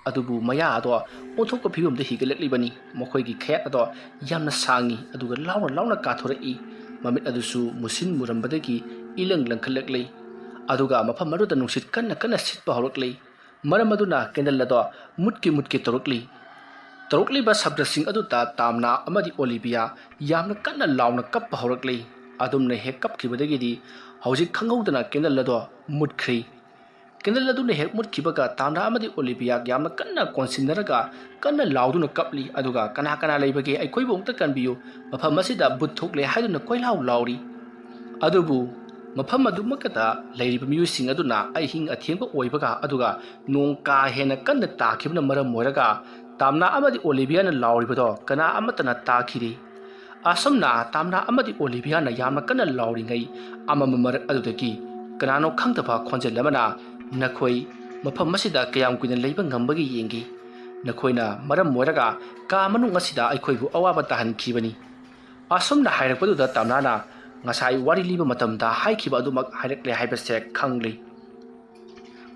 ꯑꯗꯨꯕꯨ ꯃꯌꯥ ꯑꯗꯣ ꯑꯣꯟꯊꯣꯛꯄ ꯐꯤꯕꯝꯗ ꯍꯤꯒꯠꯂꯛꯂꯤꯕꯅꯤ꯫ ꯃꯈꯣꯏꯒꯤ ꯈꯌꯥꯠ ꯑꯗꯣ ꯌꯥꯝꯅ ꯁꯥꯡꯉꯤ, ꯑꯗꯨꯒ ꯂꯥꯎꯅ ꯂꯥꯎꯅ ꯀꯥꯊꯣꯔꯛꯏ꯫ ꯃꯃꯤꯠ ꯑꯗꯨꯁꯨ ꯃꯨꯁꯤꯟ ꯃꯨꯔꯝꯕꯗꯒꯤ ꯏꯂꯪ ꯂꯪꯈꯠꯂꯛꯂꯤ꯫ ꯑꯗꯨꯒ ꯃꯐꯝ ꯑꯗꯨꯗ ꯅꯨꯡꯁꯤꯠ ꯀꯟꯅ ꯀꯟꯅ ꯁꯤꯠꯄ ꯍꯧꯔꯛꯂꯤ꯫ ꯃꯔꯝ ꯑꯗꯨꯅ ꯀꯦꯟꯗꯜ ꯑꯗꯣ ꯃꯨꯠꯀꯦ ꯃꯨꯠꯀꯦ ꯇꯧꯔꯛꯂꯤ꯫ ꯇꯧꯔꯛꯂꯤꯕ ꯁꯕ꯭ꯗꯁꯤꯡ ꯑꯗꯨꯗ ꯇꯥꯝꯅꯥ ꯑꯃꯗꯤ ꯑꯣꯂꯤꯚꯤꯌꯥ ꯌꯥꯝꯅ ꯀꯟꯅ ꯂꯥꯎꯅ ꯀꯞꯄ ꯍꯧꯔꯛꯂꯤ꯫ ꯑꯗꯨꯝꯅ ꯍꯦꯛ ꯀꯞꯈꯤꯕꯗꯒꯤꯗꯤ ꯍꯧꯖꯤꯛ ꯈꯪꯍꯧꯗꯅ ꯀꯦꯟꯗꯜ ꯑꯗꯣ ꯃꯨꯠꯈ꯭ꯔꯦ꯫ ꯀꯦꯟꯗꯜ ꯑꯗꯨꯅ ꯍꯦꯛ ꯃꯨꯠꯈꯤꯕꯒ ꯇꯥꯝꯅꯥ ꯑꯃꯗꯤ ꯑꯣꯂꯤꯚꯤꯌꯥ ꯌꯥꯝꯅ ꯀꯟꯅ ꯀꯣꯟꯁꯤꯟꯅꯔꯒ ꯀꯟꯅ ꯂꯥꯎꯗꯨꯅ ꯀꯞꯂꯤ꯫ ꯑꯗꯨꯒ "ꯀꯅꯥ ꯀꯅꯥ ꯂꯩꯕꯒꯦ? ꯑꯩꯈꯣꯏꯕꯨ ꯑꯃꯨꯛꯇ ꯀꯟꯕꯤꯌꯨ, ꯃꯐꯝ ꯑꯁꯤꯗ ꯚꯨꯠ ꯊꯣꯛꯂꯦ" ꯍꯥꯏꯗꯨꯅ ꯀꯣꯏꯂꯥꯎ ꯂꯥꯎꯔꯤ꯫ ꯑꯗꯨꯕꯨ ꯃꯐꯝ ꯑꯗꯨꯃꯛꯇꯗ ꯂꯩꯔꯤꯕ ꯃꯤꯑꯣꯏꯁꯤꯡ ꯑꯗꯨꯅ ꯑꯍꯤꯡ ꯑꯊꯦꯡꯕ ꯑꯣꯏꯕꯒ, ꯑꯗꯨꯒ ꯅꯣꯡ ꯀꯥ ꯍꯦꯟꯅ ꯀꯟꯅ ꯇꯥꯈꯤꯕꯅ ꯃꯔꯝ ꯑꯣꯏꯔꯒ ꯇꯥꯝꯅꯥ ꯑꯃꯗꯤ ꯑꯣꯂꯤꯚꯤꯌꯥꯅ ꯂꯥꯎꯔꯤꯕꯗꯣ ꯀꯅꯥ ꯑꯃꯠꯇꯅ ꯇꯥꯈꯤꯗꯦ꯫ ꯑꯁꯨꯝꯅ ꯇꯥꯝꯅꯥ ꯑꯃꯗꯤ ꯑꯣꯂꯤꯚꯤꯌꯥꯅ ꯌꯥꯝꯅ ꯀꯟꯅ ꯂꯥꯎꯔꯤꯉꯩ, ꯑꯃꯝꯕ ꯃꯔꯛ ꯑꯗꯨꯗꯒꯤ ꯀꯅꯥꯅꯣ ꯈꯪꯗꯕ ꯈꯣꯟꯖꯦꯜ ꯑꯃꯅ, "ꯅꯈꯣꯏ ꯃꯐꯝ ꯑꯁꯤꯗ ꯀꯌꯥꯝ ꯀꯨꯏꯅ ꯂꯩꯕ ꯉꯝꯕꯒꯦ ꯌꯦꯡꯒꯦ꯫ ꯅꯈꯣꯏꯅ ꯃꯔꯝ ꯑꯣꯏꯔꯒ ꯀꯥ ꯃꯅꯨꯡ ꯑꯁꯤꯗ ꯑꯩꯈꯣꯏꯕꯨ ꯑꯋꯥꯕ ꯇꯥꯍꯟꯈꯤꯕꯅꯤ"꯫ ꯑꯁꯨꯝꯅ ꯍꯥꯏꯔꯛꯄꯗꯨꯗ ꯇꯥꯝꯅꯥꯅ ꯉꯁꯥꯏ ꯋꯥꯔꯤ ꯂꯤꯕ ꯃꯇꯝꯗ ꯍꯥꯏꯈꯤꯕ ꯑꯗꯨꯃꯛ ꯍꯥꯏꯔꯛꯂꯦ ꯍꯥꯏꯕꯁꯦ ꯈꯪꯂꯤ꯫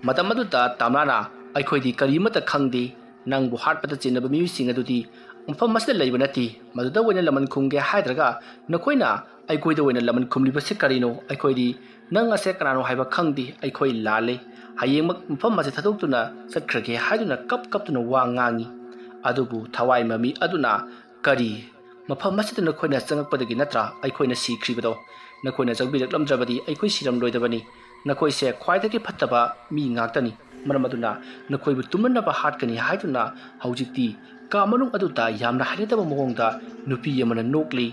ꯃꯇꯝ ꯑꯗꯨꯗ ꯇꯥꯝꯅꯥꯅ, "ꯑꯩꯈꯣꯏꯗꯤ ꯀꯔꯤꯃꯠꯇ ꯈꯪꯗꯦ꯫ ꯅꯪꯕꯨ ꯍꯥꯠꯄꯗ ꯆꯦꯟꯅꯕ ꯃꯤꯑꯣꯏꯁꯤꯡ ꯑꯗꯨꯗꯤ ꯃꯐꯝ ꯑꯁꯤꯗ ꯂꯩꯕ ꯅꯠꯇꯦ꯫ ꯃꯗꯨꯗ ꯑꯣꯏꯅ ꯂꯃꯟ ꯈꯨꯝꯒꯦ ꯍꯥꯏꯗ꯭ꯔꯒ ꯅꯈꯣꯏꯅ ꯑꯩꯈꯣꯏꯗ ꯑꯣꯏꯅ ꯂꯃꯟ ꯈꯨꯝꯂꯤꯕꯁꯤ ꯀꯔꯤꯅꯣ? ꯑꯩꯈꯣꯏꯗꯤ ꯅꯪ ꯑꯁꯦ ꯀꯅꯥꯅꯣ ꯍꯥꯏꯕ ꯈꯪꯗꯦ꯫ ꯑꯩꯈꯣꯏ ꯂꯥꯜꯂꯦ꯫ ꯍꯌꯦꯡꯃꯛ ꯃꯐꯝ ꯑꯁꯤ ꯊꯥꯗꯣꯛꯇꯨꯅ ꯆꯠꯈ꯭ꯔꯒꯦ" ꯍꯥꯏꯗꯨꯅ ꯀꯞ ꯀꯞꯇꯨꯅ ꯋꯥ ꯉꯥꯡꯉꯤ꯫ ꯑꯗꯨꯕꯨ ꯊꯋꯥꯏ ꯃꯃꯤ ꯑꯗꯨꯅ, "ꯀꯔꯤ? ꯃꯐꯝ ꯑꯁꯤꯗ ꯅꯈꯣꯏꯅ ꯆꯪꯂꯛꯄꯗꯒꯤ ꯅꯠꯇ꯭ꯔꯥ ꯑꯩꯈꯣꯏꯅ ꯁꯤꯈ꯭ꯔꯤꯕꯗꯣ? ꯅꯈꯣꯏꯅ ꯆꯪꯕꯤꯔꯛꯂꯝꯗ꯭ꯔꯕꯗꯤ ꯑꯩꯈꯣꯏ ꯁꯤꯔꯝꯂꯣꯏꯗꯕꯅꯤ꯫ ꯅꯈꯣꯏꯁꯦ ꯈ꯭ꯋꯥꯏꯗꯒꯤ ꯐꯠꯇꯕ ꯃꯤ ꯉꯥꯛꯇꯅꯤ꯫ ꯃꯔꯝ ꯑꯗꯨꯅ ꯅꯈꯣꯏꯕꯨ ꯇꯨꯝꯍꯟꯅꯕ ꯍꯥꯠꯀꯅꯤ" ꯍꯥꯏꯗꯨꯅ ꯍꯧꯖꯤꯛꯇꯤ ꯀꯥ ꯃꯅꯨꯡ ꯑꯗꯨꯗ ꯌꯥꯝꯅ ꯍꯩꯅꯗꯕ ꯃꯑꯣꯡꯗ ꯅꯨꯄꯤ ꯑꯃꯅ ꯅꯣꯛꯂꯤ꯫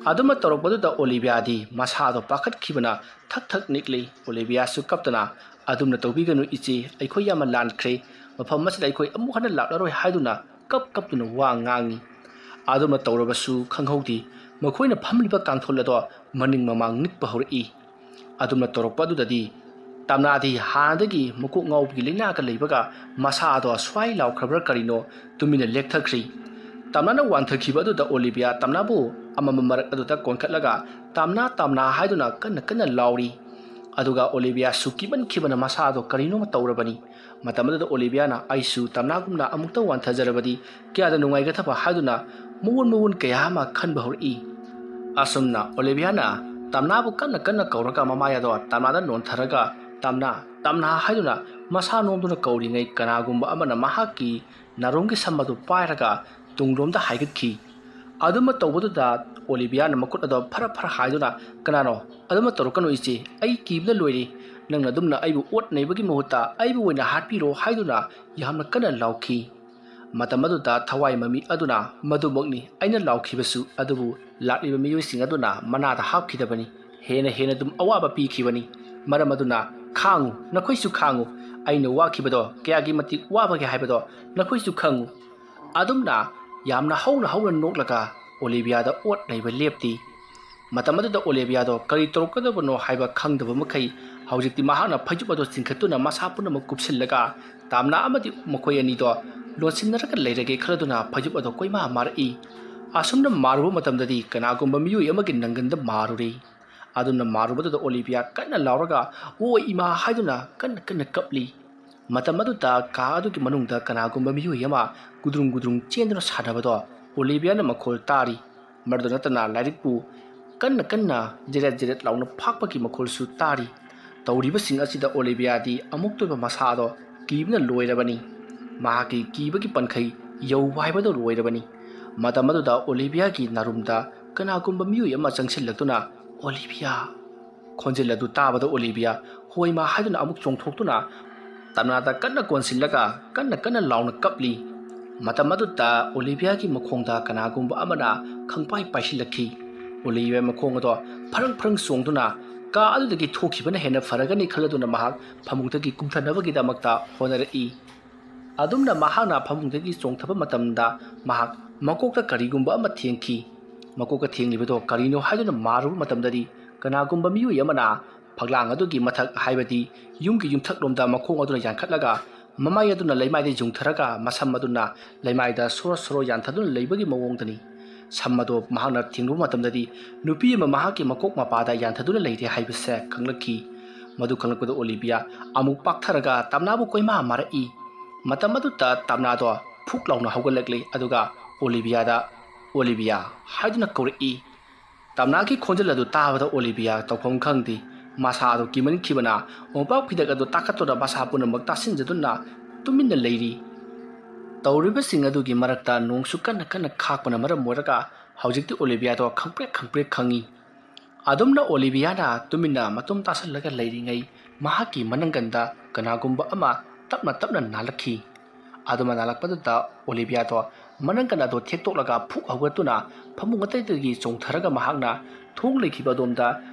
ꯑꯗꯨꯃ ꯇꯧꯔꯛꯄꯗꯨꯗ ꯑꯣꯂꯤꯕꯤꯌꯥꯗꯤ ꯃꯁꯥꯗꯣ ꯄꯥꯈꯠꯈꯤꯕꯅ ꯊꯛ ꯊꯛ ꯅꯤꯛꯂꯤ꯫ ꯑꯣꯂꯤꯕꯤꯌꯥꯁꯨ ꯀꯞꯇꯅ, "ꯑꯗꯨꯝꯅ ꯇꯧꯕꯤꯒꯅꯨ ꯏꯆꯦ, ꯑꯩꯈꯣꯏ ꯌꯥꯝꯅ ꯂꯥꯟꯈ꯭ꯔꯦ, ꯃꯐꯝ ꯑꯁꯤꯗ ꯑꯩꯈꯣꯏ ꯑꯃꯨꯛ ꯍꯟꯅ ꯂꯥꯛꯂꯔꯣꯏ" ꯍꯥꯏꯗꯨꯅ ꯀꯞ ꯀꯞꯇꯨꯅ ꯋꯥ ꯉꯥꯡꯉꯤ꯫ ꯑꯗꯨꯝꯅ ꯇꯧꯔꯕꯁꯨ ꯈꯪꯍꯧꯗꯦ, ꯃꯈꯣꯏꯅ ꯐꯝꯂꯤꯕ ꯀꯥꯡꯊꯣꯜ ꯑꯗꯣ ꯃꯅꯤꯡ ꯃꯃꯥꯡ ꯅꯤꯛꯄ ꯍꯧꯔꯛꯏ꯫ ꯑꯗꯨꯝꯅ ꯇꯧꯔꯛꯄ ꯑꯗꯨꯗꯗꯤ ꯇꯝꯅꯥꯗꯤ ꯍꯥꯟꯅꯗꯒꯤ ꯃꯀꯣꯛ ꯉꯥꯎꯕꯒꯤ ꯂꯥꯏꯅꯥꯒ ꯂꯩꯕꯒ ꯃꯁꯥꯗꯣ ꯁ꯭ꯋꯥꯏ ꯂꯥꯎꯈ꯭ꯔꯕ꯭ꯔꯥ ꯀꯔꯤꯅꯣ ꯇꯨꯃꯤꯟꯅ ꯂꯦꯛꯊꯈ꯭ꯔꯤ꯫ ꯇꯝꯅꯥꯅ ꯋꯥꯟꯊꯈꯤꯕ ꯑꯗꯨꯗ ꯑꯣꯂꯤꯕꯤꯌꯥ ꯇꯝꯅꯥꯕꯨ ꯑꯃꯃꯝ ꯃꯔꯛ ꯑꯗꯨꯗ ꯀꯣꯟꯈꯠꯂꯒ, "ꯇꯝꯅꯥ, ꯇꯝꯅꯥ" ꯍꯥꯏꯗꯨꯅ ꯀꯟꯅ ꯀꯟꯅ ꯂꯥꯎꯔꯤ꯫ ꯑꯗꯨꯒ ꯑꯣꯂꯤꯕꯤꯌꯥꯁꯨ ꯀꯤꯃꯟꯈꯤꯕꯅ ꯃꯁꯥꯗꯣ ꯀꯔꯤꯅꯣꯃ ꯇꯧꯔꯕꯅꯤ꯫ ꯃꯇꯝ ꯑꯗꯨꯗ ꯑꯣꯂꯤꯕꯤꯌꯥꯅ, "ꯑꯩꯁꯨ ꯇꯝꯅꯥꯒꯨꯝꯅ ꯑꯃꯨꯛꯇ ꯋꯥꯟꯊꯖꯔꯕꯗꯤ ꯀꯌꯥꯗ ꯅꯨꯡꯉꯥꯏꯒꯗꯕ" ꯍꯥꯏꯗꯨꯅ ꯃꯑꯣꯟ ꯃꯑꯣꯟ ꯀꯌꯥ ꯑꯃ ꯈꯟꯕ ꯍꯧꯔꯛꯏ꯫ ꯑꯁꯨꯝꯅ ꯑꯣꯂꯤꯕꯤꯌꯥꯅ ꯇꯝꯅꯥꯕꯨ ꯀꯟꯅ ꯀꯟꯅ ꯀꯧꯔꯒ ꯃꯃꯥꯏ ꯑꯗꯣ ꯇꯝꯅꯥꯗ ꯅꯣꯟꯊꯔꯒ, "ꯇꯝꯅꯥ, ꯇꯝꯅꯥ" ꯍꯥꯏꯗꯨꯅ ꯃꯁꯥ ꯅꯣꯝꯗꯨꯅ ꯀꯧꯔꯤꯉꯩ ꯀꯅꯥꯒꯨꯝꯕ ꯑꯃꯅ ꯃꯍꯥꯛꯀꯤ ꯅꯥꯔꯣꯝꯒꯤ ꯁꯝ ꯑꯗꯨ ꯄꯥꯏꯔꯒ ꯇꯨꯡꯂꯣꯝꯗ ꯍꯥꯏꯒꯠꯈꯤ꯫ ꯑꯗꯨꯃ ꯇꯧꯕꯗꯨꯗ ꯑꯣꯂꯤꯕꯤꯌꯥꯅ ꯃꯈꯨꯠ ꯑꯗꯣ ꯐꯔ ꯐꯔ ꯍꯥꯏꯗꯨꯅ, "ꯀꯅꯥꯅꯣ? ꯑꯗꯨꯃ ꯇꯧꯔꯛꯀꯅꯨ ꯏꯆꯦ, ꯑꯩ ꯀꯤꯕꯅ ꯂꯣꯏꯔꯦ꯫ ꯅꯪꯅ ꯑꯗꯨꯝꯅ ꯑꯩꯕꯨ ꯑꯣꯠ ꯅꯩꯕꯒꯤ ꯃꯍꯨꯠꯇ ꯑꯩꯕꯨ ꯑꯣꯏꯅ ꯍꯥꯠꯄꯤꯔꯣ" ꯍꯥꯏꯗꯨꯅ ꯌꯥꯝꯅ ꯀꯟꯅ ꯂꯥꯎꯈꯤ꯫ ꯃꯇꯝ ꯑꯗꯨꯗ ꯊꯋꯥꯏ ꯃꯃꯤ ꯑꯗꯨꯅ, "ꯃꯗꯨꯃꯛꯅꯤ ꯑꯩꯅ ꯂꯥꯎꯈꯤꯕꯁꯨ, ꯑꯗꯨꯕꯨ ꯂꯥꯛꯂꯤꯕ ꯃꯤꯑꯣꯏꯁꯤꯡ ꯑꯗꯨꯅ ꯃꯅꯥꯗ ꯍꯥꯞꯈꯤꯗꯕꯅꯤ, ꯍꯦꯟꯅ ꯍꯦꯟꯅ ꯑꯗꯨꯝ ꯑꯋꯥꯕ ꯄꯤꯈꯤꯕꯅꯤ꯫ ꯃꯔꯝ ꯑꯗꯨꯅ ꯈꯥꯡꯉꯨ, ꯅꯈꯣꯏꯁꯨ ꯈꯥꯡꯉꯨ꯫ ꯑꯩꯅ ꯋꯥꯈꯤꯕꯗꯣ ꯀꯌꯥꯒꯤ ꯃꯇꯤꯛ ꯋꯥꯕꯒꯦ ꯍꯥꯏꯕꯗꯣ ꯅꯈꯣꯏꯁꯨ ꯈꯪꯉꯨ"꯫ ꯑꯗꯨꯝꯅ ꯌꯥꯝꯅ ꯍꯧꯅ ꯍꯧꯅ ꯅꯣꯛꯂꯒ ꯑꯣꯂꯤꯕꯤꯌꯥꯗ ꯑꯣꯠ ꯅꯩꯕ ꯂꯦꯞꯇꯦ꯫ ꯃꯇꯝ ꯑꯗꯨꯗ ꯑꯣꯂꯤꯕꯤꯌꯥꯗꯣ ꯀꯔꯤ ꯇꯧꯔꯛꯀꯗꯕꯅꯣ ꯍꯥꯏꯕ ꯈꯪꯗꯕ ꯃꯈꯩ ꯍꯧꯖꯤꯛꯇꯤ ꯃꯍꯥꯛꯅ ꯐꯩꯖꯨꯞ ꯑꯗꯣ ꯆꯤꯡꯈꯠꯇꯨꯅ ꯃꯁꯥ ꯄꯨꯝꯅꯃꯛ ꯀꯨꯞꯁꯤꯜꯂꯒ ꯇꯥꯝꯅꯥ ꯑꯃꯗꯤ ꯃꯈꯣꯏ ꯑꯅꯤꯗꯣ ꯂꯣꯟꯁꯤꯟꯅꯔꯒ ꯂꯩꯔꯒꯦ ꯈꯜꯂꯗꯨꯅ ꯐꯩꯖꯨꯞ ꯑꯗꯣ ꯀꯣꯏꯃꯥ ꯃꯥꯔꯛꯏ꯫ ꯑꯁꯨꯝꯅ ꯃꯥꯔꯨꯕ ꯃꯇꯝꯗꯗꯤ ꯀꯅꯥꯒꯨꯝꯕ ꯃꯤꯑꯣꯏ ꯑꯃꯒꯤ ꯅꯪꯒꯟꯗ ꯃꯥꯔꯨꯔꯦ꯫ ꯑꯗꯨꯝꯅ ꯃꯥꯔꯨꯕꯗꯨꯗ ꯑꯣꯂꯤꯕꯤꯌꯥ ꯀꯟꯅ ꯂꯥꯎꯔꯒ, "ꯑꯣ ꯏꯃꯥ" ꯍꯥꯏꯗꯨꯅ ꯀꯟꯅ ꯀꯟꯅ ꯀꯞꯂꯤ꯫ ꯃꯇꯝ ꯑꯗꯨꯗ ꯀꯥ ꯑꯗꯨꯒꯤ ꯃꯅꯨꯡꯗ ꯀꯅꯥꯒꯨꯝꯕ ꯃꯤꯑꯣꯏ ꯑꯃ ꯒꯨꯗ꯭ꯔꯨꯡ ꯒꯨꯗ꯭ꯔꯨꯡ ꯆꯦꯟꯗꯨꯅ ꯁꯥꯟꯅꯕꯗꯣ ꯑꯣꯂꯤꯕꯤꯌꯥꯅ ꯃꯈꯣꯜ ꯇꯥꯔꯤ꯫ ꯃꯗꯨꯗ ꯅꯠꯇꯅ ꯂꯥꯏꯔꯤꯛꯄꯨ ꯀꯟꯅ ꯀꯟꯅ ꯖꯦꯔꯦꯠ ꯖꯦꯔꯦꯠ ꯂꯥꯎꯅ ꯐꯥꯛꯄꯒꯤ ꯃꯈꯣꯜꯁꯨ ꯇꯥꯔꯤ꯫ ꯇꯧꯔꯤꯕꯁꯤꯡ ꯑꯁꯤꯗ ꯑꯣꯂꯤꯕꯤꯌꯥꯗꯤ ꯑꯃꯨꯛꯇꯣꯏꯕ ꯃꯁꯥꯗꯣ ꯀꯤꯕꯅ ꯂꯣꯏꯔꯕꯅꯤ꯫ ꯃꯍꯥꯛꯀꯤ ꯀꯤꯕꯒꯤ ꯄꯟꯈꯩ ꯌꯧꯕ ꯍꯥꯏꯕꯗꯨ ꯂꯣꯏꯔꯕꯅꯤ꯫ ꯃꯇꯝ ꯑꯗꯨꯗ ꯑꯣꯂꯤꯕꯤꯌꯥꯒꯤ ꯅꯥꯔꯨꯝꯗ ꯀꯅꯥꯒꯨꯝꯕ ꯃꯤꯑꯣꯏ ꯑꯃ ꯆꯪꯁꯤꯜꯂꯛꯇꯨꯅ, "ꯑꯣꯂꯤꯕꯤꯌꯥ!" ꯈꯣꯟꯖꯦꯜ ꯑꯗꯨ ꯇꯥꯕꯗ ꯑꯣꯂꯤꯕꯤꯌꯥ ꯍꯣꯏ ꯃꯥ ꯍꯥꯏꯗꯨꯅ ꯑꯃꯨꯛ ꯆꯣꯡꯊꯣꯛꯇꯨꯅ ꯇꯝꯅꯥꯗ ꯀꯟꯅ ꯀꯣꯟꯁꯤꯜꯂꯒ ꯀꯟꯅ ꯀꯟꯅ ꯂꯥꯎꯅ ꯀꯞꯂꯤ꯫ ꯃꯇꯝ ꯑꯗꯨꯗ ꯑꯣꯂꯤꯚꯤꯌꯥꯒꯤ ꯃꯈꯣꯡꯗ ꯀꯅꯥꯒꯨꯝꯕ ꯑꯃꯅ ꯈꯪꯄꯥꯏ ꯄꯥꯏꯁꯤꯜꯂꯛꯈꯤ꯫ ꯑꯣꯂꯤꯚꯤꯌꯥ ꯃꯈꯣꯡ ꯑꯗꯣ ꯐꯔꯪ ꯐꯔꯪ ꯆꯣꯡꯗꯨꯅ ꯀꯥ ꯑꯗꯨꯗꯒꯤ ꯊꯣꯛꯈꯤꯕꯅ ꯍꯦꯟꯅ ꯐꯔꯒꯅꯤ ꯈꯜꯂꯗꯨꯅ ꯃꯍꯥꯛ ꯐꯃꯨꯡꯗꯒꯤ ꯀꯨꯝꯊꯅꯕꯒꯤꯗꯃꯛꯇ ꯍꯣꯠꯅꯔꯛꯏ꯫ ꯑꯗꯨꯝꯅ ꯃꯍꯥꯛꯅ ꯐꯃꯨꯡꯗꯒꯤ ꯆꯣꯡꯊꯕ ꯃꯇꯝꯗ ꯃꯍꯥꯛ ꯃꯀꯣꯛꯇ ꯀꯔꯤꯒꯨꯝꯕ ꯑꯃ ꯊꯦꯡꯈꯤ꯫ ꯃꯀꯣꯛꯇ ꯊꯦꯡꯂꯤꯕꯗꯣ ꯀꯔꯤꯅꯣ ꯍꯥꯏꯗꯨꯅ ꯃꯥꯔꯨꯕ ꯃꯇꯝꯗꯗꯤ ꯀꯅꯥꯒꯨꯝꯕ ꯃꯤꯑꯣꯏ ꯑꯃꯅ ꯐꯛꯂꯥꯡ ꯑꯗꯨꯒꯤ ꯃꯊꯛ, ꯍꯥꯏꯕꯗꯤ ꯌꯨꯝꯒꯤ ꯌꯨꯝꯊꯛꯂꯣꯝꯗ ꯃꯈꯣꯡ ꯑꯗꯨꯅ ꯌꯥꯟꯈꯠꯂꯒ ꯃꯃꯥꯏ ꯑꯗꯨꯅ ꯂꯩꯃꯥꯏꯗ ꯌꯨꯡꯊꯔꯒ ꯃꯁꯝ ꯑꯗꯨꯅ ꯂꯩꯃꯥꯏꯗ ꯁꯣꯔꯣ ꯁꯣꯔꯣ ꯌꯥꯟꯊꯗꯨꯅ ꯂꯩꯕꯒꯤ ꯃꯑꯣꯡꯗꯅꯤ꯫ ꯁꯝ ꯑꯗꯨ ꯃꯍꯥꯛꯅ ꯊꯦꯡꯂꯨꯕ ꯃꯇꯝꯗꯗꯤ ꯅꯨꯄꯤ ꯑꯃ ꯃꯍꯥꯛꯀꯤ ꯃꯀꯣꯛ ꯃꯄꯥꯗ ꯌꯥꯟꯊꯗꯨꯅ ꯂꯩꯔꯦ ꯍꯥꯏꯕꯁꯦ ꯈꯪꯂꯛꯈꯤ꯫ ꯃꯗꯨ ꯈꯪꯂꯛꯄꯗ ꯑꯣꯂꯤꯚꯤꯌꯥ ꯑꯃꯨꯛ ꯄꯥꯛꯊꯔꯒ ꯇꯝꯅꯥꯕꯨ ꯀꯣꯏꯃꯥ ꯃꯥꯔꯛꯏ꯫ ꯃꯇꯝ ꯑꯗꯨꯗ ꯇꯝꯅꯥꯗꯣ ꯐꯨꯛ ꯂꯥꯎꯅ ꯍꯧꯒꯠꯂꯛꯂꯤ, ꯑꯗꯨꯒ ꯑꯣꯂꯤꯚꯤꯌꯥꯗ "ꯑꯣꯂꯤꯚꯤꯌꯥ" ꯍꯥꯏꯗꯨꯅ ꯀꯧꯔꯛꯏ꯫ ꯇꯝꯅꯥꯒꯤ ꯈꯣꯟꯖꯦꯜ ꯑꯗꯨ ꯇꯥꯕꯗ ꯑꯣꯂꯤꯚꯤꯌꯥ ꯇꯧꯐꯝ ꯈꯪꯗꯦ꯫ ꯃꯁꯥ ꯑꯗꯨ ꯀꯤꯃꯟꯈꯤꯕꯅ ꯃꯣꯝꯄꯥꯛ ꯐꯤꯗꯛ ꯑꯗꯨ ꯇꯥꯈꯠꯇꯨꯅ ꯃꯁꯥ ꯄꯨꯝꯅꯃꯛ ꯇꯥꯁꯤꯟꯖꯗꯨꯅ ꯇꯨꯃꯤꯟꯅ ꯂꯩꯔꯤ꯫ ꯇꯧꯔꯤꯕꯁꯤꯡ ꯑꯗꯨꯒꯤ ꯃꯔꯛꯇ ꯅꯣꯡꯁꯨ ꯀꯟꯅ ꯀꯟꯅ ꯈꯥꯛꯄꯅ ꯃꯔꯝ ꯑꯣꯏꯔꯒ ꯍꯧꯖꯤꯛꯇꯤ ꯑꯣꯂꯤꯚꯤꯌꯥꯗꯣ ꯈꯪꯄ꯭ꯔꯦꯛ ꯈꯪꯄ꯭ꯔꯦꯛ ꯈꯪꯉꯤ꯫ ꯑꯗꯨꯝꯅ ꯑꯣꯂꯤꯚꯤꯌꯥꯅ ꯇꯨꯃꯤꯟꯅ ꯃꯇꯨꯝ ꯇꯥꯁꯤꯜꯂꯒ ꯂꯩꯔꯤꯉꯩ ꯃꯍꯥꯛꯀꯤ ꯃꯅꯪꯒꯟꯗ ꯀꯅꯥꯒꯨꯝꯕ ꯑꯃ ꯇꯞꯅ ꯇꯞꯅ ꯅꯥꯜꯂꯛꯈꯤ꯫ ꯑꯗꯨꯃ ꯅꯥꯜꯂꯛꯄꯗꯨꯗ ꯑꯣꯂꯤꯚꯤꯌꯥꯗꯣ ꯃꯅꯪꯒꯟ ꯑꯗꯣ ꯊꯦꯛꯇꯣꯛꯂꯒ ꯐꯨꯛ ꯍꯧꯒꯠꯇꯨꯅ ꯐꯃꯨꯡ ꯑꯇꯩꯗꯒꯤ ꯆꯣꯡꯊꯔꯒ ꯃꯍꯥꯛꯅ ꯊꯣꯡ ꯂꯩꯈꯤꯕ ꯑꯗꯣꯝꯗ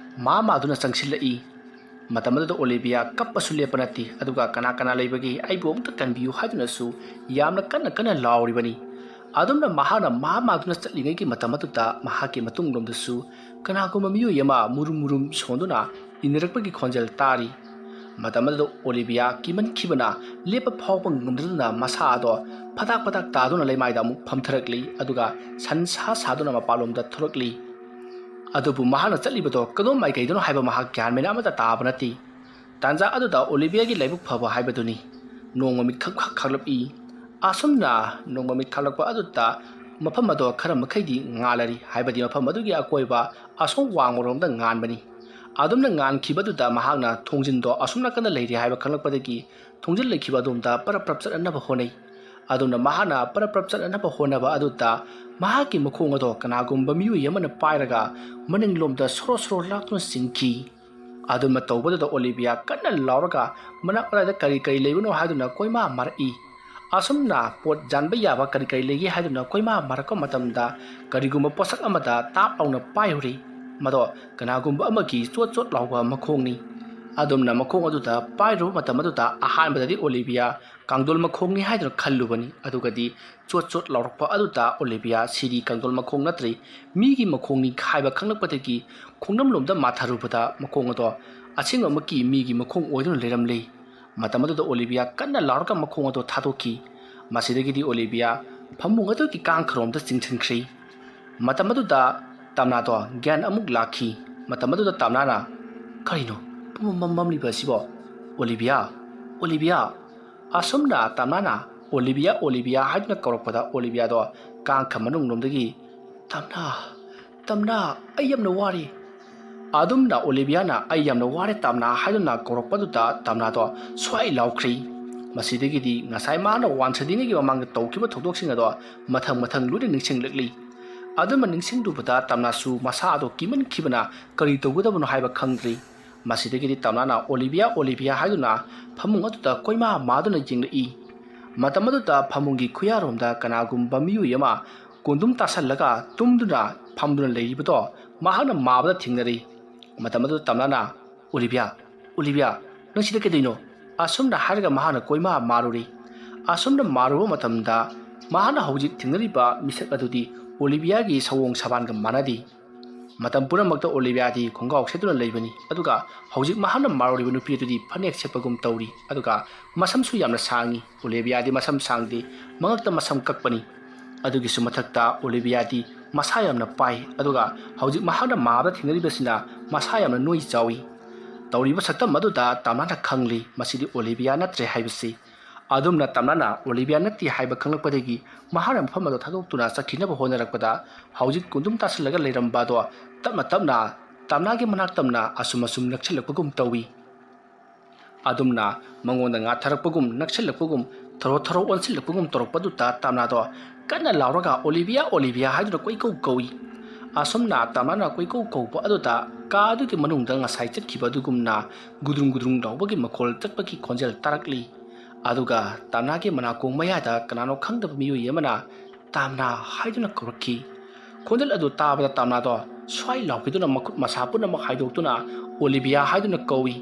ꯃꯥ ꯃꯥꯗꯨꯅ ꯆꯪꯁꯤꯜꯂꯛꯏ꯫ ꯃꯇꯝ ꯑꯗꯨꯗ ꯑꯣꯂꯤꯚꯤꯌꯥ ꯀꯞꯄꯁꯨ ꯂꯦꯞꯄ ꯅꯠꯇꯦ, ꯑꯗꯨꯒ "ꯀꯅꯥ ꯀꯅꯥ ꯂꯩꯕꯒꯦ? ꯑꯩꯕꯨ ꯑꯃꯨꯛꯇ ꯀꯟꯕꯤꯌꯨ" ꯍꯥꯏꯗꯨꯅꯁꯨ ꯌꯥꯝꯅ ꯀꯟꯅ ꯀꯟꯅ ꯂꯥꯎꯔꯤꯕꯅꯤ꯫ ꯑꯗꯨꯝꯅ ꯃꯍꯥꯛꯅ ꯃꯥ ꯃꯥꯗꯨꯅ ꯆꯠꯂꯤꯉꯩꯒꯤ ꯃꯇꯝ ꯑꯗꯨꯗ ꯃꯍꯥꯛꯀꯤ ꯃꯇꯨꯡꯂꯣꯝꯗꯁꯨ ꯀꯅꯥꯒꯨꯝꯕ ꯃꯤꯑꯣꯏ ꯑꯃ ꯃꯨꯔꯨꯝ ꯃꯨꯔꯨꯝ ꯁꯣꯟꯗꯨꯅ ꯏꯟꯅꯔꯛꯄꯒꯤ ꯈꯣꯟꯖꯦꯜ ꯇꯥꯔꯤ꯫ ꯃꯇꯝ ꯑꯗꯨꯗ ꯑꯣꯂꯤꯚꯤꯌꯥ ꯀꯤꯃꯟꯈꯤꯕꯅ ꯂꯦꯞꯄ ꯐꯥꯎꯕ ꯉꯝꯗꯗꯨꯅ ꯃꯁꯥ ꯑꯗꯣ ꯐꯗꯥꯛ ꯐꯗꯥꯛ ꯇꯥꯗꯨꯅ ꯂꯩꯃꯥꯏꯗ ꯑꯃꯨꯛ ꯐꯝꯊꯔꯛꯂꯤ, ꯑꯗꯨꯒ ꯁꯟꯁꯥ ꯁꯥꯗꯨꯅ ꯃꯄꯥꯟꯂꯣꯝꯗ ꯊꯣꯛꯂꯛꯂꯤ꯫ ꯑꯗꯨꯕꯨ ꯃꯍꯥꯛꯅ ꯆꯠꯂꯤꯕꯗꯣ ꯀꯗꯣꯝ ꯃꯥꯏꯀꯩꯗꯅꯣ ꯍꯥꯏꯕ ꯃꯍꯥꯛ ꯒ꯭ꯌꯥꯟ ꯃꯦꯟ ꯑꯃꯠꯇ ꯇꯥꯕ ꯅꯠꯇꯦ꯫ ꯇꯥꯟꯖꯥ ꯑꯗꯨꯗ ꯑꯣꯂꯤꯚꯤꯌꯥꯒꯤ ꯂꯥꯏꯕꯛ ꯐꯕ ꯍꯥꯏꯕꯗꯨꯅꯤ꯫ ꯅꯣꯡꯃ ꯃꯤꯠ ꯈꯛ ꯈꯛ ꯈꯥꯛꯂꯛꯏ꯫ ꯑꯁꯨꯝꯅ ꯅꯣꯡꯃ ꯃꯤꯠ ꯈꯥꯛꯂꯛꯄ ꯑꯗꯨꯗ ꯃꯐꯝ ꯑꯗꯣ ꯈꯔ ꯃꯈꯩꯗꯤ ꯉꯥꯜꯂꯔꯤ, ꯍꯥꯏꯕꯗꯤ ꯃꯐꯝ ꯑꯗꯨꯒꯤ ꯑꯀꯣꯏꯕ ꯑꯁꯣꯝ ꯋꯥꯡꯃꯔꯣꯝꯗ ꯉꯥꯟꯕꯅꯤ꯫ ꯑꯗꯨꯝꯅ ꯉꯥꯟꯈꯤꯕꯗꯨꯗ ꯃꯍꯥꯛꯅ ꯊꯣꯡꯖꯤꯟꯗꯣ ꯑꯁꯨꯝ ꯅꯥꯀꯟꯗ ꯂꯩꯔꯦ ꯍꯥꯏꯕ ꯈꯪꯂꯛꯄꯗꯒꯤ ꯊꯣꯡꯖꯤꯜ ꯂꯩꯈꯤꯕ ꯑꯗꯣꯝꯗ ꯄꯔꯞ ꯄꯔꯞ ꯆꯠꯅꯅꯕ ꯍꯣꯠꯅꯩ꯫ ꯑꯗꯨꯝꯅ ꯃꯍꯥꯛꯅ ꯄꯔꯞ ꯄꯔꯞ ꯆꯠꯅꯅꯕ ꯍꯣꯠꯅꯕ ꯑꯗꯨꯗ ꯃꯍꯥꯛꯀꯤ ꯃꯈꯣꯡ ꯑꯗꯣ ꯀꯅꯥꯒꯨꯝꯕ ꯃꯤꯑꯣꯏ ꯑꯃꯅ ꯄꯥꯏꯔꯒ ꯃꯅꯤꯡꯂꯣꯝꯗ ꯁꯣꯔꯣ ꯁꯣꯔꯣ ꯂꯥꯛꯇꯨꯅ ꯆꯤꯡꯈꯤ꯫ ꯑꯗꯨꯝꯅ ꯇꯧꯕꯗꯨꯗ ꯑꯣꯂꯤꯕꯤꯌꯥ ꯀꯟꯅ ꯂꯥꯎꯔꯒ ꯃꯅꯥꯛ ꯑꯗꯥꯏꯗ ꯀꯔꯤ ꯀꯔꯤ ꯂꯩꯕꯅꯣ ꯍꯥꯏꯗꯨꯅ ꯀꯣꯏꯃꯥ ꯃꯥꯔꯛꯏ꯫ ꯑꯁꯨꯝꯅ ꯄꯣꯠ ꯌꯥꯟꯕ ꯌꯥꯕ ꯀꯔꯤ ꯀꯔꯤ ꯂꯩꯒꯦ ꯍꯥꯏꯗꯨꯅ ꯀꯣꯏꯃꯥ ꯃꯥꯔꯛꯄ ꯃꯇꯝꯗ ꯀꯔꯤꯒꯨꯝꯕ ꯄꯣꯠꯁꯛ ꯑꯃꯗ ꯇꯥꯞ ꯂꯥꯎꯅ ꯄꯥꯏꯔꯨꯔꯤ꯫ ꯃꯗꯣ ꯀꯅꯥꯒꯨꯝꯕ ꯑꯃꯒꯤ ꯆꯣꯠ ꯆꯣꯠ ꯂꯥꯎꯕ ꯃꯈꯣꯡꯅꯤ꯫ ꯑꯗꯨꯝꯅ ꯃꯈꯣꯡ ꯑꯗꯨꯗ ꯄꯥꯏꯔꯨꯕ ꯃꯇꯝ ꯑꯗꯨꯗ ꯑꯍꯥꯟꯕꯗꯗꯤ ꯑꯣꯂꯤꯕꯤꯌꯥ ꯀꯥꯡꯗꯣꯜ ꯃꯈꯣꯡꯅꯤ ꯍꯥꯏꯗꯨꯅ ꯈꯜꯂꯨꯕꯅꯤ꯫ ꯑꯗꯨꯒꯗꯤ ꯆꯣꯠ ꯆꯣꯠ ꯂꯥꯎꯔꯛꯄ ꯑꯗꯨꯗ ꯑꯣꯂꯤꯕꯤꯌꯥ ꯁꯤꯗꯤ ꯀꯥꯡꯗꯣꯜ ꯃꯈꯣꯡ ꯅꯠꯇ꯭ꯔꯦ, ꯃꯤꯒꯤ ꯃꯈꯣꯡꯅꯤ ꯍꯥꯏꯕ ꯈꯪꯂꯛꯄꯗꯒꯤ ꯈꯣꯡꯅꯝꯂꯣꯝꯗ ꯃꯥꯊꯔꯨꯕꯗ ꯃꯈꯣꯡ ꯑꯗꯣ ꯑꯁꯦꯡꯕꯃꯛꯀꯤ ꯃꯤꯒꯤ ꯃꯈꯣꯡ ꯑꯣꯏꯗꯨꯅ ꯂꯩꯔꯝꯂꯦ꯫ ꯃꯇꯝ ꯑꯗꯨꯗ ꯑꯣꯂꯤꯕꯤꯌꯥ ꯀꯟꯅ ꯂꯥꯎꯔꯒ ꯃꯈꯣꯡ ꯑꯗꯣ ꯊꯥꯗꯣꯛꯈꯤ꯫ ꯃꯁꯤꯗꯒꯤꯗꯤ ꯑꯣꯂꯤꯕꯤꯌꯥ ꯐꯃꯨꯡ ꯑꯗꯨꯒꯤ ꯀꯥꯡꯈꯔꯣꯝꯗ ꯆꯤꯡꯁꯤꯟꯈ꯭ꯔꯦ꯫ ꯃꯇꯝ ꯑꯗꯨꯗ ꯇꯝꯅꯥꯗꯣ ꯒ꯭ꯌꯥꯟ ꯑꯃꯨꯛ ꯂꯥꯛꯈꯤ꯫ ꯃꯇꯝ ꯑꯗꯨꯗ ꯇꯝꯅꯥꯅ, "ꯀꯔꯤꯅꯣ ꯄꯨꯝꯃꯝ ꯃꯝꯂꯤꯕ ꯑꯁꯤꯕꯣ? Olivia, Olivia!" ꯑꯁꯨꯝꯅ ꯇꯝꯅꯥꯅ "ꯑꯣꯂꯤꯕꯤꯌꯥ, ꯑꯣꯂꯤꯕꯤꯌꯥ" ꯍꯥꯏꯗꯨꯅ ꯀꯧꯔꯛꯄꯗ ꯑꯣꯂꯤꯕꯤꯌꯥꯗꯣ ꯀꯥꯡꯈ ꯃꯅꯨꯡꯂꯣꯝꯗꯒꯤ, "ꯇꯝꯅꯥ, ꯇꯝꯅꯥ, ꯑꯩ ꯌꯥꯝꯅ ꯋꯥꯔꯦ"꯫ ꯑꯗꯨꯝꯅ ꯑꯣꯂꯤꯕꯤꯌꯥꯅ "ꯑꯩ ꯌꯥꯝꯅ ꯋꯥꯔꯦ ꯇꯝꯅꯥ" ꯍꯥꯏꯗꯨꯅ ꯀꯧꯔꯛꯄꯗꯨꯗ ꯇꯝꯅꯥꯗꯣ ꯁ꯭ꯋꯥꯏ ꯂꯥꯎꯈ꯭ꯔꯤ꯫ ꯃꯁꯤꯗꯒꯤꯗꯤ ꯉꯁꯥꯏ ꯃꯥꯅ ꯋꯥꯟꯊꯗ꯭ꯔꯤꯉꯩꯒꯤ ꯃꯃꯥꯡꯗ ꯇꯧꯈꯤꯕ ꯊꯧꯗꯣꯛꯁꯤꯡ ꯑꯗꯣ ꯃꯊꯪ ꯃꯊꯪ ꯂꯣꯏꯅ ꯅꯤꯡꯁꯤꯡꯂꯛꯂꯤ꯫ ꯑꯗꯨꯝꯅ ꯅꯤꯡꯁꯤꯡꯂꯨꯕꯗ ꯇꯝꯅꯥꯁꯨ ꯃꯁꯥ ꯑꯗꯣ ꯀꯤꯃꯟꯈꯤꯕꯅ ꯀꯔꯤ ꯇꯧꯒꯗꯕꯅꯣ ꯍꯥꯏꯕ ꯈꯪꯗ꯭ꯔꯤ꯫ ꯃꯁꯤꯗꯒꯤꯗꯤ ꯇꯝꯅꯥꯅ "ꯑꯣꯂꯤꯕꯤꯌꯥ, ꯑꯣꯂꯤꯕꯤꯌꯥ" ꯍꯥꯏꯗꯨꯅ ꯐꯃꯨꯡ ꯑꯗꯨꯗ ꯀꯣꯏꯃꯥ ꯃꯥꯗꯨꯅ ꯌꯦꯡꯂꯛꯏ꯫ ꯃꯇꯝ ꯑꯗꯨꯗ ꯐꯃꯨꯡꯒꯤ ꯈꯨꯌꯥꯔꯣꯝꯗ ꯀꯅꯥꯒꯨꯝꯕ ꯃꯤꯑꯣꯏ ꯑꯃ ꯀꯣꯟꯗꯨꯝ ꯇꯥꯁꯜꯂꯒ ꯇꯨꯝꯗꯨꯅ ꯐꯝꯗꯨꯅ ꯂꯩꯔꯤꯕꯗꯣ ꯃꯍꯥꯛꯅ ꯃꯥꯕꯗ ꯊꯦꯡꯅꯔꯤ꯫ ꯃꯇꯝ ꯑꯗꯨꯗ ꯇꯝꯅꯥꯅ, "ꯑꯣꯂꯤꯕꯤꯌꯥ, ꯑꯣꯂꯤꯕꯤꯌꯥ, ꯅꯪ ꯁꯤꯗ ꯀꯩꯗꯧꯔꯤꯅꯣ?" ꯑꯁꯨꯝꯅ ꯍꯥꯏꯔꯒ ꯃꯍꯥꯛꯅ ꯀꯣꯏꯃꯥ ꯃꯥꯔꯨꯔꯤ꯫ ꯑꯁꯨꯝꯅ ꯃꯥꯔꯨꯕ ꯃꯇꯝꯗ ꯃꯍꯥꯛꯅ ꯍꯧꯖꯤꯛ ꯊꯦꯡꯅꯔꯤꯕ ꯃꯤꯁꯛ ꯑꯗꯨꯗꯤ ꯑꯣꯂꯤꯕꯤꯌꯥꯒꯤ ꯁꯑꯣꯡ ꯁꯕꯥꯟꯒ ꯃꯥꯟꯅꯗꯦ꯫ ꯃꯇꯝ ꯄꯨꯝꯅꯃꯛꯇ ꯑꯣꯂꯤꯕꯤꯌꯥꯗꯤ ꯈꯣꯡꯒ꯭ꯔꯥꯎ ꯁꯦꯠꯇꯨꯅ ꯂꯩꯕꯅꯤ, ꯑꯗꯨꯒ ꯍꯧꯖꯤꯛ ꯃꯍꯥꯛꯅ ꯃꯥꯔꯨꯔꯤꯕ ꯅꯨꯄꯤ ꯑꯗꯨꯗꯤ ꯐꯅꯦꯛ ꯁꯦꯠꯄꯒꯨꯝ ꯇꯧꯔꯤ, ꯑꯗꯨꯒ ꯃꯁꯝꯁꯨ ꯌꯥꯝꯅ ꯁꯥꯡꯉꯤ꯫ ꯑꯣꯂꯤꯕꯤꯌꯥꯗꯤ ꯃꯁꯝ ꯁꯥꯡꯗꯦ, ꯃꯉꯛꯇ ꯃꯁꯝ ꯀꯛꯄꯅꯤ꯫ ꯑꯗꯨꯒꯤꯁꯨ ꯃꯊꯛꯇ ꯑꯣꯂꯤꯕꯤꯌꯥꯗꯤ ꯃꯁꯥ ꯌꯥꯝꯅ ꯄꯥꯏ, ꯑꯗꯨꯒ ꯍꯧꯖꯤꯛ ꯃꯍꯥꯛꯅ ꯃꯥꯕꯗ ꯊꯦꯡꯅꯔꯤꯕꯁꯤꯅ ꯃꯁꯥ ꯌꯥꯝꯅ ꯅꯣꯏ ꯆꯥꯎꯏ꯫ ꯇꯧꯔꯤꯕ ꯁꯛꯇꯝ ꯑꯗꯨꯗ ꯇꯝꯅꯥꯅ ꯈꯪꯂꯤ, ꯃꯁꯤꯗꯤ ꯑꯣꯂꯤꯕꯤꯌꯥ ꯅꯠꯇ꯭ꯔꯦ ꯍꯥꯏꯕꯁꯤ꯫ ꯑꯗꯨꯝꯅ ꯇꯝꯅꯥꯅ ꯑꯣꯂꯤꯕꯤꯌꯥ ꯅꯠꯇꯦ ꯍꯥꯏꯕ ꯈꯪꯂꯛꯄꯗꯒꯤ ꯃꯍꯥꯛꯅ ꯃꯐꯝ ꯑꯗꯨ ꯊꯥꯗꯣꯛꯇꯨꯅ ꯆꯠꯈꯤꯅꯕ ꯍꯣꯠꯅꯔꯛꯄꯗ ꯍꯧꯖꯤꯛ ꯀꯣꯟꯗꯨꯝ ꯇꯥꯁꯤꯜꯂꯒ ꯂꯩꯔꯝꯕ ꯑꯗꯣ ꯇꯞꯅ ꯇꯞꯅ ꯇꯝꯅꯥꯒꯤ ꯃꯅꯥꯛ ꯇꯝꯅ ꯑꯁꯨꯝ ꯑꯁꯨꯝ ꯅꯛꯁꯤꯜꯂꯛꯄꯒꯨꯝ ꯇꯧꯏ꯫ ꯑꯗꯨꯝꯅ ꯃꯉꯣꯟꯗ ꯉꯥꯊꯔꯛꯄꯒꯨꯝ ꯅꯛꯁꯤꯜꯂꯛꯄꯒꯨꯝ ꯊꯔꯣ ꯊꯔꯣ ꯑꯣꯟꯁꯤꯜꯂꯛꯄꯒꯨꯝ ꯇꯧꯔꯛꯄꯗꯨꯗ ꯇꯝꯅꯥꯗꯣ ꯀꯟꯅ ꯂꯥꯎꯔꯒ "ꯑꯣꯂꯤꯕꯤꯌꯥ, ꯑꯣꯂꯤꯕꯤꯌꯥ" ꯍꯥꯏꯗꯨꯅ ꯀꯣꯏꯀꯧ ꯀꯧꯏ꯫ ꯑꯁꯨꯝꯅ ꯇꯝꯅꯥꯅ ꯀꯣꯏꯀꯧ ꯀꯧꯕ ꯑꯗꯨꯗ ꯀꯥ ꯑꯗꯨꯒꯤ ꯃꯅꯨꯡꯗ ꯉꯁꯥꯏ ꯆꯠꯈꯤꯕ ꯑꯗꯨꯒꯨꯝꯅ ꯒꯨꯗ꯭ꯔꯨꯡ ꯒꯨꯗ꯭ꯔꯨꯡ ꯂꯥꯎꯕꯒꯤ ꯃꯈꯣꯜ ꯆꯠꯄꯒꯤ ꯈꯣꯟꯖꯦꯜ ꯇꯥꯔꯛꯂꯤ꯫ ꯑꯗꯨꯒ ꯇꯝꯅꯥꯒꯤ ꯃꯅꯥꯀꯣꯡ ꯃꯌꯥꯗ ꯀꯅꯥꯅꯣ ꯈꯪꯗꯕ ꯃꯤꯑꯣꯏ ꯑꯃꯅ "ꯇꯥꯝꯅꯥ" ꯍꯥꯏꯗꯨꯅ ꯀꯧꯔꯛꯈꯤ꯫ ꯈꯣꯟꯖꯦꯜ ꯑꯗꯨ ꯇꯥꯕꯗ ꯇꯥꯝꯅꯥꯗꯣ ꯁ꯭ꯋꯥꯏ ꯂꯥꯎꯈꯤꯗꯨꯅ ꯃꯈꯨꯠ ꯃꯁꯥ ꯄꯨꯝꯅꯃꯛ ꯍꯥꯏꯗꯣꯛꯇꯨꯅ "ꯑꯣꯂꯤꯚꯤꯌꯥ" ꯍꯥꯏꯗꯨꯅ ꯀꯧꯏ꯫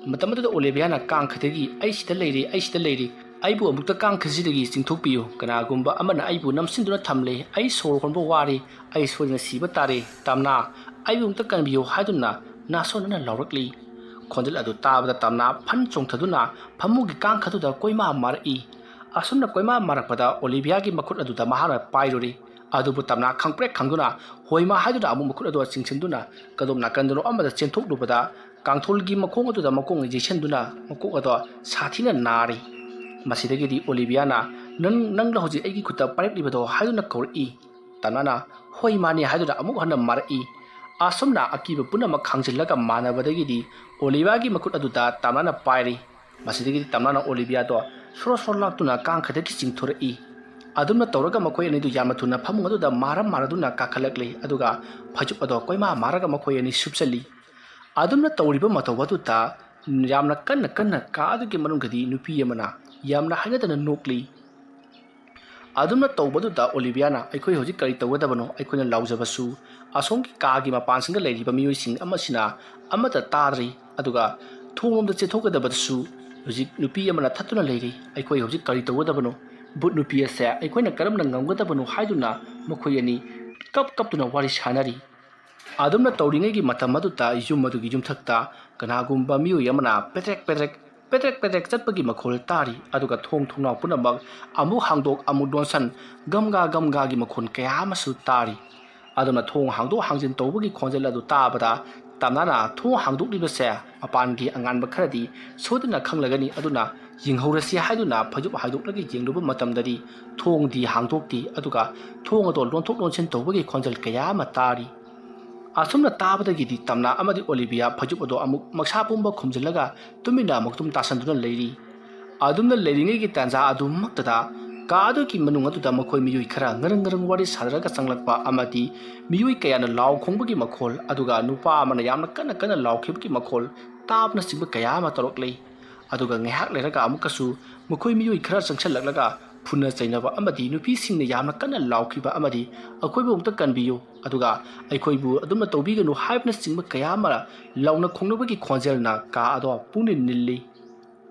ꯃꯇꯝ ꯑꯗꯨꯗ ꯑꯣꯂꯤꯚꯤꯌꯥꯅ ꯀꯥꯡꯈꯗꯒꯤ "ꯑꯩ ꯁꯤꯗ ꯂꯩꯔꯤ, ꯑꯩ ꯁꯤꯗ ꯂꯩꯔꯤ, ꯑꯩꯕꯨ ꯑꯃꯨꯛꯇ ꯀꯥꯡꯈꯁꯤꯗꯒꯤ ꯆꯤꯡꯊꯣꯛꯄꯤꯌꯨ, ꯀꯅꯥꯒꯨꯝꯕ ꯑꯃꯅ ꯑꯩꯕꯨ ꯅꯝꯁꯤꯟꯗꯨꯅ ꯊꯝꯂꯦ, ꯑꯩ ꯁꯣꯔ ꯍꯣꯟꯕ ꯋꯥꯔꯦ, ꯑꯩ ꯁꯣꯏꯗꯅ ꯁꯤꯕ ꯇꯥꯔꯦ, ꯇꯥꯝꯅꯥ, ꯑꯩꯕꯨ ꯑꯃꯨꯛꯇ ꯀꯟꯕꯤꯌꯨ" ꯍꯥꯏꯗꯨꯅ ꯅꯥꯁꯣꯟꯅꯅ ꯂꯥꯎꯔꯛꯂꯤ꯫ ꯈꯣꯟꯖꯦꯜ ꯑꯗꯨ ꯇꯥꯕꯗ ꯇꯥꯝꯅꯥ ꯐꯟ ꯆꯣꯡꯊꯗꯨꯅ ꯐꯃꯨꯡꯒꯤ ꯀꯥꯡꯈꯗꯨꯗ ꯀꯣꯏꯃꯥ ꯃꯥꯔꯛꯏ꯫ ꯑꯁꯨꯝꯅ ꯀꯣꯏꯃꯥ ꯃꯥꯔꯛꯄꯗ ꯑꯣꯂꯤꯚꯤꯌꯥꯒꯤ ꯃꯈꯨꯠ ꯑꯗꯨꯗ ꯃꯍꯥꯛꯅ ꯄꯥꯏꯔꯨꯔꯤ꯫ ꯑꯗꯨꯕꯨ ꯇꯥꯝꯅꯥ ꯈꯪꯄ꯭ꯔꯦꯛ ꯈꯪꯗꯨꯅ ꯍꯣꯏꯃꯥ ꯍꯥꯏꯗꯨꯅ ꯑꯃꯨꯛ ꯃꯈꯨꯠ ꯑꯗꯨ ꯆꯤꯡꯁꯤꯟꯗꯨꯅ ꯀꯗꯣꯝ ꯅꯥꯀꯟꯗꯅꯣ ꯑꯃꯗ ꯆꯦꯟꯊꯣꯛꯂꯨꯕꯗ ꯀꯥꯡꯊꯣꯜꯒꯤ ꯃꯈꯣꯡ ꯑꯗꯨꯗ ꯃꯀꯣꯛꯅ ꯌꯩꯁꯟꯗꯨꯅ ꯃꯀꯣꯛ ꯑꯗꯣ ꯁꯥꯊꯤꯅ ꯅꯥꯔꯤ꯫ ꯃꯁꯤꯗꯒꯤꯗꯤ ꯑꯣꯂꯤꯚꯤꯌꯥꯅ "ꯅꯪ, ꯅꯪꯂ ꯍꯧꯖꯤꯛ ꯑꯩꯒꯤ ꯈꯨꯠꯇ ꯄꯥꯏꯔꯛꯂꯤꯕꯗꯣ?" ꯍꯥꯏꯗꯨꯅ ꯀꯧꯔꯛꯏ꯫ ꯇꯥꯝꯅꯥꯅ "ꯍꯣꯏꯃꯥꯅꯤ" ꯍꯥꯏꯗꯨꯅ ꯑꯃꯨꯛ ꯍꯟꯅ ꯃꯥꯔꯛꯏ꯫ ꯑꯁꯨꯝꯅ ꯑꯀꯤꯕ ꯄꯨꯝꯅꯃꯛ ꯈꯥꯡꯖꯤꯜꯂꯒ ꯃꯥꯟꯅꯕꯗꯒꯤꯗꯤ ꯑꯣꯂꯤꯚꯤꯌꯥꯒꯤ ꯃꯈꯨꯠ ꯑꯗꯨꯗ ꯇꯥꯝꯅꯥꯅ ꯄꯥꯏꯔꯤ꯫ ꯃꯁꯤꯗꯒꯤꯗꯤ ꯇꯥꯝꯅꯥꯅ ꯑꯣꯂꯤꯚꯤꯌꯥꯗꯣ ꯁꯣꯔꯣ ꯁꯣꯔꯣ ꯂꯥꯛꯇꯨꯅ ꯀꯥꯡꯈꯗꯒꯤ ꯆꯤꯡꯊꯣꯔꯛꯏ꯫ ꯑꯗꯨꯝꯅ ꯇꯧꯔꯒ ꯃꯈꯣꯏ ꯑꯅꯤꯗꯨ ꯌꯥꯝꯅ ꯊꯨꯅ ꯐꯃꯨꯡ ꯑꯗꯨꯗ ꯃꯥꯔ ꯃꯥꯔꯗꯨꯅ ꯀꯥꯈꯠꯂꯛꯂꯤ, ꯑꯗꯨꯒ ꯐꯩꯖꯨꯞ ꯑꯗꯣ ꯀꯣꯏꯃꯥ ꯃꯥꯔꯒ ꯃꯈꯣꯏ ꯑꯅꯤ ꯁꯨꯞꯆꯜꯂꯤ꯫ ꯑꯗꯨꯝꯅ ꯇꯧꯔꯤꯕ ꯃꯇꯧ ꯑꯗꯨꯗ ꯌꯥꯝꯅ ꯀꯟꯅ ꯀꯟꯅ ꯀꯥ ꯑꯗꯨꯒꯤ ꯃꯅꯨꯡꯗꯗꯤ ꯅꯨꯄꯤ ꯑꯃꯅ ꯌꯥꯝꯅ ꯍꯩꯅꯗꯅ ꯅꯣꯛꯂꯤ꯫ ꯑꯗꯨꯝꯅ ꯇꯧꯕꯗꯨꯗ ꯑꯣꯂꯤꯚꯤꯌꯥꯅ "ꯑꯩꯈꯣꯏ ꯍꯧꯖꯤꯛ ꯀꯔꯤ ꯇꯧꯒꯗꯕꯅꯣ? ꯑꯩꯈꯣꯏꯅ ꯂꯥꯎꯖꯕꯁꯨ ꯑꯁꯣꯝꯒꯤ ꯀꯥꯒꯤ ꯃꯄꯥꯟꯁꯤꯡꯗ ꯂꯩꯔꯤꯕ ꯃꯤꯑꯣꯏꯁꯤꯡ ꯑꯃꯁꯤꯅ ꯑꯃꯠꯇ ꯇꯥꯗ꯭ꯔꯤ, ꯑꯗꯨꯒ ꯊꯣꯡꯂꯣꯝꯗ ꯆꯦꯟꯊꯣꯛꯀꯗꯕꯗꯁꯨ ꯍꯧꯖꯤꯛ ꯅꯨꯄꯤ ꯑꯃꯅ ꯊꯠꯇꯨꯅ ꯂꯩꯔꯤ꯫ ꯑꯩꯈꯣꯏ ꯍꯧꯖꯤꯛ ꯀꯔꯤ ꯇꯧꯒꯗꯕꯅꯣ? ꯚꯨꯠ ꯅꯨꯄꯤ ꯑꯁꯦ ꯑꯩꯈꯣꯏꯅ ꯀꯔꯝꯅ ꯉꯝꯒꯗꯕꯅꯣ?" ꯍꯥꯏꯗꯨꯅ ꯃꯈꯣꯏ ꯑꯅꯤ ꯀꯞ ꯀꯞꯇꯨꯅ ꯋꯥꯔꯤ ꯁꯥꯅꯔꯤ꯫ ꯑꯗꯨꯝꯅ ꯇꯧꯔꯤꯉꯩꯒꯤ ꯃꯇꯝ ꯑꯗꯨꯗ ꯌꯨꯝ ꯑꯗꯨꯒꯤ ꯌꯨꯝꯊꯛꯇ ꯀꯅꯥꯒꯨꯝꯕ ꯃꯤꯑꯣꯏ ꯑꯃꯅ ꯄꯦꯗ꯭ꯔꯦꯛ ꯄꯦꯗ꯭ꯔꯦꯛ, ꯄꯦꯗ꯭ꯔꯦꯛ ꯄꯦꯗ꯭ꯔꯦꯛ ꯆꯠꯄꯒꯤ ꯃꯈꯣꯜ ꯇꯥꯔꯤ, ꯑꯗꯨꯒ ꯊꯣꯡ ꯊꯣꯡꯅꯥꯎ ꯄꯨꯝꯅꯃꯛ ꯑꯃꯨꯛ ꯍꯥꯡꯗꯣꯛ ꯑꯃꯨꯛ ꯂꯣꯟꯁꯟ, ꯒꯝꯒꯥ ꯒꯝꯒꯥꯒꯤ ꯃꯈꯣꯜ ꯀꯌꯥ ꯑꯃꯁꯨ ꯇꯥꯔꯤ꯫ ꯑꯗꯨꯅ ꯊꯣꯡ ꯍꯥꯡꯗꯣꯛ ꯍꯥꯡꯖꯤꯟ ꯇꯧꯕꯒꯤ ꯈꯣꯟꯖꯦꯜ ꯑꯗꯨ ꯇꯥꯕꯗ ꯇꯥꯝꯅꯥꯅ ꯊꯣꯡ ꯍꯥꯡꯗꯣꯛꯂꯤꯕꯁꯦ ꯃꯄꯥꯟꯒꯤ ꯑꯉꯥꯟꯕ ꯈꯔꯗꯤ ꯁꯣꯏꯗꯅ ꯈꯪꯂꯒꯅꯤ, ꯑꯗꯨꯅ ꯌꯦꯡꯍꯧꯔꯁꯤ ꯍꯥꯏꯗꯨꯅ ꯐꯩꯖꯨꯞ ꯍꯥꯏꯗꯣꯛꯂꯒ ꯌꯦꯡꯂꯨꯕ ꯃꯇꯝꯗꯗꯤ ꯊꯣꯡꯗꯤ ꯍꯥꯡꯗꯣꯛꯇꯦ, ꯑꯗꯨꯒ ꯊꯣꯡ ꯑꯗꯣ ꯂꯣꯟꯊꯣꯛ ꯂꯣꯟꯁꯤꯟ ꯇꯧꯕꯒꯤ ꯈꯣꯟꯖꯦꯜ ꯀꯌꯥ ꯑꯃ ꯇꯥꯔꯤ꯫ ꯑꯁꯨꯝꯅ ꯇꯥꯕꯗꯒꯤꯗꯤ ꯇꯥꯝꯅꯥ ꯑꯃꯗꯤ ꯑꯣꯂꯤꯚꯤꯌꯥ ꯐꯩꯖꯨꯞ ꯑꯗꯣ ꯑꯃꯨꯛ ꯃꯁꯥ ꯄꯨꯝꯕ ꯈꯨꯝꯖꯤꯜꯂꯒ ꯇꯨꯃꯤꯟꯅ ꯑꯃꯨꯛꯇꯨꯝ ꯇꯥꯁꯟꯗꯨꯅ ꯂꯩꯔꯤ꯫ ꯑꯗꯨꯝꯅ ꯂꯩꯔꯤꯉꯩꯒꯤ ꯇꯥꯟꯖꯥ ꯑꯗꯨꯃꯛꯇꯗ ꯀꯥ ꯑꯗꯨꯒꯤ ꯃꯅꯨꯡ ꯑꯗꯨꯗ ꯃꯈꯣꯏ ꯃꯤꯑꯣꯏ ꯈꯔ ꯉꯔꯪ ꯉꯔꯪ ꯋꯥꯔꯤ ꯁꯥꯟꯅꯔꯒ ꯆꯪꯂꯛꯄ ꯑꯃꯗꯤ ꯃꯤꯑꯣꯏ ꯀꯌꯥꯅ ꯂꯥꯎ ꯈꯣꯡꯕꯒꯤ ꯃꯈꯣꯜ, ꯑꯗꯨꯒ ꯅꯨꯄꯥ ꯑꯃꯅ ꯌꯥꯝꯅ ꯀꯟꯅ ꯀꯟꯅ ꯂꯥꯎꯈꯤꯕꯒꯤ ꯃꯈꯣꯜ ꯇꯥꯕꯅꯆꯤꯡꯕ ꯀꯌꯥ ꯑꯃ ꯇꯧꯔꯛꯂꯤ꯫ ꯑꯗꯨꯒ ꯉꯥꯏꯍꯥꯛ ꯂꯩꯔꯒ ꯑꯃꯨꯛꯀꯁꯨ ꯃꯈꯣꯏ ꯃꯤꯑꯣꯏ ꯈꯔ ꯆꯪꯁꯤꯜꯂꯛꯂꯒ ꯐꯨꯅ ꯆꯩꯅꯕ ꯑꯃꯗꯤ ꯅꯨꯄꯤꯁꯤꯡꯅ ꯌꯥꯝꯅ ꯀꯟꯅ ꯂꯥꯎꯈꯤꯕ ꯑꯃꯗꯤ "ꯑꯩꯈꯣꯏꯕꯨ ꯑꯃꯨꯛꯇ ꯀꯟꯕꯤꯌꯨ, ꯑꯗꯨꯒ ꯑꯩꯈꯣꯏꯕꯨ ꯑꯗꯨꯝꯅ ꯇꯧꯕꯤꯒꯅꯨ" ꯍꯥꯏꯕꯅꯆꯤꯡꯕ ꯀꯌꯥ ꯑꯃ ꯂꯥꯎꯅ ꯈꯣꯡꯅꯕꯒꯤ ꯈꯣꯟꯖꯦꯜꯅ ꯀꯥ ꯑꯗꯣ ꯄꯨꯡꯅꯤꯜ ꯅꯤꯜꯂꯤ꯫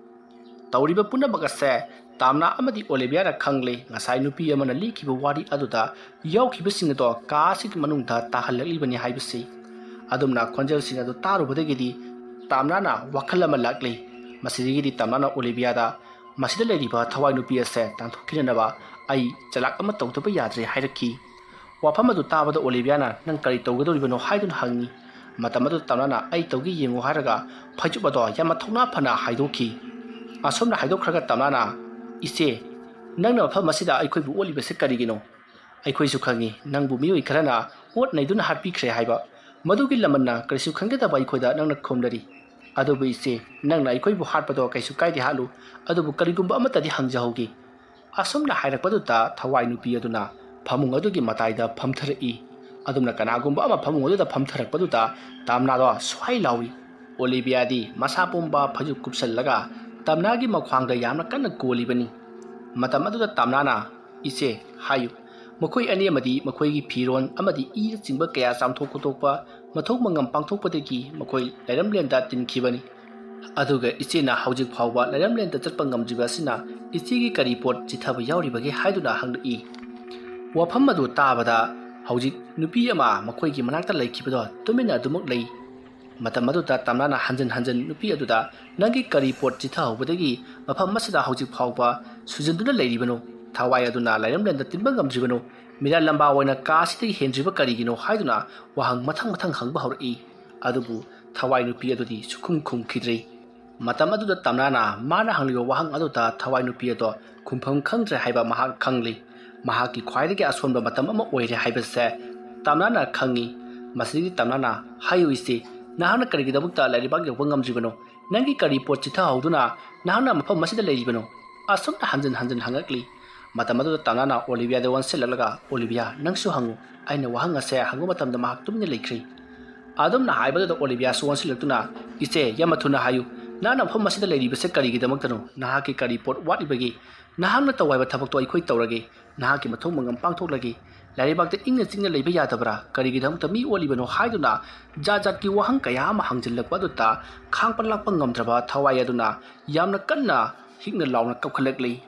ꯇꯧꯔꯤꯕ ꯄꯨꯝꯅꯃꯛ ꯑꯁꯦ ꯇꯥꯝꯅꯥ ꯑꯃꯗꯤ ꯑꯣꯂꯤꯚꯤꯌꯥꯅ ꯈꯪꯂꯦ꯫ ꯉꯁꯥꯏ ꯅꯨꯄꯤ ꯑꯃꯅ ꯂꯤꯈꯤꯕ ꯋꯥꯔꯤ ꯑꯗꯨꯗ ꯌꯥꯎꯈꯤꯕꯁꯤꯡ ꯑꯗꯣ ꯀꯥ ꯑꯁꯤꯒꯤ ꯃꯅꯨꯡꯗ ꯇꯥꯍꯜꯂꯛꯂꯤꯕꯅꯤ ꯍꯥꯏꯕꯁꯤ꯫ ꯑꯗꯨꯝꯅ ꯈꯣꯟꯖꯦꯜꯁꯤꯡ ꯑꯗꯨ ꯇꯥꯔꯨꯕꯗꯒꯤꯗꯤ ꯇꯥꯝꯅꯥꯅ ꯋꯥꯈꯜ ꯑꯃ ꯂꯥꯛꯂꯤ꯫ ꯃꯁꯤꯗꯒꯤꯗꯤ ꯇꯥꯝꯅꯥꯅ ꯑꯣꯂꯤꯚꯤꯌꯥꯗ "ꯃꯁꯤꯗ ꯂꯩꯔꯤꯕ ꯊꯋꯥꯏ ꯅꯨꯄꯤ ꯑꯁꯦ ꯇꯥꯟꯊꯣꯛꯈꯤꯅꯅꯕ ꯑꯩ ꯆꯂꯥꯛ ꯑꯃ ꯇꯧꯗꯕ ꯌꯥꯗ꯭ꯔꯦ" ꯍꯥꯏꯔꯛꯈꯤ꯫ ꯋꯥꯐꯝ ꯑꯗꯨ ꯇꯥꯕꯗ ꯑꯣꯂꯤꯚꯤꯌꯥꯅ "ꯅꯪ ꯀꯔꯤ ꯇꯧꯒꯗꯧꯔꯤꯕꯅꯣ?" ꯍꯥꯏꯗꯨꯅ ꯍꯪꯉꯤ꯫ ꯃꯇꯝ ꯑꯗꯨꯗ ꯇꯥꯝꯅꯥꯅ "ꯑꯩ ꯇꯧꯒꯦ ꯌꯦꯡꯉꯨ" ꯍꯥꯏꯔꯒ ꯐꯩꯖꯨꯞ ꯑꯗꯣ ꯌꯥꯝꯅ ꯊꯧꯅꯥ ꯐꯅ ꯍꯥꯏꯗꯣꯛꯈꯤ꯫ ꯑꯁꯨꯝꯅ ꯍꯥꯏꯗꯣꯛꯈ꯭ꯔꯒ ꯇꯥꯝꯅꯥꯅ, "ꯏꯆꯦ, ꯅꯪꯅ ꯃꯐꯝ ꯑꯁꯤꯗ ꯑꯩꯈꯣꯏꯕꯨ ꯑꯣꯠꯂꯤꯕꯁꯤ ꯀꯔꯤꯒꯤꯅꯣ? ꯑꯩꯈꯣꯏꯁꯨ ꯈꯪꯉꯤ ꯅꯪꯕꯨ ꯃꯤꯑꯣꯏ ꯈꯔꯅ ꯑꯣꯠ ꯅꯩꯗꯨꯅ ꯍꯥꯠꯄꯤꯈ꯭ꯔꯦ ꯍꯥꯏꯕ꯫ ꯃꯗꯨꯒꯤ ꯂꯃꯟꯅ ꯀꯔꯤꯁꯨ ꯈꯪꯖꯗꯕ ꯑꯩꯈꯣꯏꯗ ꯅꯪꯅ ꯈꯨꯝꯂꯔꯤ꯫ ꯑꯗꯨꯕꯨ ꯏꯆꯦ, ꯅꯪꯅ ꯑꯩꯈꯣꯏꯕꯨ ꯍꯥꯠꯄꯗꯣ ꯀꯩꯁꯨ ꯀꯥꯏꯗꯦ, ꯍꯥꯠꯂꯨ꯫ ꯑꯗꯨꯕꯨ ꯀꯔꯤꯒꯨꯝꯕ ꯑꯃꯠꯇꯗꯤ ꯍꯪꯖꯍꯧꯒꯦ꯫" ꯑꯁꯨꯝꯅ ꯍꯥꯏꯔꯛꯄꯗꯨꯗ ꯊꯋꯥꯏ ꯅꯨꯄꯤ ꯑꯗꯨꯅ ꯐꯃꯨꯡ ꯑꯗꯨꯒꯤ ꯃꯇꯥꯏꯗ ꯐꯝꯊꯔꯛꯏ꯫ ꯑꯗꯨꯝꯅ ꯀꯅꯥꯒꯨꯝꯕ ꯑꯃ ꯐꯃꯨꯡ ꯑꯗꯨꯗ ꯐꯝꯊꯔꯛꯄꯗꯨꯗ ꯇꯥꯝꯅꯥꯗꯣ ꯁ꯭ꯋꯥꯏ ꯂꯥꯎꯏ꯫ ꯑꯣꯂꯤꯚꯤꯌꯥꯗꯤ ꯃꯁꯥ ꯄꯨꯝꯕ ꯐꯩꯖꯨꯞ ꯀꯨꯞꯁꯜꯂꯒ ꯇꯥꯝꯅꯥꯒꯤ ꯃꯈ꯭ꯋꯥꯡꯗ ꯌꯥꯝꯅ ꯀꯟꯅ ꯀꯣꯜꯂꯤꯕꯅꯤ꯫ ꯃꯇꯝ ꯑꯗꯨꯗ ꯇꯥꯝꯅꯥꯅ, "ꯏꯆꯦ, ꯍꯥꯏꯌꯨ, ꯃꯈꯣꯏ ꯑꯅꯤ ꯑꯃꯗꯤ ꯃꯈꯣꯏꯒꯤ ꯐꯤꯔꯣꯟ ꯑꯃꯗꯤ ꯏꯅꯆꯤꯡꯕ ꯀꯌꯥ ꯆꯥꯝꯊꯣꯛ ꯈꯣꯠꯇꯣꯛꯄ ꯃꯊꯧ ꯃꯉꯝ ꯄꯥꯡꯊꯣꯛꯄꯗꯒꯤ ꯃꯈꯣꯏ ꯂꯥꯏꯔꯝꯂꯦꯟꯗ ꯇꯤꯟꯈꯤꯕꯅꯤ꯫ ꯑꯗꯨꯒ ꯏꯆꯦꯅ ꯍꯧꯖꯤꯛ ꯐꯥꯎꯕ ꯂꯥꯏꯔꯝꯂꯦꯟꯗ ꯆꯠꯄ ꯉꯝꯗ꯭ꯔꯤꯕ ꯑꯁꯤꯅ ꯏꯆꯦꯒꯤ ꯀꯔꯤ ꯄꯣꯠ ꯆꯤꯊꯕ ꯌꯥꯎꯔꯤꯕꯒꯦ?" ꯍꯥꯏꯗꯨꯅ ꯍꯪꯂꯛꯏ꯫ ꯋꯥꯐꯝ ꯑꯗꯨ ꯇꯥꯕꯗ ꯍꯧꯖꯤꯛ ꯅꯨꯄꯤ ꯑꯃ ꯃꯈꯣꯏꯒꯤ ꯃꯅꯥꯛꯇ ꯂꯩꯈꯤꯕꯗꯣ ꯇꯨꯃꯤꯟꯅ ꯑꯗꯨꯃꯛ ꯂꯩ꯫ ꯃꯇꯝ ꯑꯗꯨꯗ ꯇꯥꯝꯅꯥꯅ ꯍꯟꯖꯤꯟ ꯍꯟꯖꯤꯟ ꯅꯨꯄꯤ ꯑꯗꯨꯗ, "ꯅꯪꯒꯤ ꯀꯔꯤ ꯄꯣꯠ ꯆꯤꯊꯍꯧꯕꯗꯒꯤ ꯃꯐꯝ ꯑꯁꯤꯗ ꯍꯧꯖꯤꯛ ꯐꯥꯎꯕ ꯁꯨꯖꯟꯗꯨꯅ ꯂꯩꯔꯤꯕꯅꯣ? ꯊꯋꯥꯏ ꯑꯗꯨꯅ ꯂꯥꯏꯔꯝꯂꯦꯟꯗ ꯇꯤꯟꯕ ꯉꯝꯗ꯭ꯔꯤꯕꯅꯣ? ꯃꯤꯔꯥ ꯂꯝꯕꯥ ꯑꯣꯏꯅ ꯀꯥ ꯑꯁꯤꯗꯒꯤ ꯍꯦꯟꯗ꯭ꯔꯤꯕ ꯀꯔꯤꯒꯤꯅꯣ?" ꯍꯥꯏꯗꯨꯅ ꯋꯥꯍꯪ ꯃꯊꯪ ꯃꯊꯪ ꯍꯪꯕ ꯍꯧꯔꯛꯏ꯫ ꯑꯗꯨꯕꯨ ꯊꯋꯥꯏ ꯅꯨꯄꯤ ꯑꯗꯨꯗꯤ ꯁꯨꯈꯨꯝ ꯈꯨꯝꯈꯤꯗ꯭ꯔꯦ꯫ ꯃꯇꯝ ꯑꯗꯨꯗ ꯇꯥꯝꯅꯥꯅ ꯃꯥꯅ ꯍꯪꯂꯤꯕ ꯋꯥꯍꯪ ꯑꯗꯨꯗ ꯊꯋꯥꯏ ꯅꯨꯄꯤ ꯑꯗꯣ ꯈꯨꯝꯐꯝ ꯈꯪꯗ꯭ꯔꯦ ꯍꯥꯏꯕ ꯃꯍꯥꯛ ꯈꯪꯂꯤ꯫ ꯃꯍꯥꯛꯀꯤ ꯈ꯭ꯋꯥꯏꯗꯒꯤ ꯑꯁꯣꯟꯕ ꯃꯇꯝ ꯑꯃ ꯑꯣꯏꯔꯦ ꯍꯥꯏꯕꯁꯦ ꯇꯥꯝꯅꯥꯅ ꯈꯪꯉꯤ꯫ ꯃꯁꯤꯗꯒꯤ ꯇꯥꯝꯅꯥꯅ, "ꯍꯥꯏꯌꯨ ꯏꯆꯦ, ꯅꯍꯥꯛꯅ ꯀꯔꯤꯒꯤꯗꯃꯛꯇ ꯂꯥꯏꯔꯩꯕꯥꯛ ꯌꯧꯕ ꯉꯝꯗ꯭ꯔꯤꯕꯅꯣ? ꯅꯪꯒꯤ ꯀꯔꯤ ꯄꯣꯠ ꯆꯤꯊꯍꯧꯗꯨꯅ ꯅꯍꯥꯛꯅ ꯃꯐꯝ ꯑꯁꯤꯗ ꯂꯩꯔꯤꯕꯅꯣ?" ꯑꯁꯨꯝꯅ ꯍꯟꯖꯤꯟ ꯍꯟꯖꯤꯟ ꯍꯪꯉꯛꯂꯤ꯫ ꯃꯇꯝ ꯑꯗꯨꯗ ꯇꯥꯝꯅꯥꯅ ꯑꯣꯂꯤꯕꯤꯌꯥꯗ ꯑꯣꯟꯁꯤꯜꯂꯛꯂꯒ, "ꯑꯣꯂꯤꯕꯤꯌꯥ, ꯅꯪꯁꯨ ꯍꯪꯉꯨ," ꯑꯩꯅ ꯋꯥꯍꯪ ꯑꯁꯦ ꯍꯪꯕ ꯃꯇꯝꯗ ꯃꯍꯥꯛ ꯇꯨꯃꯤꯟꯅ ꯂꯩꯈ꯭ꯔꯦ꯫ ꯑꯗꯨꯝꯅ ꯍꯥꯏꯕꯗꯨꯗ ꯑꯣꯂꯤꯕꯤꯌꯥꯁꯨ ꯑꯣꯟꯁꯤꯜꯂꯛꯇꯨꯅ, "ꯏꯆꯦ, ꯌꯥꯝꯅ ꯊꯨꯅ ꯍꯥꯏꯌꯨ, ꯅꯍꯥꯛꯅ ꯃꯐꯝ ꯑꯁꯤꯗ ꯂꯩꯔꯤꯕꯁꯦ ꯀꯔꯤꯒꯤꯗꯃꯛꯇꯅꯣ? ꯅꯍꯥꯛꯀꯤ ꯀꯔꯤ ꯄꯣꯠ ꯋꯥꯠꯂꯤꯕꯒꯦ? ꯅꯍꯥꯛꯅ ꯇꯧ ꯍꯥꯏꯕ ꯊꯕꯛꯇꯣ ꯑꯩꯈꯣꯏ ꯇꯧꯔꯒꯦ, ꯅꯍꯥꯛꯀꯤ ꯃꯊꯧ ꯃꯉꯝ ꯄꯥꯡꯊꯣꯛꯂꯒꯦ꯫ ꯂꯥꯏꯔꯩꯕꯥꯛꯇ ꯏꯪꯅ ꯆꯤꯛꯅ ꯂꯩꯕ ꯌꯥꯗꯕ꯭ꯔꯥ? ꯀꯔꯤꯒꯤꯗꯃꯛꯇ ꯃꯤ ꯑꯣꯠꯂꯤꯕꯅꯣ?" ꯍꯥꯏꯗꯨꯅ ꯖꯥꯠ ꯖꯥꯠꯀꯤ ꯋꯥꯍꯪ ꯀꯌꯥ ꯑꯃ ꯍꯪꯖꯤꯜꯂꯛꯄ ꯑꯗꯨꯗ ꯈꯥꯡꯕ ꯂꯥꯛꯄ ꯉꯝꯗ꯭ꯔꯕ ꯊꯋꯥꯏ ꯑꯗꯨꯅ ꯌꯥꯝꯅ ꯀꯟꯅ ꯍꯤꯛꯅ ꯂꯥꯎꯅ ꯀꯞꯈꯠꯂꯛꯂꯤ꯫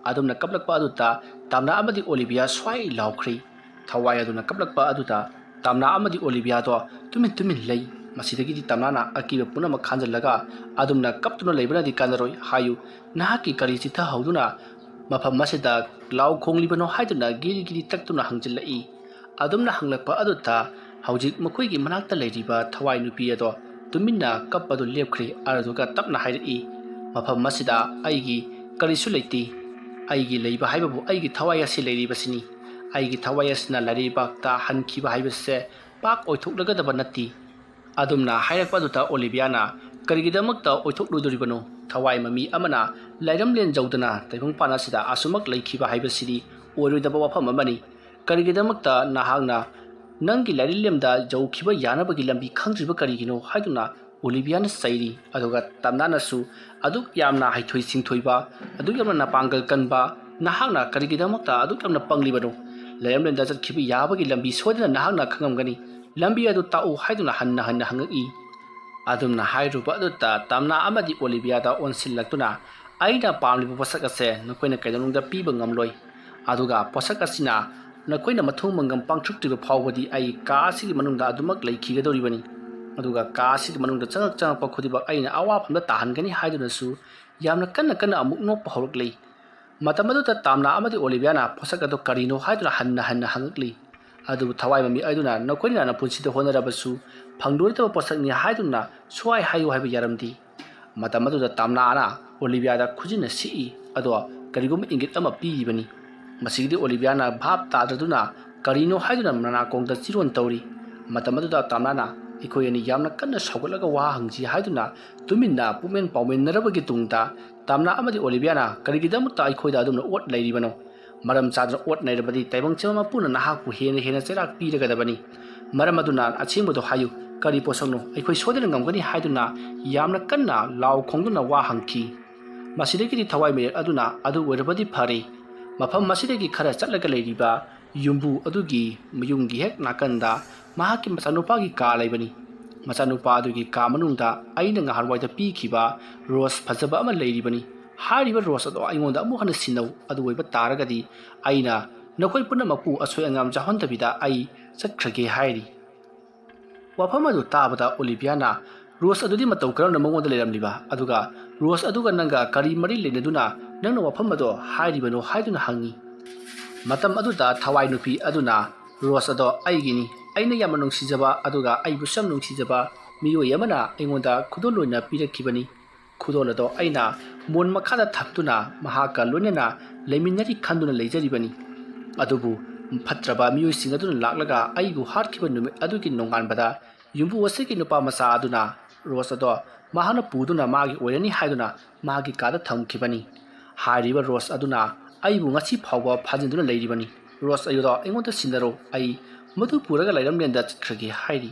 ꯑꯗꯨꯝꯅ ꯀꯞꯂꯛꯄ ꯑꯗꯨꯗ ꯇꯥꯝꯅꯥ ꯑꯃꯗꯤ ꯑꯣꯂꯤꯕꯤꯌꯥ ꯁ꯭ꯋꯥꯏ ꯂꯥꯎꯈ꯭ꯔꯤ꯫ ꯊꯋꯥꯏ ꯑꯗꯨꯅ ꯀꯞꯂꯛꯄ ꯑꯗꯨꯗ ꯇꯥꯝꯅꯥ ꯑꯃꯗꯤ ꯑꯣꯂꯤꯕꯤꯌꯥꯗꯣ ꯇꯨꯃꯤꯟ ꯇꯨꯃꯤꯟ ꯂꯩ꯫ ꯃꯁꯤꯗꯒꯤꯗꯤ ꯇꯥꯝꯅꯥꯅ ꯑꯀꯤꯕ ꯄꯨꯝꯅꯃꯛ ꯈꯥꯟꯖꯤꯜꯂꯒ ꯑꯗꯨꯝꯅ ꯀꯞꯇꯨꯅ ꯂꯩꯕꯅꯗꯤ ꯀꯥꯟꯅꯔꯣꯏ꯫ ꯍꯥꯏꯌꯨ, ꯅꯍꯥꯛꯀꯤ ꯀꯔꯤ ꯆꯤꯠꯊꯍꯧꯗꯨꯅ ꯃꯐꯝ ꯑꯁꯤꯗ ꯂꯥꯎ ꯈꯣꯡꯂꯤꯕꯅꯣ ꯍꯥꯏꯗꯨꯅ ꯒꯤꯔꯤ ꯒꯤꯔꯤ ꯇꯛꯇꯨꯅ ꯍꯪꯖꯤꯜꯂꯛꯏ꯫ ꯑꯗꯨꯝꯅ ꯍꯪꯂꯛꯄ ꯑꯗꯨꯗ ꯍꯧꯖꯤꯛ ꯃꯈꯣꯏꯒꯤ ꯃꯅꯥꯛꯇ ꯂꯩꯔꯤꯕ ꯊꯋꯥꯏ ꯅꯨꯄꯤ ꯑꯗꯣ ꯇꯨꯃꯤꯟꯅ ꯀꯞꯄꯗꯨ ꯂꯦꯞꯈ꯭ꯔꯦ꯫ ꯑꯗꯨꯗꯨꯒ ꯇꯞꯅ ꯍꯥꯏꯔꯛꯏ, "ꯃꯐꯝ ꯑꯁꯤꯗ ꯑꯩꯒꯤ ꯀꯔꯤꯁꯨ ꯂꯩꯇꯦ꯫ ꯑꯩꯒꯤ ꯂꯩꯕ ꯍꯥꯏꯕꯕꯨ ꯑꯩꯒꯤ ꯊꯋꯥꯏ ꯑꯁꯤ ꯂꯩꯔꯤꯕꯁꯤꯅꯤ꯫ ꯑꯩꯒꯤ ꯊꯋꯥꯏ ꯑꯁꯤꯅ ꯂꯥꯏꯔꯩꯕꯥꯛꯇ ꯍꯟꯈꯤꯕ ꯍꯥꯏꯕꯁꯦ ꯄꯥꯛ ꯑꯣꯏꯊꯣꯛꯂꯒꯗꯕ ꯅꯠꯇꯦ꯫" ꯑꯗꯨꯝꯅ ꯍꯥꯏꯔꯛꯄ ꯑꯗꯨꯗ ꯑꯣꯂꯤꯕꯤꯌꯥꯅ, "ꯀꯔꯤꯒꯤꯗꯃꯛꯇ ꯑꯣꯏꯊꯣꯛꯂꯣꯏꯗꯣꯔꯤꯕꯅꯣ? ꯊꯋꯥꯏ ꯃꯃꯤ ꯑꯃꯅ ꯂꯥꯏꯔꯝꯂꯦꯟ ꯌꯧꯗꯅ ꯇꯥꯏꯕꯪꯄꯥꯟ ꯑꯁꯤꯗ ꯑꯁꯨꯃꯛ ꯂꯩꯈꯤꯕ ꯍꯥꯏꯕꯁꯤꯗꯤ ꯑꯣꯏꯔꯣꯏꯗꯕ ꯋꯥꯐꯝ ꯑꯃꯅꯤ꯫ ꯀꯔꯤꯒꯤꯗꯃꯛꯇ ꯅꯍꯥꯛꯅ ꯅꯪꯒꯤ ꯂꯥꯏꯔꯤꯛꯂꯦꯝꯗ ꯌꯧꯈꯤꯕ ꯌꯥꯅꯕꯒꯤ ꯂꯝꯕꯤ ꯈꯪꯗ꯭ꯔꯤꯕ ꯀꯔꯤꯒꯤꯅꯣ?" ꯍꯥꯏꯗꯨꯅ ꯑꯣꯂꯤꯕꯤꯌꯥꯅ ꯆꯩꯔꯤ꯫ ꯑꯗꯨꯒ ꯇꯥꯝꯅꯥꯅꯁꯨ, "ꯑꯗꯨꯛ ꯌꯥꯝꯅ ꯍꯩꯊꯣꯏ ꯁꯤꯡꯊꯣꯏꯕ, ꯑꯗꯨꯛ ꯌꯥꯝꯅ ꯅꯄꯥꯡꯒꯜ ꯀꯟꯕ ꯅꯍꯥꯛꯅ ꯀꯔꯤꯒꯤꯗꯃꯛꯇ ꯑꯗꯨꯛ ꯌꯥꯝꯅ ꯄꯪꯂꯤꯕꯅꯣ? ꯂꯥꯏꯔꯝꯂꯦꯟꯗ ꯆꯠꯈꯤꯕ ꯌꯥꯕꯒꯤ ꯂꯝꯕꯤ ꯁꯣꯏꯗꯅ ꯅꯍꯥꯛꯅ ꯈꯪꯉꯝꯒꯅꯤ꯫ ꯂꯝꯕꯤ ꯑꯗꯨ ꯇꯥꯛꯎ" ꯍꯥꯏꯗꯨꯅ ꯍꯟꯅ ꯍꯟꯅ ꯍꯪꯉꯛꯏ꯫ ꯑꯗꯨꯝꯅ ꯍꯥꯏꯔꯨꯕ ꯑꯗꯨꯗ ꯇꯥꯝꯅꯥ ꯑꯃꯗꯤ ꯑꯣꯂꯤꯕꯤꯌꯥꯗ ꯑꯣꯟꯁꯤꯜꯂꯛꯇꯨꯅ, "ꯑꯩꯅ ꯄꯥꯝꯂꯤꯕ ꯄꯣꯠꯁꯛ ꯑꯁꯦ ꯅꯈꯣꯏꯅ ꯀꯩꯗꯧꯅꯨꯡꯗ ꯄꯤꯕ ꯉꯝꯂꯣꯏ꯫ ꯑꯗꯨꯒ ꯄꯣꯠꯁꯛ ꯑꯁꯤꯅ ꯅꯈꯣꯏꯅ ꯃꯊꯧ ꯃꯉꯝ ꯄꯥꯡꯊꯣꯛꯇ꯭ꯔꯤꯕ ꯐꯥꯎꯕꯗꯤ ꯑꯩ ꯀꯥ ꯑꯁꯤꯒꯤ ꯃꯅꯨꯡꯗ ꯑꯗꯨꯃꯛ ꯂꯩꯈꯤꯒꯗꯧꯔꯤꯕꯅꯤ꯫ ꯑꯗꯨꯒ ꯀꯥ ꯑꯁꯤꯒꯤ ꯃꯅꯨꯡꯗ ꯆꯪꯉꯛ ꯆꯪꯉꯛꯄ ꯈꯨꯗꯤꯡꯃꯛ ꯑꯩꯅ ꯑꯋꯥꯐꯝꯗ ꯇꯥꯍꯟꯒꯅꯤ" ꯍꯥꯏꯗꯨꯅꯁꯨ ꯌꯥꯝꯅ ꯀꯟꯅ ꯀꯟꯅ ꯑꯃꯨꯛ ꯅꯣꯛꯄ ꯍꯧꯔꯛꯂꯤ꯫ ꯃꯇꯝ ꯑꯗꯨꯗ ꯇꯥꯝꯅꯥ ꯑꯃꯗꯤ ꯑꯣꯂꯤꯕꯤꯌꯥꯅ ꯄꯣꯠꯁꯛ ꯑꯗꯨ ꯀꯔꯤꯅꯣ ꯍꯥꯏꯗꯨꯅ ꯍꯟꯅ ꯍꯟꯅ ꯍꯪꯉꯛꯂꯤ꯫ ꯑꯗꯨꯕꯨ ꯊꯋꯥꯏ ꯃꯃꯤ ꯑꯗꯨꯅ, "ꯅꯈꯣꯏꯅ ꯅꯄꯨꯟꯁꯤꯗ ꯍꯣꯠꯅꯔꯕꯁꯨ ꯐꯪꯂꯣꯏꯗꯕ ꯄꯣꯠꯁꯛꯅꯤ" ꯍꯥꯏꯗꯨꯅ ꯁ꯭ꯋꯥꯏ ꯍꯥꯏꯌꯨ ꯍꯥꯏꯕ ꯌꯥꯔꯝꯗꯦ꯫ ꯃꯇꯝ ꯑꯗꯨꯗ ꯇꯥꯝꯅꯥꯅ ꯑꯣꯂꯤꯕꯤꯌꯥꯗ ꯈꯨꯖꯤꯟꯅ ꯁꯤꯛꯏ, ꯑꯗꯣ ꯀꯔꯤꯒꯨꯝꯕ ꯏꯪꯒꯤꯠ ꯑꯃ ꯄꯤꯔꯤꯕꯅꯤ꯫ ꯃꯁꯤꯒꯤꯗꯤ ꯑꯣꯂꯤꯕꯤꯌꯥꯅ ꯚꯥꯞ ꯇꯥꯗ꯭ꯔꯗꯨꯅ ꯀꯔꯤꯅꯣ ꯍꯥꯏꯗꯨꯅ ꯃꯅꯥꯀꯣꯡꯗ ꯆꯤꯔꯣꯟ ꯇꯧꯔꯤ꯫ ꯃꯇꯝ ꯑꯗꯨꯗ ꯇꯥꯝꯅꯥꯅ, "ꯑꯩꯈꯣꯏ ꯑꯅꯤ ꯌꯥꯝꯅ ꯀꯟꯅ ꯁꯥꯎꯒꯠꯂꯒ ꯋꯥ ꯍꯪꯁꯤ" ꯍꯥꯏꯗꯨꯅ ꯇꯨꯃꯤꯟꯅ ꯄꯨꯛꯃꯦꯟ ꯄꯥꯎꯃꯦꯟꯅꯔꯕꯒꯤ ꯇꯨꯡꯗ ꯇꯥꯝꯅꯥ ꯑꯃꯗꯤ ꯑꯣꯂꯤꯕꯤꯌꯥꯅ, "ꯀꯔꯤꯒꯤꯗꯃꯛꯇ ꯑꯩꯈꯣꯏꯗ ꯑꯗꯨꯝꯅ ꯑꯣꯠ ꯂꯩꯔꯤꯕꯅꯣ? ꯃꯔꯝ ꯆꯥꯗꯅ ꯑꯣꯠ ꯅꯩꯔꯕꯗꯤ ꯇꯥꯏꯕꯪ ꯆꯦꯝꯕ ꯃꯄꯨꯅ ꯅꯍꯥꯛꯄꯨ ꯍꯦꯟꯅ ꯍꯦꯟꯅ ꯆꯩꯔꯥꯛ ꯄꯤꯔꯒꯗꯕꯅꯤ꯫ ꯃꯔꯝ ꯑꯗꯨꯅ ꯑꯁꯦꯡꯕꯗꯣ ꯍꯥꯏꯌꯨ, ꯀꯔꯤ ꯄꯣꯠꯁꯛꯅꯣ? ꯑꯩꯈꯣꯏ ꯁꯣꯏꯗꯅ ꯉꯝꯒꯅꯤ ꯍꯥꯏꯗꯨꯅ ꯌꯥꯝꯅ ꯀꯟꯅ ꯂꯥꯎ ꯈꯣꯡꯗꯨꯅ ꯋꯥ ꯍꯪꯈꯤ꯫ ꯃꯁꯤꯗꯒꯤꯗꯤ ꯊꯋꯥꯏ ꯃꯤꯔꯦꯜ ꯑꯗꯨꯅ, "ꯑꯗꯨ ꯑꯣꯏꯔꯕꯗꯤ ꯐꯔꯦ, ꯃꯐꯝ ꯑꯁꯤꯗꯒꯤ ꯈꯔ ꯆꯠꯂꯒ ꯂꯩꯔꯤꯕ ꯌꯨꯝꯕꯨ ꯑꯗꯨꯒꯤ ꯃꯌꯨꯝꯒꯤ ꯍꯦꯛ ꯅꯥꯀꯟꯗ ꯃꯍꯥꯛꯀꯤ ꯃꯆꯥꯅꯨꯄꯥꯒꯤ ꯀꯥ ꯂꯩꯕꯅꯤ꯫ ꯃꯆꯥꯅꯨꯄꯥ ꯑꯗꯨꯒꯤ ꯀꯥ ꯃꯅꯨꯡꯗ ꯑꯩꯅ ꯉꯍꯥꯟꯋꯥꯏꯗ ꯄꯤꯈꯤꯕ ꯔꯣꯁ ꯐꯖꯕ ꯑꯃ ꯂꯩꯔꯤꯕꯅꯤ꯫ ꯍꯥꯏꯔꯤꯕ ꯔꯣꯁ ꯑꯗꯣ ꯑꯩꯉꯣꯟꯗ ꯑꯃꯨꯛ ꯍꯟꯅ ꯁꯤꯟꯅꯧ꯫ ꯑꯗꯨ ꯑꯣꯏꯕ ꯇꯥꯔꯒꯗꯤ ꯑꯩꯅ ꯅꯈꯣꯏ ꯄꯨꯝꯅꯃꯛꯄꯨ ꯑꯁꯣꯏ ꯑꯉꯥꯝ ꯌꯥꯎꯍꯟꯗꯕꯤꯗ ꯑꯩ ꯆꯠꯈ꯭ꯔꯒꯦ" ꯍꯥꯏꯔꯤ꯫ ꯋꯥꯐꯝ ꯑꯗꯨ ꯇꯥꯕꯗ ꯑꯣꯂꯤꯚꯤꯌꯥꯅ, "ꯔꯣꯁ ꯑꯗꯨꯗꯤ ꯃꯇꯧ ꯀꯔꯝꯅ ꯃꯉꯣꯟꯗ ꯂꯩꯔꯝꯂꯤꯕ? ꯑꯗꯨꯒ ꯔꯣꯁ ꯑꯗꯨꯒ ꯅꯪꯒ ꯀꯔꯤ ꯃꯔꯤ ꯂꯩꯅꯗꯨꯅ ꯅꯪꯅ ꯋꯥꯐꯝ ꯑꯗꯣ ꯍꯥꯏꯔꯤꯕꯅꯣ?" ꯍꯥꯏꯗꯨꯅ ꯍꯪꯉꯤ꯫ ꯃꯇꯝ ꯑꯗꯨꯗ ꯊꯋꯥꯏ ꯅꯨꯄꯤ ꯑꯗꯨꯅ, "ꯔꯣꯁ ꯑꯗꯣ ꯑꯩꯒꯤꯅꯤ, ꯑꯩꯅ ꯌꯥꯝꯅ ꯅꯨꯡꯁꯤꯖꯕ ꯑꯗꯨꯒ ꯑꯩꯕꯨꯁꯨ ꯌꯥꯝ ꯅꯨꯡꯁꯤꯖꯕ ꯃꯤꯑꯣꯏ ꯑꯃꯅ ꯑꯩꯉꯣꯟꯗ ꯈꯨꯗꯣꯜ ꯑꯣꯏꯅ ꯄꯤꯔꯛꯈꯤꯕꯅꯤ꯫ ꯈꯨꯗꯣꯜ ꯑꯗꯣ ꯑꯩꯅ ꯃꯣꯟ ꯃꯈꯥꯗ ꯊꯝꯗꯨꯅ ꯃꯍꯥꯛꯀ ꯂꯣꯏꯅꯅ ꯂꯩꯃꯤꯟꯅꯔꯤ ꯈꯟꯗꯨꯅ ꯂꯩꯖꯔꯤꯕꯅꯤ꯫ ꯑꯗꯨꯕꯨ ꯐꯠꯇ꯭ꯔꯕ ꯃꯤꯑꯣꯏꯁꯤꯡ ꯑꯗꯨꯅ ꯂꯥꯛꯂꯒ ꯑꯩꯕꯨ ꯍꯥꯠꯈꯤꯕ ꯅꯨꯃꯤꯠ ꯑꯗꯨꯒꯤ ꯅꯣꯡꯉꯥꯟꯕꯗ ꯌꯨꯝꯕꯨ ꯑꯁꯤꯒꯤ ꯅꯨꯄꯥ ꯃꯆꯥ ꯑꯗꯨꯅ ꯔꯣꯁ ꯑꯗꯣ ꯃꯍꯥꯛꯅ ꯄꯨꯗꯨꯅ ꯃꯥꯒꯤ ꯑꯣꯏꯔꯅꯤ ꯍꯥꯏꯗꯨꯅ ꯃꯥꯒꯤ ꯀꯥꯗ ꯊꯝꯈꯤꯕꯅꯤ꯫ ꯍꯥꯏꯔꯤꯕ ꯔꯣꯁ ꯑꯗꯨꯅ ꯑꯩꯕꯨ ꯉꯁꯤ ꯐꯥꯎꯕ ꯐꯥꯖꯤꯟꯗꯨꯅ ꯂꯩꯔꯤꯕꯅꯤ꯫ ꯔꯣꯁ ꯑꯗꯣ ꯑꯩꯉꯣꯟꯗ ꯁꯤꯟꯅꯔꯣ, ꯑꯩ ꯃꯗꯨ ꯄꯨꯔꯒ ꯂꯩꯔꯝꯂꯦꯟꯗ ꯆꯠꯈ꯭ꯔꯒꯦ" ꯍꯥꯏꯔꯤ꯫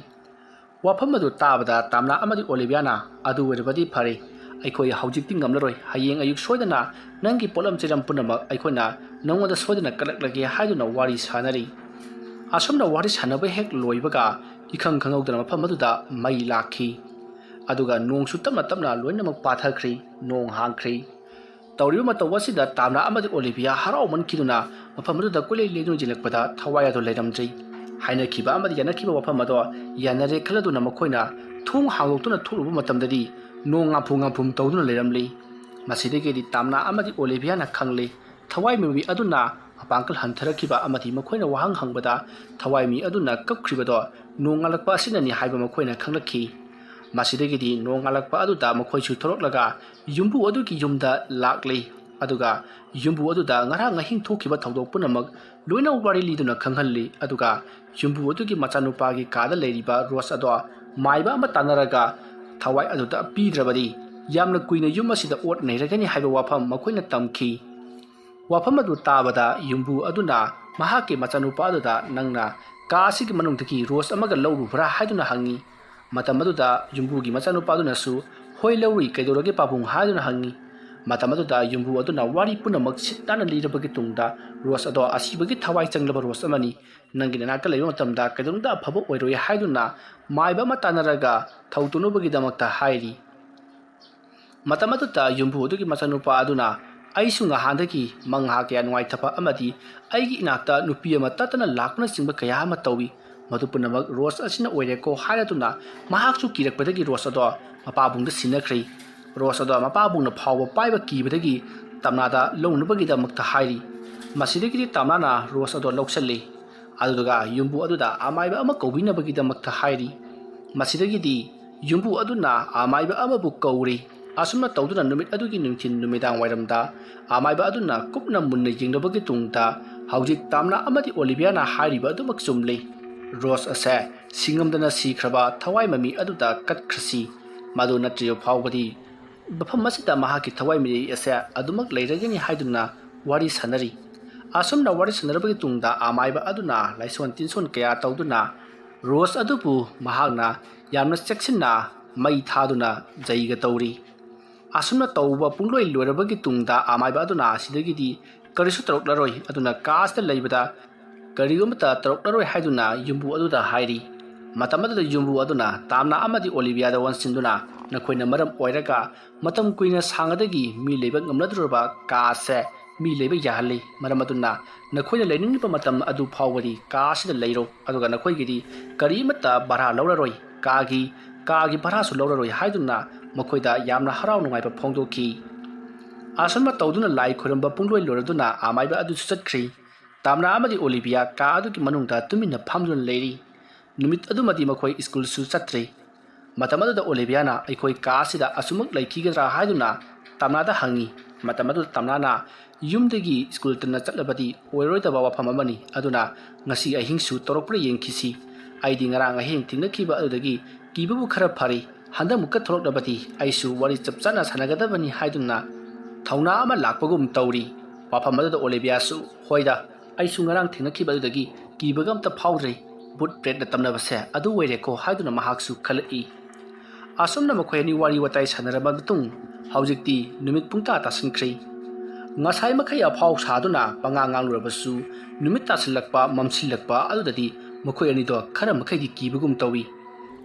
ꯋꯥꯐꯝ ꯑꯗꯨ ꯇꯥꯕꯗ ꯇꯥꯝꯅꯥ ꯑꯃꯗꯤ ꯑꯣꯂꯤꯚꯤꯌꯥꯅ, "ꯑꯗꯨ ꯑꯣꯏꯔꯕꯗꯤ ꯐꯔꯦ, ꯑꯩꯈꯣꯏ ꯍꯧꯖꯤꯛꯇꯤ ꯉꯝꯂꯔꯣꯏ꯫ ꯍꯌꯦꯡ ꯑꯌꯨꯛ ꯁꯣꯏꯗꯅ ꯅꯪꯒꯤ ꯄꯣꯠꯂꯝ ꯆꯩꯔꯝ ꯄꯨꯝꯅꯃꯛ ꯑꯩꯈꯣꯏꯅ ꯅꯉꯣꯟꯗ ꯁꯣꯏꯗꯅ ꯀꯠꯂꯛꯂꯒꯦ" ꯍꯥꯏꯗꯨꯅ ꯋꯥꯔꯤ ꯁꯥꯟꯅꯔꯤ꯫ ꯑꯁꯨꯝꯅ ꯋꯥꯔꯤ ꯁꯥꯟꯅꯕ ꯍꯦꯛ ꯂꯣꯏꯕꯒ ꯏꯈꯪ ꯈꯪꯍꯧꯗꯅ ꯃꯐꯝ ꯑꯗꯨꯗ ꯃꯩ ꯂꯥꯛꯈꯤ꯫ ꯑꯗꯨꯒ ꯅꯣꯡꯁꯨ ꯇꯞꯅ ꯇꯞꯅ ꯂꯣꯏꯅꯃꯛ ꯄꯥꯊꯈ꯭ꯔꯤ꯫ ꯅꯣꯡ ꯍꯥꯡꯈ꯭ꯔꯤ꯫ ꯇꯧꯔꯤꯕ ꯃꯇꯧ ꯑꯁꯤꯗ ꯇꯥꯝꯅꯥ ꯑꯃꯗꯤ ꯑꯣꯂꯤꯚꯤꯌꯥ ꯍꯔꯥꯎꯃꯟꯈꯤꯗꯨꯅ ꯃꯐꯝ ꯑꯗꯨꯗ ꯀꯣꯏꯂꯦꯡ ꯂꯦꯡꯗꯨꯅ ꯌꯦꯡꯂꯛꯄꯗ ꯊꯋꯥꯏ ꯑꯗꯨ ꯂꯩꯔꯝꯗ꯭ꯔꯤ꯫ ꯍꯥꯏꯅꯈꯤꯕ ꯑꯃꯗꯤ ꯌꯥꯅꯈꯤꯕ ꯋꯥꯐꯝ ꯑꯗꯣ ꯌꯥꯅꯔꯦ ꯈꯜꯂꯗꯨꯅ ꯃꯈꯣꯏꯅ ꯊꯣꯡ ꯍꯥꯡꯗꯣꯛꯇꯨꯅ ꯊꯣꯛꯂꯨꯕ ꯃꯇꯝꯗꯗꯤ ꯅꯣꯡ ꯉꯥꯝꯐꯨ ꯉꯥꯝꯐꯨꯝ ꯇꯧꯗꯨꯅ ꯂꯩꯔꯝꯂꯤ꯫ ꯃꯁꯤꯗꯒꯤꯗꯤ ꯇꯥꯝꯅꯥ ꯑꯃꯗꯤ ꯑꯣꯂꯤꯚꯤꯌꯥꯅ ꯈꯪꯂꯦ, ꯊꯋꯥꯏ ꯃꯤꯑꯣꯏ ꯑꯗꯨꯅ ꯃꯄꯥꯡꯒꯜ ꯍꯟꯊꯔꯛꯈꯤꯕ ꯑꯃꯗꯤ ꯃꯈꯣꯏꯅ ꯋꯥꯍꯪ ꯍꯪꯕꯗ ꯊꯋꯥꯏ ꯃꯤ ꯑꯗꯨꯅ ꯀꯞꯈ꯭ꯔꯤꯕꯗꯣ ꯅꯣꯡ ꯉꯥꯜꯂꯛꯄ ꯑꯁꯤꯅꯅꯤ ꯍꯥꯏꯕ ꯃꯈꯣꯏꯅ ꯈꯪꯂꯛꯈꯤ꯫ ꯃꯁꯤꯗꯒꯤꯗꯤ ꯅꯣꯡ ꯉꯥꯜꯂꯛꯄ ꯑꯗꯨꯗ ꯃꯈꯣꯏꯁꯨ ꯊꯣꯛꯂꯛꯂꯒ ꯌꯨꯝꯕꯨ ꯑꯗꯨꯒꯤ ꯌꯨꯝꯗ ꯂꯥꯛꯂꯤ꯫ ꯑꯗꯨꯒ ꯌꯨꯝꯕꯨ ꯑꯗꯨꯗ ꯉꯔꯥꯡ ꯑꯍꯤꯡ ꯊꯣꯛꯈꯤꯕ ꯊꯧꯗꯣꯛ ꯄꯨꯝꯅꯃꯛ ꯂꯣꯏꯅ ꯋꯥꯔꯤ ꯂꯤꯗꯨꯅ ꯈꯪꯍꯜꯂꯤ꯫ ꯑꯗꯨꯒ ꯌꯨꯝꯕꯨ ꯑꯗꯨꯒꯤ ꯃꯆꯥꯅꯨꯄꯥꯒꯤ ꯀꯥꯗ ꯂꯩꯔꯤꯕ ꯔꯣꯁ ꯑꯗꯣ ꯃꯥꯏꯕ ꯑꯃ ꯇꯥꯟꯅꯔꯒ ꯊꯋꯥꯏ ꯑꯗꯨꯗ ꯄꯤꯗ꯭ꯔꯕꯗꯤ ꯌꯥꯝꯅ ꯀꯨꯏꯅ ꯌꯨꯝ ꯑꯁꯤꯗ ꯑꯣꯠ ꯅꯩꯔꯒꯅꯤ ꯍꯥꯏꯕ ꯋꯥꯐꯝ ꯃꯈꯣꯏꯅ ꯇꯝꯈꯤ꯫ ꯋꯥꯐꯝ ꯑꯗꯨ ꯇꯥꯕꯗ ꯌꯨꯝꯕꯨ ꯑꯗꯨꯅ ꯃꯍꯥꯛꯀꯤ ꯃꯆꯥꯅꯨꯄꯥ ꯑꯗꯨꯗ, "ꯅꯪꯅ ꯀꯥ ꯑꯁꯤꯒꯤ ꯃꯅꯨꯡꯗꯒꯤ ꯔꯣꯁ ꯑꯃꯒ ꯂꯧꯔꯨꯕ꯭ꯔꯥ?" ꯍꯥꯏꯗꯨꯅ ꯍꯪꯉꯤ꯫ ꯃꯇꯝ ꯑꯗꯨꯗ ꯌꯨꯝꯕꯨꯒꯤ ꯃꯆꯥꯅꯨꯄꯥ ꯑꯗꯨꯅꯁꯨ, "ꯍꯣꯏ, ꯂꯧꯔꯨꯏ, ꯀꯩꯗꯧꯔꯒꯦ ꯄꯥꯕꯨꯡ?" ꯍꯥꯏꯗꯨꯅ ꯍꯪꯉꯤ꯫ ꯃꯇꯝ ꯑꯗꯨꯗ ꯌꯨꯝꯕꯨ ꯑꯗꯨꯅ ꯋꯥꯔꯤ ꯄꯨꯝꯅꯃꯛ ꯁꯤꯠ ꯅꯥꯟꯅ ꯂꯤꯔꯕꯒꯤ ꯇꯨꯡꯗ, "ꯔꯣꯁ ꯑꯗꯣ ꯑꯁꯤꯕꯒꯤ ꯊꯋꯥꯏ ꯆꯪꯂꯕ ꯔꯣꯁ ꯑꯃꯅꯤ꯫ ꯅꯪꯒꯤ ꯅꯅꯥꯛꯇ ꯂꯩꯕ ꯃꯇꯝꯗ ꯀꯩꯗꯧꯅꯨꯡꯗ ꯑꯐꯕ ꯑꯣꯏꯔꯣꯏ" ꯍꯥꯏꯗꯨꯅ ꯃꯥꯏꯕ ꯑꯃ ꯇꯥꯟꯅꯔꯒ ꯊꯧ ꯇꯨꯅꯕꯒꯤꯗꯃꯛꯇ ꯍꯥꯏꯔꯤ꯫ ꯃꯇꯝ ꯑꯗꯨꯗ ꯌꯨꯝꯕꯨ ꯑꯗꯨꯒꯤ ꯃꯆꯥꯅꯨꯄꯥ ꯑꯗꯨꯅ, "ꯑꯩꯁꯨ ꯉꯍꯥꯟꯗꯒꯤ ꯃꯪ ꯍꯥ ꯀꯌꯥ ꯅꯨꯡꯉꯥꯏꯇꯕ ꯑꯃꯗꯤ ꯑꯩꯒꯤ ꯏꯅꯥꯛꯇ ꯅꯨꯄꯤ ꯑꯃ ꯇꯠꯇꯅ ꯂꯥꯛꯄꯅꯆꯤꯡꯕ ꯀꯌꯥ ꯑꯃ ꯇꯧꯏ꯫ ꯃꯗꯨ ꯄꯨꯝꯅꯃꯛ ꯔꯣꯁ ꯑꯁꯤꯅ ꯑꯣꯏꯔꯦꯀꯣ" ꯍꯥꯏꯔꯗꯨꯅ ꯃꯍꯥꯛꯁꯨ ꯀꯤꯔꯛꯄꯗꯒꯤ ꯔꯣꯁ ꯑꯗꯣ ꯃꯄꯥꯕꯨꯡꯗ ꯁꯤꯟꯅꯈ꯭ꯔꯦ꯫ ꯔꯣꯁ ꯑꯗꯣ ꯃꯄꯥꯕꯨꯡꯅ ꯐꯥꯎꯕ ꯄꯥꯏꯕ ꯀꯤꯕꯗꯒꯤ ꯇꯝꯅꯥꯗ ꯂꯧꯅꯕꯒꯤꯗꯃꯛꯇ ꯍꯥꯏꯔꯤ꯫ ꯃꯁꯤꯗꯒꯤꯗꯤ ꯇꯝꯅꯥꯅ ꯔꯣꯁ ꯑꯗꯣ ꯂꯧꯁꯤꯜꯂꯤ꯫ ꯑꯗꯨꯗꯨꯒ ꯌꯨꯝꯕꯨ ꯑꯗꯨꯗ ꯑꯃꯥꯏꯕ ꯑꯃ ꯀꯧꯕꯤꯅꯕꯒꯤꯗꯃꯛꯇ ꯍꯥꯏꯔꯤ꯫ ꯃꯁꯤꯗꯒꯤꯗꯤ ꯌꯨꯝꯕꯨ ꯑꯗꯨꯅ ꯑꯃꯥꯏꯕ ꯑꯃꯕꯨ ꯀꯧꯔꯤ꯫ ꯑꯁꯨꯝꯅ ꯇꯧꯗꯨꯅ ꯅꯨꯃꯤꯠ ꯑꯗꯨꯒꯤ ꯅꯨꯡꯊꯤꯜ ꯅꯨꯃꯤꯗꯥꯡ ꯋꯥꯏꯔꯝꯗ ꯑꯃꯥꯏꯕ ꯑꯗꯨꯅ ꯀꯨꯞꯅ ꯃꯨꯟꯅ ꯌꯦꯡꯂꯕꯒꯤ ꯇꯨꯡꯗ, ꯍꯧꯖꯤꯛ ꯇꯥꯝꯅꯥ ꯑꯃꯗꯤ ꯑꯣꯂꯤꯚꯤꯌꯥꯅ ꯍꯥꯏꯔꯤꯕ ꯑꯗꯨꯃꯛ ꯆꯨꯝꯂꯤ꯫ ꯔꯣꯁ ꯑꯁꯦ ꯁꯤꯉꯝꯗꯅ ꯁꯤꯈ꯭ꯔꯕ ꯊꯋꯥꯏ ꯃꯃꯤ ꯑꯗꯨꯗ ꯀꯠꯈ꯭ꯔꯁꯤ꯫ ꯃꯗꯨ ꯅꯠꯇ꯭ꯔꯤꯕ ꯐꯥꯎꯕꯗꯤ ꯃꯐꯝ ꯑꯁꯤꯗ ꯃꯍꯥꯛꯀꯤ ꯊꯋꯥꯏ ꯃꯤꯔꯩ ꯑꯁꯦ ꯑꯗꯨꯃꯛ ꯂꯩꯔꯒꯅꯤ ꯍꯥꯏꯗꯨꯅ ꯋꯥꯔꯤ ꯁꯥꯟꯅꯔꯤ꯫ ꯑꯁꯨꯝꯅ ꯋꯥꯔꯤ ꯁꯥꯟꯅꯔꯕꯒꯤ ꯇꯨꯡꯗ ꯑꯃꯥꯏꯕ ꯑꯗꯨꯅ ꯂꯥꯏꯁꯣꯟ ꯇꯤꯟꯁꯣꯟ ꯀꯌꯥ ꯇꯧꯗꯨꯅ ꯔꯣꯁ ꯑꯗꯨꯕꯨ ꯃꯍꯥꯛꯅ ꯌꯥꯝꯅ ꯆꯦꯛꯁꯤꯟꯅ ꯃꯩ ꯊꯥꯗꯨꯅ ꯖꯩꯒ ꯇꯧꯔꯤ꯫ ꯑꯁꯨꯝꯅ ꯇꯧꯕ ꯄꯨꯡꯂꯣꯏ ꯂꯣꯏꯔꯕꯒꯤ ꯇꯨꯡꯗ ꯑꯃꯥꯏꯕ ꯑꯗꯨꯅ ꯑꯁꯤꯗꯒꯤꯗꯤ ꯀꯔꯤꯁꯨ ꯇꯧꯔꯛꯂꯔꯣꯏ, ꯑꯗꯨꯅ ꯀꯥ ꯑꯁꯤꯗ ꯂꯩꯕꯗ ꯀꯔꯤꯒꯨꯝꯕꯇ ꯇꯧꯔꯛꯂꯔꯣꯏ ꯍꯥꯏꯗꯨꯅ ꯌꯨꯝꯕꯨ ꯑꯗꯨꯗ ꯍꯥꯏꯔꯤ꯫ ꯃꯇꯝ ꯑꯗꯨꯗ ꯌꯨꯝꯕꯨ ꯑꯗꯨꯅ ꯇꯥꯝꯅꯥ ꯑꯃꯗꯤ ꯑꯣꯂꯤꯚꯤꯌꯥꯗ ꯑꯣꯟꯁꯤꯟꯗꯨꯅ, "ꯅꯈꯣꯏꯅ ꯃꯔꯝ ꯑꯣꯏꯔꯒ ꯃꯇꯝ ꯀꯨꯏꯅ ꯁꯥꯡꯉꯗꯒꯤ ꯃꯤ ꯂꯩꯕ ꯉꯝꯅꯗ꯭ꯔꯕ ꯀꯥ ꯑꯁꯦ ꯃꯤ ꯂꯩꯕ ꯌꯥꯍꯜꯂꯤ꯫ ꯃꯔꯝ ꯑꯗꯨꯅ ꯅꯈꯣꯏꯅ ꯂꯩꯅꯤꯡꯂꯤꯕ ꯃꯇꯝ ꯑꯗꯨ ꯐꯥꯎꯕꯗꯤ ꯀꯥ ꯑꯁꯤꯗ ꯂꯩꯔꯣ, ꯑꯗꯨꯒ ꯅꯈꯣꯏꯒꯤꯗꯤ ꯀꯔꯤꯃꯠꯇ ꯚꯔꯥ ꯂꯧꯔꯔꯣꯏ, ꯀꯥꯒꯤ, ꯀꯥꯒꯤ ꯚꯔꯥꯁꯨ ꯂꯧꯔꯔꯣꯏ" ꯍꯥꯏꯗꯨꯅ ꯃꯈꯣꯏꯗ ꯌꯥꯝꯅ ꯍꯔꯥꯎ ꯅꯨꯡꯉꯥꯏꯕ ꯐꯣꯡꯗꯣꯛꯈꯤ꯫ ꯑꯁꯨꯝꯅ ꯇꯧꯗꯨꯅ ꯂꯥꯏ ꯈꯨꯔꯨꯝꯕ ꯄꯨꯡꯂꯣꯏ ꯂꯣꯏꯔꯗꯨꯅ ꯑꯃꯥꯏꯕ ꯑꯗꯨꯁꯨ ꯆꯠꯈ꯭ꯔꯤ꯫ ꯇꯥꯝꯅꯥ ꯑꯃꯗꯤ ꯑꯣꯂꯤꯚꯤꯌꯥ ꯀꯥ ꯑꯗꯨꯒꯤ ꯃꯅꯨꯡꯗ ꯇꯨꯃꯤꯟꯅ ꯐꯝꯗꯨꯅ ꯂꯩꯔꯤ꯫ ꯅꯨꯃꯤꯠ ꯑꯗꯨꯃꯗꯤ ꯃꯈꯣꯏ ꯁ꯭ꯀꯨꯜꯁꯨ ꯆꯠꯇ꯭ꯔꯤ꯫ ꯃꯇꯝ ꯑꯗꯨꯗ ꯑꯣꯂꯤꯚꯤꯌꯥꯅ, "ꯑꯩꯈꯣꯏ ꯀꯥ ꯑꯁꯤꯗ ꯑꯁꯨꯃꯛ ꯂꯩꯈꯤꯒꯗ꯭ꯔꯥ?" ꯍꯥꯏꯗꯨꯅ ꯇꯥꯝꯅꯥꯗ ꯍꯪꯉꯤ꯫ ꯃꯇꯝ ꯑꯗꯨꯗ ꯇꯥꯝꯅꯥꯅ, "ꯌꯨꯝꯗꯒꯤ ꯁ꯭ꯀꯨꯜ ꯇꯝꯅ ꯆꯠꯂꯕꯗꯤ ꯑꯣꯏꯔꯣꯏꯗꯕ ꯋꯥꯐꯝ ꯑꯃꯅꯤ, ꯑꯗꯨꯅ ꯉꯁꯤ ꯑꯍꯤꯡꯁꯨ ꯇꯧꯔꯛꯄ꯭ꯔꯥ ꯌꯦꯡꯈꯤꯁꯤ꯫ ꯑꯩꯗꯤ ꯉꯔꯥꯡ ꯑꯍꯤꯡ ꯊꯦꯡꯅꯈꯤꯕ ꯑꯗꯨꯗꯒꯤ ꯀꯤꯕꯕꯨ ꯈꯔ ꯐꯔꯤ꯫ ꯍꯟꯗꯛꯃꯨꯛꯀ ꯊꯣꯛꯂꯛꯂꯕꯗꯤ ꯑꯩꯁꯨ ꯋꯥꯔꯤ ꯆꯞ ꯆꯥꯅ ꯁꯥꯟꯅꯒꯗꯕꯅꯤ" ꯍꯥꯏꯗꯨꯅ ꯊꯧꯅꯥ ꯑꯃ ꯂꯥꯛꯄꯒꯨꯝ ꯇꯧꯔꯤ꯫ ꯋꯥꯐꯝ ꯑꯗꯨꯗ ꯑꯣꯂꯤꯚꯤꯌꯥꯁꯨ, "ꯍꯣꯏꯗ, ꯑꯩꯁꯨ ꯉꯔꯥꯡ ꯊꯦꯡꯅꯈꯤꯕ ꯑꯗꯨꯗꯒꯤ ꯀꯤꯕꯒ ꯑꯝꯇ ꯐꯥꯎꯗ꯭ꯔꯦ꯫ ꯚꯨꯠ ꯄ꯭ꯔꯦꯠꯅ ꯇꯝꯅꯕꯁꯦ ꯑꯗꯨ ꯑꯣꯏꯔꯦꯀꯣ" ꯍꯥꯏꯗꯨꯅ ꯃꯍꯥꯛꯁꯨ ꯈꯜꯂꯛꯏ꯫ ꯑꯁꯨꯝꯅ ꯃꯈꯣꯏ ꯑꯅꯤ ꯋꯥꯔꯤ ꯋꯥꯇꯥꯏ ꯁꯥꯟꯅꯔꯕ ꯃꯇꯨꯡ, ꯍꯧꯖꯤꯛꯇꯤ ꯅꯨꯃꯤꯠ ꯄꯨꯡꯇꯥ ꯇꯥꯁꯤꯟꯈ꯭ꯔꯦ꯫ ꯉꯁꯥꯏ ꯃꯈꯩ ꯑꯐꯥꯎ ꯁꯥꯗꯨꯅ ꯄꯉꯥꯡ ꯉꯥꯡꯂꯨꯔꯕꯁꯨ, ꯅꯨꯃꯤꯠ ꯇꯥꯁꯤꯜꯂꯛꯄ, ꯃꯝꯁꯤꯜꯂꯛꯄ ꯑꯗꯨꯗꯗꯤ ꯃꯈꯣꯏ ꯑꯅꯤꯗꯣ ꯈꯔ ꯃꯈꯩꯗꯤ ꯀꯤꯕꯒꯨꯝ ꯇꯧꯏ꯫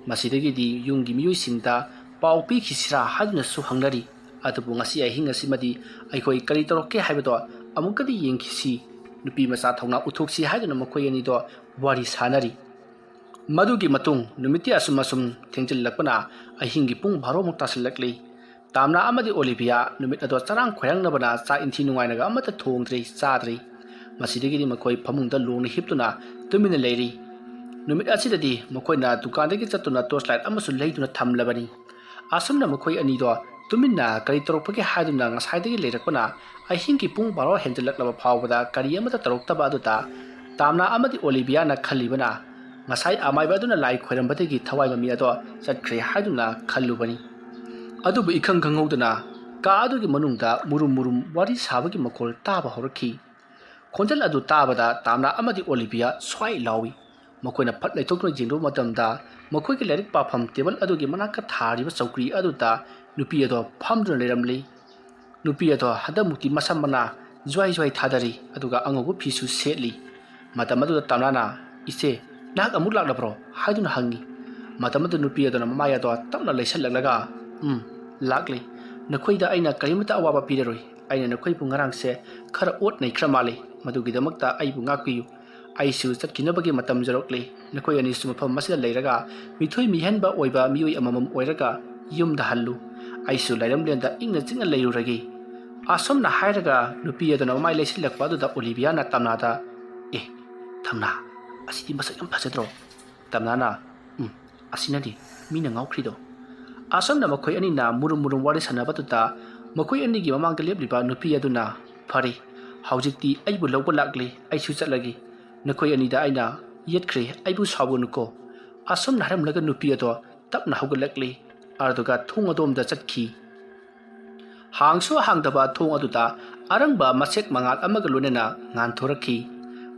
ꯃꯁꯤꯗꯒꯤꯗꯤ ꯌꯨꯝꯒꯤ ꯃꯤꯑꯣꯏꯁꯤꯡꯗ ꯄꯥꯎ ꯄꯤꯈꯤꯁꯤꯔꯥ ꯍꯥꯏꯗꯨꯅꯁꯨ ꯍꯪꯅꯔꯤ꯫ ꯑꯗꯨꯕꯨ ꯉꯁꯤ ꯑꯍꯤꯡ ꯑꯁꯤꯃꯗꯤ ꯑꯩꯈꯣꯏ ꯀꯔꯤ ꯇꯧꯔꯛꯀꯦ ꯍꯥꯏꯕꯗꯣ ꯑꯃꯨꯛꯀꯗꯤ ꯌꯦꯡꯈꯤꯁꯤ, ꯅꯨꯄꯤ ꯃꯆꯥ ꯊꯧꯅꯥ ꯎꯠꯊꯣꯛꯁꯤ ꯍꯥꯏꯗꯨꯅ ꯃꯈꯣꯏ ꯑꯅꯤꯗꯣ ꯋꯥꯔꯤ ꯁꯥꯅꯔꯤ꯫ ꯃꯗꯨꯒꯤ ꯃꯇꯨꯡ ꯅꯨꯃꯤꯠꯇꯤ ꯑꯁꯨꯝ ꯑꯁꯨꯝ ꯊꯦꯡꯖꯤꯜꯂꯛꯄꯅ ꯑꯍꯤꯡꯒꯤ ꯄꯨꯡ ꯕꯥꯔꯣꯃꯨꯛ ꯇꯥꯁꯤꯜꯂꯛꯂꯤ꯫ ꯇꯥꯝꯅꯥ ꯑꯃꯗꯤ ꯑꯣꯂꯤꯚꯤꯌꯥ ꯅꯨꯃꯤꯠ ꯑꯗꯣ ꯆꯔꯥꯡ ꯈꯣꯏꯔꯥꯡꯅꯕꯅ ꯆꯥꯛ ꯏꯟꯊꯤ ꯅꯨꯡꯉꯥꯏꯅꯒ ꯑꯃꯠꯇ ꯊꯣꯡꯗ꯭ꯔꯤ, ꯆꯥꯗ꯭ꯔꯤ꯫ ꯃꯁꯤꯗꯒꯤꯗꯤ ꯃꯈꯣꯏ ꯐꯃꯨꯡꯗ ꯂꯣꯡꯅ ꯍꯤꯞꯇꯨꯅ ꯇꯨꯃꯤꯟꯅ ꯂꯩꯔꯤ꯫ ꯅꯨꯃꯤꯠ ꯑꯁꯤꯗꯗꯤ ꯃꯈꯣꯏꯅ ꯗꯨꯀꯥꯟꯗꯒꯤ ꯆꯠꯇꯨꯅ ꯇꯣꯔꯆ ꯂꯥꯏꯠ ꯑꯃꯁꯨ ꯂꯩꯗꯨꯅ ꯊꯝꯂꯕꯅꯤ꯫ ꯑꯁꯨꯝꯅ ꯃꯈꯣꯏ ꯑꯅꯤꯗꯣ ꯇꯨꯃꯤꯟꯅ ꯀꯔꯤ ꯇꯧꯔꯛꯄꯒꯦ ꯍꯥꯏꯗꯨꯅ ꯉꯁꯥꯏꯗꯒꯤ ꯂꯩꯔꯛꯄꯅ ꯑꯍꯤꯡꯒꯤ ꯄꯨꯡ ꯕꯥꯔꯣ ꯍꯦꯟꯖꯜꯂꯛꯂꯕ ꯐꯥꯎꯕꯗ ꯀꯔꯤ ꯑꯃꯠꯇ ꯇꯧꯔꯛꯇꯕ ꯑꯗꯨꯗ ꯇꯥꯝꯅꯥ ꯑꯃꯗꯤ ꯑꯣꯂꯤꯚꯤꯌꯥꯅ ꯈꯜꯂꯤꯕꯅ ꯉꯁꯥꯏ ꯑꯃꯥꯏꯕ ꯑꯗꯨꯅ ꯂꯥꯏ ꯈꯣꯏꯔꯝꯕꯗꯒꯤ ꯊꯋꯥꯏ ꯃꯃꯤ ꯑꯗꯣ ꯆꯠꯈ꯭ꯔꯦ ꯍꯥꯏꯗꯨꯅ ꯈꯜꯂꯨꯕꯅꯤ꯫ ꯑꯗꯨꯕꯨ ꯏꯈꯪ ꯈꯪꯍꯧꯗꯅ ꯀꯥ ꯑꯗꯨꯒꯤ ꯃꯅꯨꯡꯗ ꯃꯨꯔꯨꯝ ꯃꯨꯔꯨꯝ ꯋꯥꯔꯤ ꯁꯥꯕꯒꯤ ꯃꯈꯣꯜ ꯇꯥꯕ ꯍꯧꯔꯛꯈꯤ꯫ ꯈꯣꯟꯖꯦꯜ ꯑꯗꯨ ꯇꯥꯕꯗ ꯇꯥꯝꯅꯥ ꯑꯃꯗꯤ ꯑꯣꯂꯤꯚꯤꯌꯥ ꯁ꯭ꯋꯥꯏ ꯂꯥꯎꯏ꯫ ꯃꯈꯣꯏꯅ ꯐꯠ ꯂꯩꯊꯣꯛꯇꯨꯅ ꯌꯦꯡꯂꯨꯕ ꯃꯇꯝꯗ ꯃꯈꯣꯏꯒꯤ ꯂꯥꯏꯔꯤꯛ ꯄꯥꯐꯝ ꯇꯦꯕꯜ ꯑꯗꯨꯒꯤ ꯃꯅꯥꯛꯇ ꯊꯥꯔꯤꯕ ꯆꯧꯀ꯭ꯔꯤ ꯑꯗꯨꯗ ꯅꯨꯄꯤ ꯑꯗꯣ ꯐꯝꯗꯨꯅ ꯂꯩꯔꯝꯂꯤ꯫ ꯅꯨꯄꯤ ꯑꯗꯣ ꯍꯟꯗꯛꯃꯨꯛꯇꯤ ꯃꯁꯝ ꯃꯅꯥ ꯖ꯭ꯋꯥꯏ ꯖ꯭ꯋꯥꯏ ꯊꯥꯗꯔꯤ, ꯑꯗꯨꯒ ꯑꯉꯧꯕ ꯐꯤꯁꯨ ꯁꯦꯠꯂꯤ꯫ ꯃꯇꯝ ꯑꯗꯨꯗ ꯇꯥꯝꯅꯥꯅ, "ꯏꯆꯦ, ꯅꯍꯥꯛ ꯑꯃꯨꯛ ꯂꯥꯛꯂꯕ꯭ꯔꯣ?" ꯍꯥꯏꯗꯨꯅ ꯍꯪꯉꯤ꯫ ꯃꯇꯝ ꯑꯗꯨꯗ ꯅꯨꯄꯤ ꯑꯗꯨꯅ ꯃꯃꯥꯏ ꯑꯗꯣ ꯇꯞꯅ ꯂꯩꯁꯜꯂꯛꯂꯒ, "ꯎꯝ, ꯂꯥꯛꯂꯤ꯫ ꯅꯈꯣꯏꯗ ꯑꯩꯅ ꯀꯔꯤꯃꯠꯇ ꯑꯋꯥꯕ ꯄꯤꯔꯔꯣꯏ꯫ ꯑꯩꯅ ꯅꯈꯣꯏꯕꯨ ꯉꯔꯥꯡꯁꯦ ꯈꯔ ꯑꯣꯠ ꯅꯩꯈ꯭ꯔ ꯃꯥꯜꯂꯤ꯫ ꯃꯗꯨꯒꯤꯗꯃꯛꯇ ꯑꯩꯕꯨ ꯉꯥꯛꯄꯤꯌꯨ꯫ ꯑꯩꯁꯨ ꯆꯠꯈꯤꯅꯕꯒꯤ ꯃꯇꯝ ꯌꯧꯔꯛꯂꯦ꯫ ꯅꯈꯣꯏ ꯑꯅꯤꯁꯨ ꯃꯐꯝ ꯑꯁꯤꯗ ꯂꯩꯔꯒ ꯃꯤꯊꯣꯏ ꯃꯤꯍꯦꯟꯕ ꯑꯣꯏꯕ ꯃꯤꯑꯣꯏ ꯑꯃꯃꯝ ꯑꯣꯏꯔꯒ ꯌꯨꯝꯗ ꯍꯜꯂꯨ꯫ ꯑꯩꯁꯨ ꯂꯥꯏꯔꯝꯂꯦꯟꯗ ꯏꯪꯅ ꯆꯤꯛꯅ ꯂꯩꯔꯨꯔꯒꯦ"꯫ ꯑꯁꯨꯝꯅ ꯍꯥꯏꯔꯒ ꯅꯨꯄꯤ ꯑꯗꯨꯅ ꯃꯃꯥꯏ ꯂꯩꯁꯤꯜꯂꯛꯄ ꯑꯗꯨꯗ ꯑꯣꯂꯤꯚꯤꯌꯥꯅ ꯇꯝꯅꯥꯗ, "ꯑꯦ, ꯇꯝꯅꯥ, ꯑꯁꯤꯗꯤ ꯃꯁꯛ ꯌꯥꯝ ꯐꯖꯗ꯭ꯔꯣ?" ꯇꯝꯅꯥꯅ, "ꯎꯝ, ꯑꯁꯤꯅꯅꯤ ꯃꯤꯅ ꯉꯥꯎꯈ꯭ꯔꯤꯗꯣ"꯫ ꯑꯁꯨꯝꯅ ꯃꯈꯣꯏ ꯑꯅꯤꯅ ꯃꯨꯔꯨꯝ ꯃꯨꯔꯨꯝ ꯋꯥꯔꯤ ꯁꯥꯟꯅꯕꯗꯨꯗ ꯃꯈꯣꯏ ꯑꯅꯤꯒꯤ ꯃꯃꯥꯡꯗ ꯂꯦꯞꯂꯤꯕ ꯅꯨꯄꯤ ꯑꯗꯨꯅ, "ꯐꯔꯦ, ꯍꯧꯖꯤꯛꯇꯤ ꯑꯩꯕꯨ ꯂꯧꯕ ꯂꯥꯛꯂꯦ, ꯑꯩꯁꯨ ꯆꯠꯂꯒꯦ꯫ ꯅꯈꯣꯏ ꯑꯅꯤꯗ ꯑꯩꯅ ꯌꯦꯠꯈ꯭ꯔꯦ, ꯑꯩꯕꯨ ꯁꯥꯎꯒꯅꯨꯀꯣ"꯫ ꯑꯁꯨꯝꯅ ꯍꯥꯏꯔꯝꯂꯒ ꯅꯨꯄꯤ ꯑꯗꯣ ꯇꯞꯅ ꯍꯧꯒꯠꯂꯛꯂꯤ, ꯑꯗꯨꯒ ꯊꯣꯡ ꯑꯗꯣꯝꯗ ꯆꯠꯈꯤ꯫ ꯍꯥꯡꯁꯨ ꯍꯥꯡꯗꯕ ꯊꯣꯡ ꯑꯗꯨꯗ ꯑꯔꯪꯕ ꯃꯁꯦꯛ ꯃꯉꯥꯜ ꯑꯃꯒ ꯂꯣꯏꯅꯅ ꯉꯥꯟꯊꯣꯔꯛꯈꯤ꯫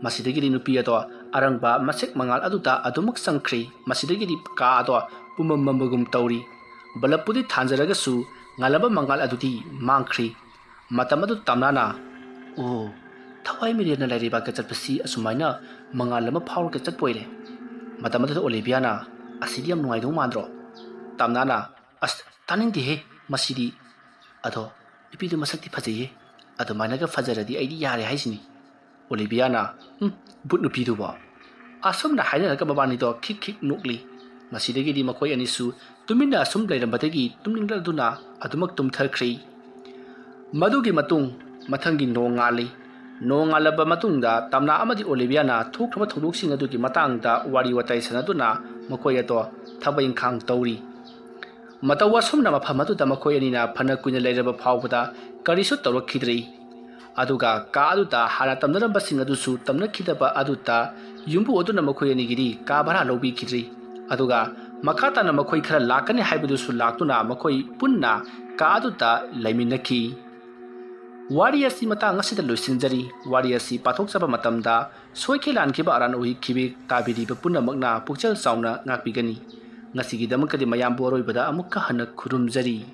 ꯃꯁꯤꯗꯒꯤꯗꯤ ꯅꯨꯄꯤ ꯑꯗꯣ ꯑꯔꯪꯕ ꯃꯁꯦꯛ ꯃꯉꯥꯜ ꯑꯗꯨꯗ ꯑꯗꯨꯃꯛ ꯆꯪꯈ꯭ꯔꯤ꯫ ꯃꯁꯤꯗꯒꯤꯗꯤ ꯀꯥ ꯑꯗꯣ ꯄꯨꯝꯃꯝ ꯃꯝꯕꯒꯨꯝ ꯇꯧꯔꯤ꯫ ꯕꯂꯕꯄꯨꯗꯤ ꯊꯥꯟꯖꯔꯒꯁꯨ ꯉꯥꯜꯂꯝꯕ ꯃꯉꯥꯜ ꯑꯗꯨꯗꯤ ꯃꯥꯡꯈ꯭ꯔꯤ꯫ ꯃꯇꯝ ꯑꯗꯨ ꯇꯝꯅꯥꯅ, "ꯑꯣ, ꯊꯋꯥꯏ ꯃꯤꯔꯦꯜꯅ ꯂꯩꯔꯩꯕꯥꯛꯇ ꯆꯠꯄꯁꯤ ꯑꯁꯨꯃꯥꯏꯅ ꯃꯉꯥꯜ ꯑꯃ ꯐꯥꯎꯔꯒ ꯆꯠꯄ ꯑꯣꯏꯔꯦ"꯫ ꯃꯇꯝ ꯑꯗꯨꯗ ꯑꯣꯂꯤꯚꯤꯌꯥꯅ, "ꯑꯁꯤꯗꯤ ꯌꯥꯝ ꯅꯨꯡꯉꯥꯏꯗꯧ ꯃꯥꯟꯗ꯭ꯔꯣ?" ꯇꯝꯅꯥꯅ, "ꯑꯁ, ꯇꯥꯅꯤꯡꯗꯦꯍꯦ ꯃꯁꯤꯗꯤ꯫ ꯑꯗꯣ ꯅꯨꯄꯤꯗꯨ ꯃꯁꯛꯇꯤ ꯐꯖꯩꯌꯦ, ꯑꯗꯨꯃꯥꯏꯅꯒ ꯐꯖꯔꯗꯤ ꯑꯩꯗꯤ ꯌꯥꯔꯦ ꯍꯥꯏꯁꯤꯅꯤ"꯫ ꯑꯣꯂꯤꯚꯤꯌꯥꯅ, "ꯎꯝ, ꯚꯨꯠ ꯅꯨꯄꯤꯗꯨꯕꯣ"꯫ ꯑꯁꯨꯝꯅ ꯍꯥꯏꯅꯔꯒ ꯃꯕꯥꯅꯤꯗꯣ ꯈꯤꯛ ꯈꯤꯛ ꯅꯣꯛꯂꯤ꯫ ꯃꯁꯤꯗꯒꯤꯗꯤ ꯃꯈꯣꯏ ꯑꯅꯤꯁꯨ ꯇꯨꯃꯤꯟꯅ ꯑꯁꯨꯝ ꯂꯩꯔꯝꯕꯗꯒꯤ ꯇꯨꯝꯅꯤꯡꯂꯗꯨꯅ ꯑꯗꯨꯃꯛ ꯇꯨꯝꯊꯈ꯭ꯔꯤ꯫ ꯃꯗꯨꯒꯤ ꯃꯇꯨꯡ ꯃꯊꯪꯒꯤ ꯅꯣꯡꯉꯥꯜꯂꯤ꯫ ꯅꯣꯡꯉꯥꯜꯂꯕ ꯃꯇꯨꯡꯗ ꯇꯝꯅꯥ ꯑꯃꯗꯤ ꯑꯣꯂꯤꯚꯤꯌꯥꯅ ꯊꯣꯛꯈ꯭ꯔꯕ ꯊꯧꯗꯣꯛꯁꯤꯡ ꯑꯗꯨꯒꯤ ꯃꯇꯥꯡꯗ ꯋꯥꯔꯤ ꯋꯥꯇꯥꯏ ꯁꯥꯟꯅꯗꯨꯅ ꯃꯈꯣꯏ ꯑꯗꯣ ꯊꯕꯛ ꯏꯪꯈꯥꯡ ꯇꯧꯔꯤ꯫ ꯃꯇꯧ ꯑꯁꯨꯝꯅ ꯃꯐꯝ ꯑꯗꯨꯗ ꯃꯈꯣꯏ ꯑꯅꯤꯅ ꯐꯅ ꯀꯨꯏꯅ ꯂꯩꯔꯕ ꯐꯥꯎꯕꯗ ꯀꯔꯤꯁꯨ ꯇꯧꯔꯛꯈꯤꯗ꯭ꯔꯤ꯫ ꯑꯗꯨꯒ ꯀꯥ ꯑꯗꯨꯗ ꯍꯥꯟꯅ ꯇꯝꯅꯔꯝꯕꯁꯤꯡ ꯑꯗꯨꯁꯨ ꯇꯝꯅꯈꯤꯗꯕ ꯑꯗꯨꯗ ꯌꯨꯝꯕꯨ ꯑꯗꯨꯅ ꯃꯈꯣꯏ ꯑꯅꯤꯒꯤꯗꯤ ꯀꯥ ꯚꯔꯥ ꯂꯧꯕꯤꯈꯤꯗ꯭ꯔꯤ꯫ ꯑꯗꯨꯒ ꯃꯈꯥ ꯇꯥꯅ ꯃꯈꯣꯏ ꯈꯔ ꯂꯥꯛꯀꯅꯤ ꯍꯥꯏꯕꯗꯨꯁꯨ ꯂꯥꯛꯇꯨꯅ ꯃꯈꯣꯏ ꯄꯨꯟꯅ ꯀꯥ ꯑꯗꯨꯗ ꯂꯩꯃꯤꯟꯅꯈꯤ꯫ ꯋꯥꯔꯤ ꯑꯁꯤ ꯃꯇꯥꯡ ꯑꯁꯤꯗ ꯂꯣꯏꯁꯤꯟꯖꯔꯤ꯫ ꯋꯥꯔꯤ ꯑꯁꯤ ꯄꯥꯊꯣꯛꯆꯕ ꯃꯇꯝꯗ ꯁꯣꯏꯈꯤ ꯂꯥꯟꯈꯤꯕ ꯑꯔꯥꯟ ꯑꯣꯏꯈꯤꯕ ꯇꯥꯕꯤꯔꯤꯕ ꯄꯨꯝꯅꯃꯛꯅ ꯄꯨꯛꯆꯦꯜ ꯆꯥꯎꯅ ꯉꯥꯛꯄꯤꯒꯅꯤ꯫ ꯉꯁꯤꯒꯤꯗꯃꯛꯇꯗꯤ ꯃꯌꯥꯝꯕꯨ ꯑꯔꯣꯏꯕꯗ ꯑꯃꯨꯛꯀ ꯍꯟꯅ ꯈꯨꯔꯨꯝꯖꯔꯤ꯫